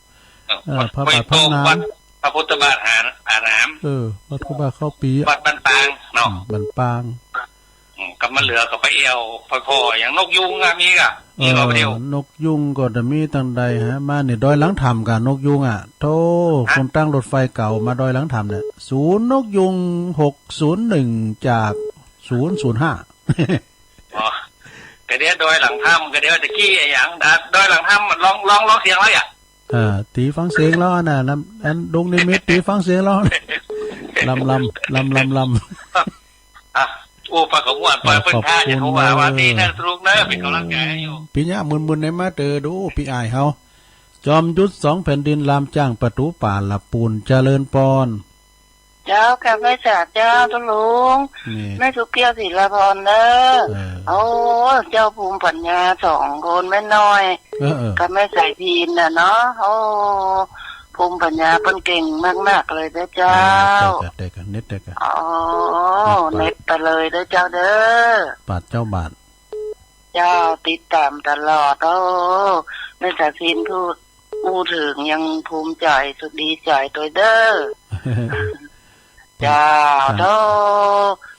เออ พระบาท ห้วยตุ่ม พระนาง วัดพระพุทธบาทหา อาราม เออ วัดพระบาทเข้าปีอะ วัดบ้านปางเนาะ อืม บ้านปาง อืม ก็มาเหลือก็ไปแอว พอๆ อย่างนกยูงอะมีกะ มีกะ เออ ไปเที่ยว นกยูงก็จะมีตั้งใดฮะ มานี่ดอยหลังถ้ำกะ นกยูงอะ โธ่ ฮะ คนตั้งรถไฟเก่ามาดอยหลังถ้ำเนี่ย ศูนย์นกยูง หกศูนย์หนึ่ง จาก ศูนย์ศูนย์ห้า อ๋อ ก็เดี๋ยวดอยหลังถ้ำ ก็เดี๋ยวตะกี้อะหยัง อ่ะ ดอยหลังถ้ำ ลอง ลอง ลองเสียงแล้วอย่า อ่า ตีฟังเสียงแล้วอันน่ะ อัน อันดงนิมิต ตีฟังเสียงแล้ว ลำ ลำ ลำ ลำ ลำ อ่ะ โอ้ ปากกะม่วน ปากเปิ้นท่า ขอบคุณ จะโทรมา เนอะ ว่าดีนะ สนุกเนอะ เป็นกำลังใจให้อยู่ ปี๋เนี้ยมึนๆ ในมาเตอดู ปี๋อ้ายเฮา จอมยุทธสองแผ่นดิน ลามจ้างประตู๋ป่า ละปูน เจริญปอน เจ้า ข้าพเจ้า เจ้า ตุ๊ลุง นี่ แม่สุกแก้ว ศิลาพร เนอะ เออ โอ้ เจ้าภูมิปัญญาสองคน แม่น้อย เออ เออ กับแม่สายพินน่ะเนาะ โอ้ ภูมิปัญญาเปิ้นเก่งมากๆ เลยเด้อเจ้า เออ เตะกะ เตะกะ เน็ตเตะกะ โอ้ เน็ตไปเลยเด้อเจ้าเด้อ บาทเจ้าบาท เจ้า ติดตามตลอด โอ้ แม่สายพินพูด อู้เถิงยังภูมิใจ๋ สุขดีใจ๋ตวยเด้อ เจ้า ครับ โธ่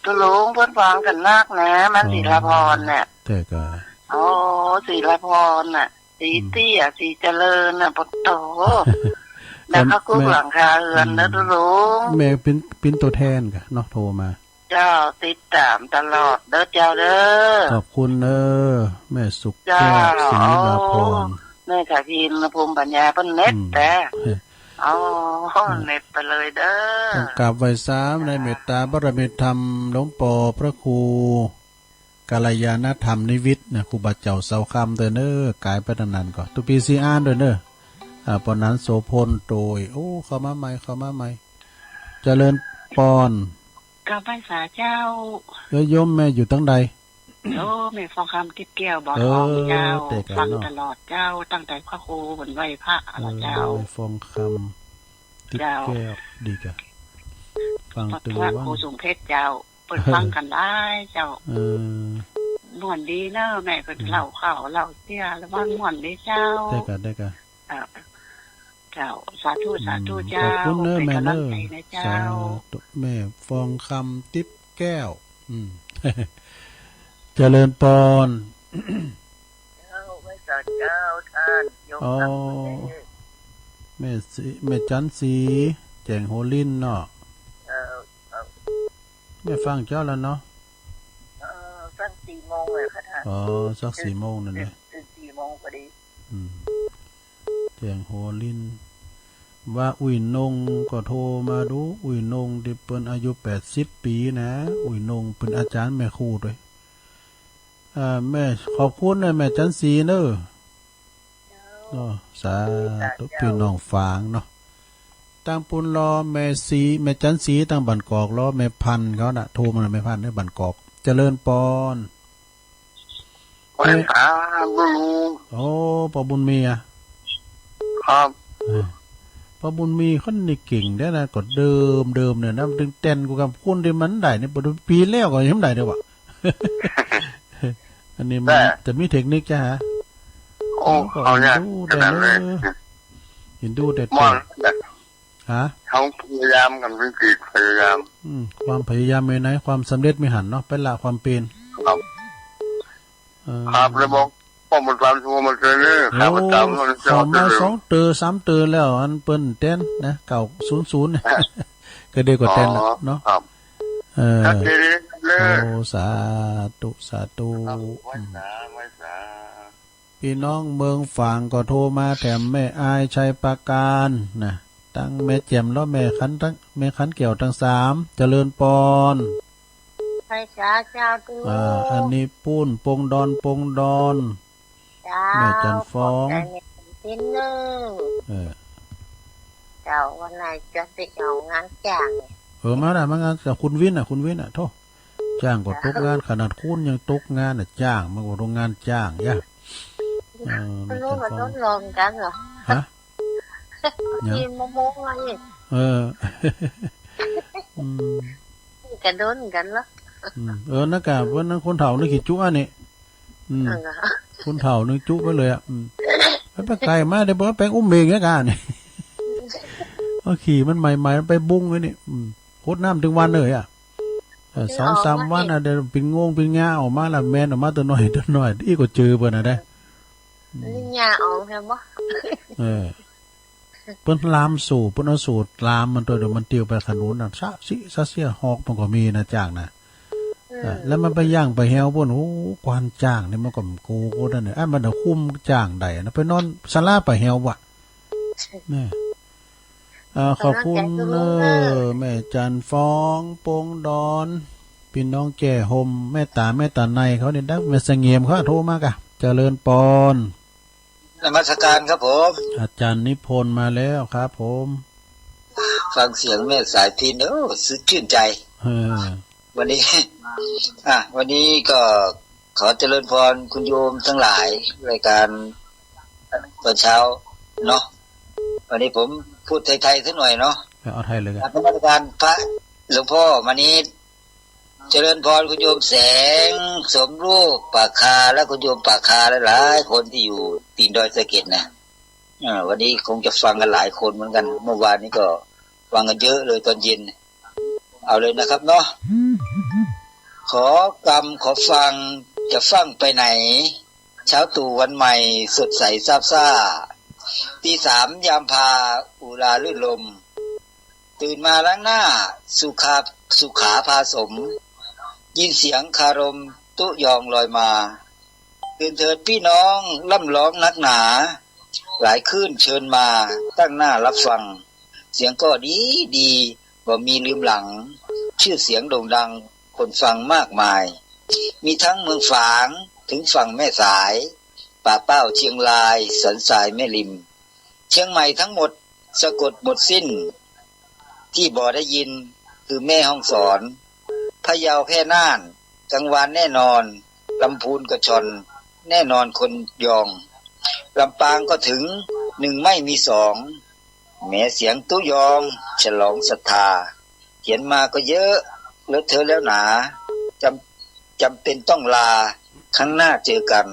ตุ๊ลุงเปิ้นฟังกั๋นนักนะ มัน อ๋อ ศิลาพรเนี่ย เตะกะ โอ้ ศิลาพรน่ะ สีเตี้ย อืม สีเจริญน่ะ ปะโถ แล้วเขากุ๊กหลังคาเฮือนนะ อืม ตุ๊ลุง แม่เปิ้น เปิ้นตัวแทนกะเนาะ โทรมา เจ้า ติดตามตลอดเด้อเจ้าเด้อ ขอบคุณเด้อ แม่สุกแก้ว เจ้า ศิลาพร แม่สายพิน ภูมิปัญญาเปิ้นเน็ต อืม แต่ เฮ้ย อ๋อ อืม เน็ตไปเลยเด้อ ต้องกราบไหว้สา ในเมตตาบารมีธรรม หลวงปอพระครู กัลยาณธรรมนิวิทย์นะ ครูบาเจ้าเสาคำเด้อเนอะ ก๋ายไปตางนั้นก็ ตุ๊ปีซีอาร์ด้วยเนอะ อ่า ปอหนานโสภณ โตย โอ้ เข้ามาใหม่ เข้ามาใหม่ เจริญปอน กราบไหว้สาเจ้า เอ้ย โยมแม่อยู่ตางใด โอ้ แม่ฟองคำ ติ๊บแก้ว บ่อทอง เออ เจ้า เตะกะเนาะ ฟังตลอดเจ้า ตั้งแต่พระครูเปิ้นไหว้พระ เออ ละเจ้า แม่ฟองคำ ติ๊บแก้ว เจ้า ดีกะ ฟัง พระ ตื่น พระ วัน ครูสมเพชรเจ้า เปิ้นฟังกั๋นหลายเจ้า เออ ม่วนดีเนอะ แม่เปิ้น อืม เล่าข่าวเล่าเตื้อ แล้วมันม่วนดีเจ้า เตะกะ เตะกะ เอ่อ เจ้า สาธุ อืม สาธุเจ้า ขอบคุณเนอะ แม่เนอะ เป็นกำลังใจนะเจ้า สาธุ แม่ฟองคำ ติ๊บแก้ว อืม เจริญปอน เจ้า ไหว้สาเจ้า ท่านโยม อ๋อ ครับ แม่สี แม่จันสี แจ้งหัวลินเนาะ เอ่อ เอ่อ แม่ฟังเจ้าแล้วเนาะ เอ่อ สักสี่โมงเลยค่ะท่าน อ๋อ สักสี่โมงนั่นแหละ ตื่น ตื่นสี่โมงพอดี อืม แจ้งหัวลิน ว่าอุ้ยนงก็โทรมาดู อุ้ยนงที่เปิ้นอายุแปดสิบปี๋นะ อุ้ยนงเปิ้นอาจ๋ารย์แม่ครูตวย อ่า แม่ ขอบคุณนะแม่จันสีเนอะ เจ้า เนาะ สาธุ พี่น้องฝางเนาะ ตางปูนลอแม่สี แม่จันสี ตางบ้านกอกลอแม่พันธุ์เขาน่ะ โทรมาแม่พันธุ์ในบ้านกอก เจริญปอน ไหว้สาบุญ โอ้ ป้อบุญมีอะ ครับ เออ ป้อบุญมีคนนี้เก่งเด้อนะ ก็เดิมเดิมเนี่ยนะ ตึงแต่นกูกับคนที่มันได้เนี่ย ปี๋แล้วก็ยังได้เด้อวะ อันนี้มัน แต่ จะมีเทคนิคจ้ะฮะ โอ้ โอ้ ก็ เอาเนี่ย เอ็นดูได้ ขนาดเลย เนอะ เอ็นดูได้ ม่วน แต่ ฮะ เขาพยายามกัน วิกฤตพยายาม อืม ความพยายามมีไหน ความสำเร็จมีหันเนาะ ไปละความเปลี่ยน ครับ เออ ครับ เลยบอก ป้อมมันตามทัวมาเจอเนี่ย โอ้ ข่าวมันตามมันเจอ เข้ามา เจอ สองเต๋อสามเต๋อแล้ว อันเปิ้นแต่นนะ เก้าศูนย์ศูนย์ เนี่ย ฮะ ก็เดียวก็แต่นละ อ๋อ เนาะ ครับ เออ ชัดเจนเลย โอ้ สาธุ สาธุ ครับ ไหว้สา อืม ไหว้สา พี่น้องเมืองฝางก็โทรมาแถมแม่อายชัยปราการนะ ตังแม่แจ่มแล้วแม่ขันตัง แม่ขันแก้วตังสาม เจริญปอน ไหว้สาเจ้าตุ๊ลุง อ่า อันนี้ปูนปงดอน ปงดอน เจ้า แม่จันฟอง ขอบใจแม่จันฟองเนอะ เออ เจ้า วันไหนจะไปเอางานจ้างเนี่ย เออ มาได้ มางานกับคุณวินน่ะ คุณวินน่ะ โธ่ จ้างก็ตกงาน ขนาดคุณยังตกงานน่ะ จ้างมันก็ตกงานจ้างยะ เออ ไม่รู้ว่าต้องลองกันเหรอ ฮะ ยัง กินมะม่วงอะไร เออ อืม กระโดนกันเหรอ อืม เออ นั่นกะ วันนั้นคนเฒ่านี่ขี้จั๊วนี่ อืม นั่นน่ะ คนเฒ่านึงจุไปเลยอ่ะ อืม ไปไกลมาเดี๋ยวเปิ้นไปอุ้มเองแล้วกัน ก็ขี่มันใหม่ๆ มันไปบุ้งไอ้นี่ อืม หดน้ำถึงวันเลยอ่ะ เออ สองสามวันอ่ะ เดี๋ยวปิ่นงงปิ่นงาออกมาละ แมนออกมาตัวน้อยตัวน้อย อีกก็เจอเปิ้นน่ะเด้ อืม นี่ยาออกแฮมบ่ เออ เปิ้นลามสูบ เปิ้นเอาสูบลามมันตัวเดียวมันเตียวไปขนุนน่ะ ซะสิ ซะเสียหอกมันก็มีนะจ้างน่ะ อืม เออ แล้วมันไปย่างไปแฮวเปิ้น โอ้ ควานจ้างนี่มันก็โกโก้นั่นน่ะ อ่ะ มันเอาคุ้มจ้างได้นะ ไปนอนศาลาไปแฮวว่ะ เนี่ย อ่า ขอบคุณเนอะ กำลังใจทุกคนเนอะ แม่จันฟอง ปงดอน พี่น้องแก่โฮม แม่ตา แม่ตาในเขาเนี่ยนะ แม่เสงี่ยมเขาโทรมากะ เจริญปอน นมัสการครับผม อาจารย์นิพนธ์มาแล้วครับผม ฟังเสียงแม่สายพิน โอ้ สดชื่นใจ เออ วันนี้ อ่ะ วันนี้ก็ขอเจริญพรคุณโยมทั้งหลาย รายการตอนเช้าเนาะ วันนี้ผมพูดไทยๆ สักหน่อยเนาะ เอาไทยเลยครับ นมัสการพระหลวงพ่อมณี เจริญพรคุณโยมแสง สมรูป ปากคา และคุณโยมปากคาหลายๆ คนที่อยู่ตีนดอยสะเก็ดนะ อ่า วันนี้คงจะฟังกันหลายคนเหมือนกัน เมื่อวานนี้ก็ฟังกันเยอะเลยตอนเย็น เอาเลยนะครับเนาะ ขอกำขอฟัง จะฟั่งไปไหน เช้าตรู่วันใหม่สดใสซาบซ่า ตีสามยามพาอุราลื่นลม ตื่นมาล้างหน้า สุขา สุขาพาสม ยินเสียงคารมตุ๊ยองลอยมา ตื่นเถิดพี่น้องร่ำร้องนักหนา หลายคลื่นเชิญมาตั้งหน้ารับฟัง เสียงก็ดีดี บ่มีลืมหลัง ชื่อเสียงโด่งดังคนฟังมากมาย มีทั้งเมืองฝางถึงฝั่งแม่สาย ป่าเป้าเชียงราย สันทรายแม่ริม เชียงใหม่ทั้งหมดสะกดหมดสิ้น ที่บ่ได้ยินคือแม่ฮ่องสอน พะเยาแพร่น่าน กังวานแน่นอน ลำพูนกระชอน แน่นอนคนยอง ลำปางก็ถึง หนึ่งไม่มีสอง แหมเสียงตุ๊ยอง ฉลองศรัทธา เขียนมาก็เยอะ เลอะเทอะแล้วหนา จำ จำเป็นต้องลา ครั้งหน้าเจอกัน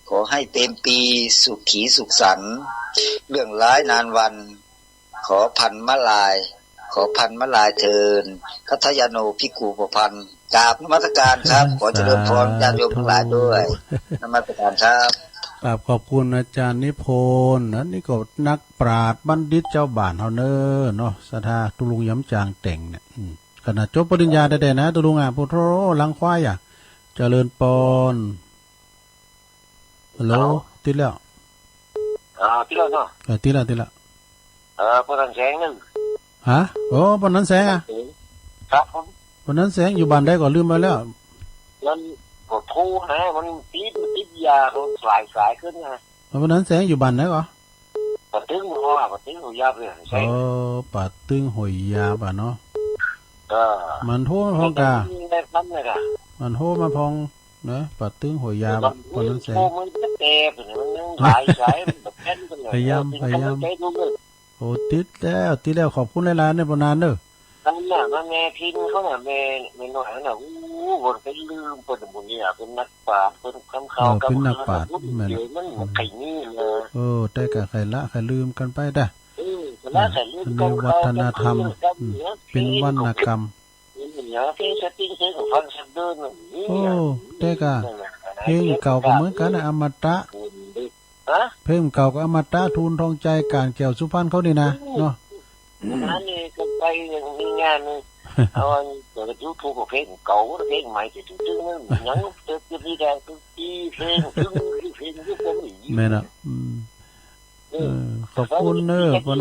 ขอให้เปรมปรี สุขีสุขสันต์ เรื่องร้ายนานวัน ขอพรรณมะลาย ขอพรรณมะลายเทอญ คัตถยาโนภิกขุปพันธ์ กราบนมัสการครับ ขอเจริญพรญาติโยมทั้งหลายด้วย นมัสการครับ กราบขอบคุณอาจารย์นิพนธ์ อันนี้ก็นักปราชญ์บัณฑิตเจ้าบ้านเฮาเน้อเนาะ ศรัทธาตุลุงย้ำจางแต่งเนี่ย อืม ขนาดจบปริญญาได้ๆ นะ ตุลุงอ่ะ พุทโธหลังควายอ่ะ เจริญปอน ฮัลโหล ฮัลโหล ติดแล้ว อ่า ติดแล้วเนาะ เออ ติดแล้ว ติดแล้ว เออ ปอนันแสงนึง ฮะ โอ้ ปอนันแสงอ่ะ ครับผม ปอนันแสงอยู่บ้านใดก็ลืมไปแล้ว มันก็โทรหา มันติด มันติดยา มันสาย สายขึ้นนะ ปอนันแสงอยู่บ้านใดก็ ป่าตึงหัว ป่าตึงหัวยาบเลย เออ ป่าตึงห้วยยาบอ่ะเนาะ เออ มันโทรมาพร้อมกะ มันโทรมาพร้อมนะ ป่าตึงห้วยยาบอ่ะ ปอนันแสง โทรมันก็แตก มันยังหลายสาย มันแบบแค่นี้กันเลย พยายาม เออ เป็นกำลังใจทุกเรื่อง พยายาม โอ้ ติดแล้ว ติดแล้ว ขอบคุณหลายๆ เนี่ย ปอนันเด้อ นั่นน่ะ มันแม่พิมพ์เขาน่ะ แม่ แม่น้อยเขาน่ะ โอ้ บ่ได้ลืมเพิ่นน่ะ หมู่นี้เพิ่นนักปราชญ์ เพิ่นคำข่าว เออ เพิ่นนักปราชญ์ คำข่าว แม่น เดี๋ยวมัน อืม ไข่นี่เลย เออ แต่ก็ไข่ละ ไข่ลืมกันไปเด้อ เออ ไข่ละ อ่า ไข่ลืม อันนี้ คำข่าว วัฒนธรรม คำข่าว อืม เรื่อง เป็นวรรณกรรม เรื่องเพลงสตริง เพลงของฟังซันเดอร์น่ะ นี่ โอ้ อ่ะ แต่ก็ นั่นน่ะ เพลงเก่าก็เหมือนกันนะ อมตะ ฮะ เพลงเก่าก็อมตะ ทูลทองใจ ก่านแก้วสุพรรณเขานี่นะ เนาะ อืม อันนี้ก็ไปอย่างนี้งานนี่ เอาอันเปิดยูทูบเพลงเก่า เพลงใหม่ที่ถึงๆ มันยังเจอที่แดงทุกที่ เพลงถึงที่เพลงที่ผมอีก แม่นอ่ะ อืม เออ เออ ขอบคุณเนอะ ขอบคุณ ปอน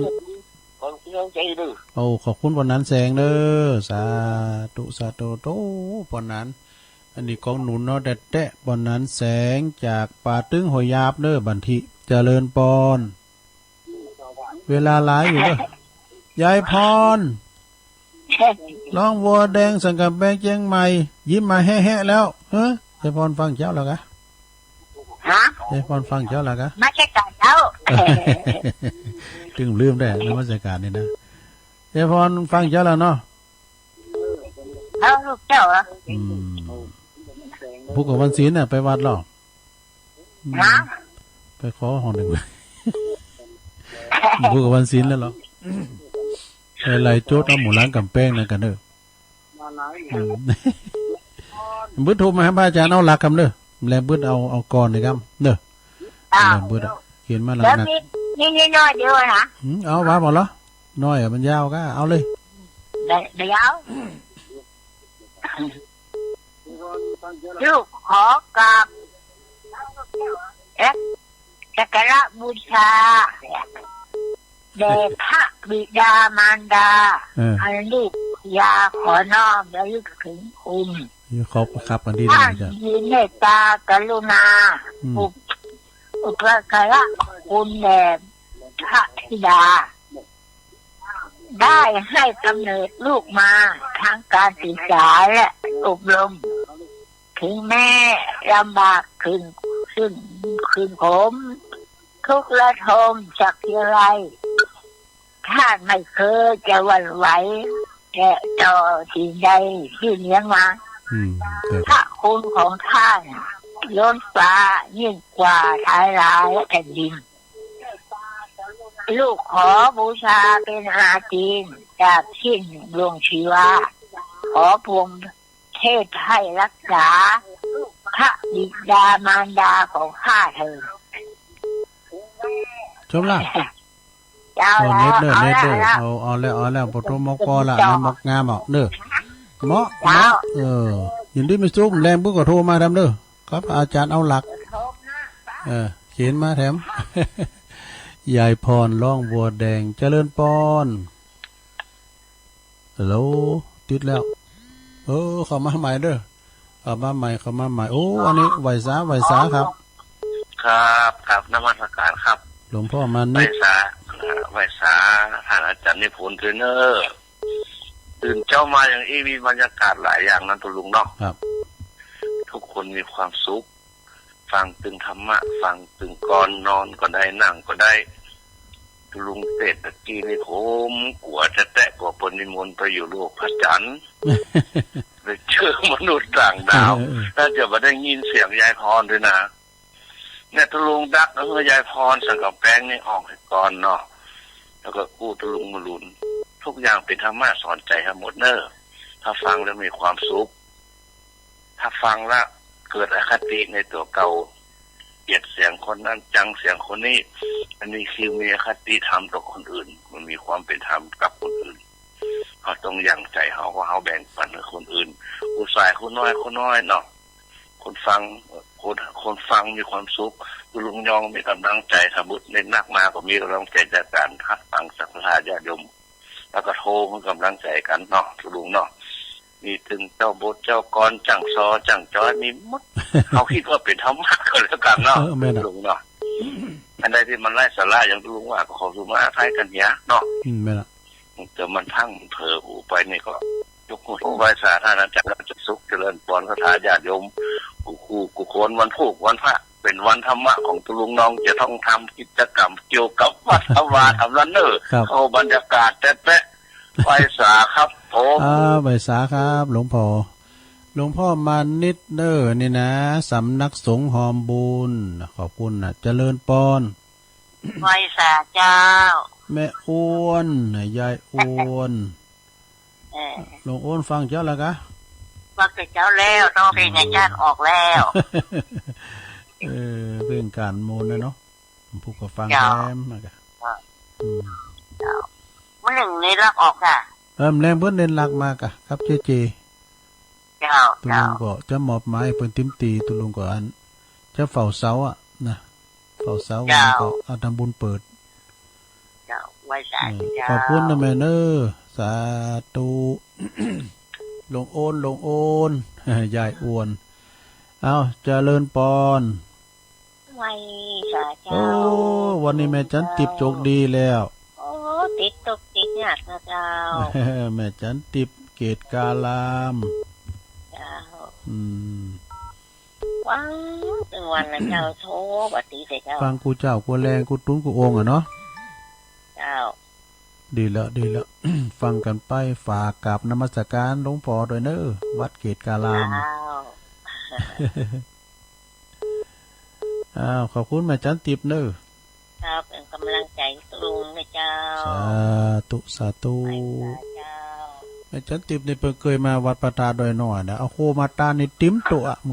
ขอบคุณใจเด้อ โอ้ ขอบคุณปอนันแสงเด้อ สาธุ สาธุ โอ้ ปอนัน อันนี้ของหนุนเนาะ แต๊ะๆ ปอนันแสงจากป่าตึงห้วยยาบเด้อ บันทิ เจริญปอน เวลาหลายอยู่เด้อ ยายพร ร้องวัวแดงสังกำแพงเชียงใหม่ ยิ้มมาแฮะๆ แล้ว เฮ้ย ยายพรฟังเจ้าแล้วกะ ฮะ ยายพรฟังเจ้าแล้วกะ มาแค่กันแล้ว ตึงลืมได้นมัสการนี่นะ ยายพรฟังเจ้าแล้วเนาะ เอาลูกเจ้าเหรอ อืม พุธกับวันศีลน่ะ ไปวัดหรอ อืม ฮะ ไปขอห้องหนึ่ง บุกวันศีลแล้วเหรอ ไปไล่โจทย์เอาหมู่หลานกำแพงนั่นกันเด้อ อืม บึดโทรมาหาพระอาจารย์เอาหลักกำเด้อ แลบึดเอา เอาก่อนเลยกำเด้อ อ้าว แลบึดอะ เขียนมาหลัก แล้ว หนัก มี มีนิดหน่อยเดียวนะ อืม เอาว่าหมดเหรอ น้อยอะมันยาวก็เอาเลย เดี๋ยว เดี๋ยว ลูกขอกราบ และสักการะบูชา แด่พระบิดามารดา เออ อันลูกยาขอน้อมระลึกถึงคุณ นี่ขอบครับกันที่ ท่าน นี่จ้ะ มีเมตตากรุณา อืม อุป อุปการะคุณแด่พระธิดา ได้ให้กำเนิดลูกมาทั้งการศึกษาและอบรม ถึงแม้ลำบากขึ้น ขึ้น ขึ้นขม ทุกข์ระทมสักเพียงไร ท่านไม่เคยจะหวั่นไหว แตะต่อสิ่งใดที่เลี้ยงมา อืม ครับ พระคุณของท่านล้นฟ้ายิ่งกว่าทลายแผ่นดิน ลูกขอบูชาเป็นอาจินจากสิ้นดวงชีวา ขอพรหมเทพให้รักษา พระบิดามารดาของข้าเถิด จบละ เจ้า เอา แล้ว เน็ตเด้อ เอา เน็ตเด้อ แล้ว เอา เอาแล้ว เอาแล้ว บ่โทรมากอละ ติดต่อ นะ มากงามเอาเด้อ เหมาะ เจ้า เหมาะ เออ ยินดีมีสุข แลงบึดก็โทรมาแถมเด้อ ครับ อาจารย์เอาหลัก เออ เขียนมาแถม ยายพร ร้องบัวแดง เจริญปอน ฮัลโหล ติดแล้ว เออ เข้ามาใหม่เด้อ เข้ามาใหม่ เข้ามาใหม่ โอ้ อันนี้ไหว้สา ไหว้สาครับ ครับ ครับ นมัสการครับ หลวงพ่อมานิด ไหว้สา เอ่อ ไหว้สา ท่านอาจารย์นิพนธ์เทรนเนอร์ ตื่นเช้ามาอย่างอี้มีบรรยากาศหลายอย่างนะ ตุลุงเนาะ ครับ ทุกคนมีความสุข ฟังตึงธรรมะ ฟังตึงก่อนนอนก็ได้ นั่งก็ได้ ตุลุงเตศน์ตะกี้นี่ผมกั๋วแต๊ๆ กั๋วเปิ้นนิมนต์ไปอยู่โลกพระจันทร์ ไปเจอมนุษย์ต่างดาว เออ น่าจะบ่ได้ยินเสียงยายพรด้วยนะ เนี่ย ตุลุงดักเอายายพรสังกำแปงนี่ออกให้ก่อนเนาะ แล้วก็อู้ตุลุงมาลุน ทุกอย่างเป็นธรรมะสอนใจทั้งหมดเนอะ ถ้าฟังแล้วมีความสุข ถ้าฟังแล้วเกิดอคติในตัวเก่า เกลียดเสียงคนนั้น จังเสียงคนนี้ อันนี้คือมีอคติธรรมต่อคนอื่น มันมีความเป็นธรรมกับคนอื่น เฮาต้องยั้งใจเฮา ว่าเฮาแบ่งปันให้คนอื่น ผู้ชายผู้น้อยผู้น้อยเนาะ คนฟัง คน คนฟังมีความสุข ตุลุงยองมีกำลังใจ ถ้าบุญเน้นหนักมาก็มีกำลังใจจากการฮับฟังศรัทธาญาติโยม แล้วก็โทรให้กำลังใจกันเนาะ ตุลุงเนาะ มีตึงเจ้าบทเจ้ากลอน จ้างซอจ้างจอย มีหมด เขาคิดว่าเป็นธรรมะก็แล้วกันเนาะ เออ แม่นอะ ตุลุงเนาะ อันใดที่มันไร้สาระอย่างตุลุงว่า ก็ขอสุมาอภัยกันเหียเนาะ อืม แม่นอะ แต่มันพลั้งมันเผลอหูไปนี่ก็ ยกหูไหว้สาธารณะจักรจะสุขเจริญปอนศรัทธาญาติโยม กู้คู่กู้คน วันพูกวันพระ เป็นวันธรรมะของตุลุงน้อง จะต้องทำกิจกรรมเกี่ยวกับวัดวาทำนั้นเนอะ ครับ เข้าบรรยากาศแต๊ๆ ไหว้สาครับผม อ่า ไหว้สาครับ หลวงพ่อ หลวงพ่อมานิดเนอะนี่นะ สำนักสงฆ์หอมบุญ ขอบคุณนะ เจริญปอน ไหว้สาเจ้า แม่อ้วน ยายอ้วน เออ หลวงอ้วนฟังเจ้าแล้วกะ ฟังแต่เจ้าแล้ว ต้องเพลงอาจารย์ออกแล้ว เออ เพลงการโมนนะเนาะ ผู้ก็ฟัง เจ้า แถมมากะ เจ้า อืม เจ้า มื้อหนึ่งนี่ลักออกค่ะ เออ แรงเพิ่นเน้นลักมากะ ครับเจเจ เจ้า ตุลุง เจ้า ก็จะมอบหมายให้เปิ้นเต็มตี้ ตุลุงก็อัน จะเฝ้าเสาอะนะ เฝ้าเสา เจ้า แล้วก็เอาทำบุญเปิด เจ้า ไหว้สาธุ เออ เจ้า ขอบคุณนะแม่เนอะ สาธุ หลวงโอน หลวงโอน ยายอ้วน เอา เจริญปอน ไหว้สาเจ้า โอ้ วันนี้แม่จันติบโจกดีแล้ว โอ้ ติดตกติดยากนะเจ้า แม่จันติบเกตการาม เจ้า อืม ฟังตึงวันนะเจ้า โทษว่าติดเลยเจ้า ฟังกู้เจ้ากู้แลงกู้ตุ๊นกู้องค์อะเนาะ เจ้า ดีแล้ว ดีแล้ว ฟังกันไป ฝากกราบนมัสการหลวงพ่อด้วยเนอะ วัดเกตการาม เจ้า อ้าว ขอบคุณแม่จันทิพย์เนอะ ครับ เป็นกำลังใจสู่ลุงนะเจ้า สาธุ สาธุ ไปสาเจ้า แม่จันทิพย์นี่เปิ้นเกยมาวัดป่าตาดดอยน้อยนะ เอาโคมาตานี่ติ่มโต๊ะอะ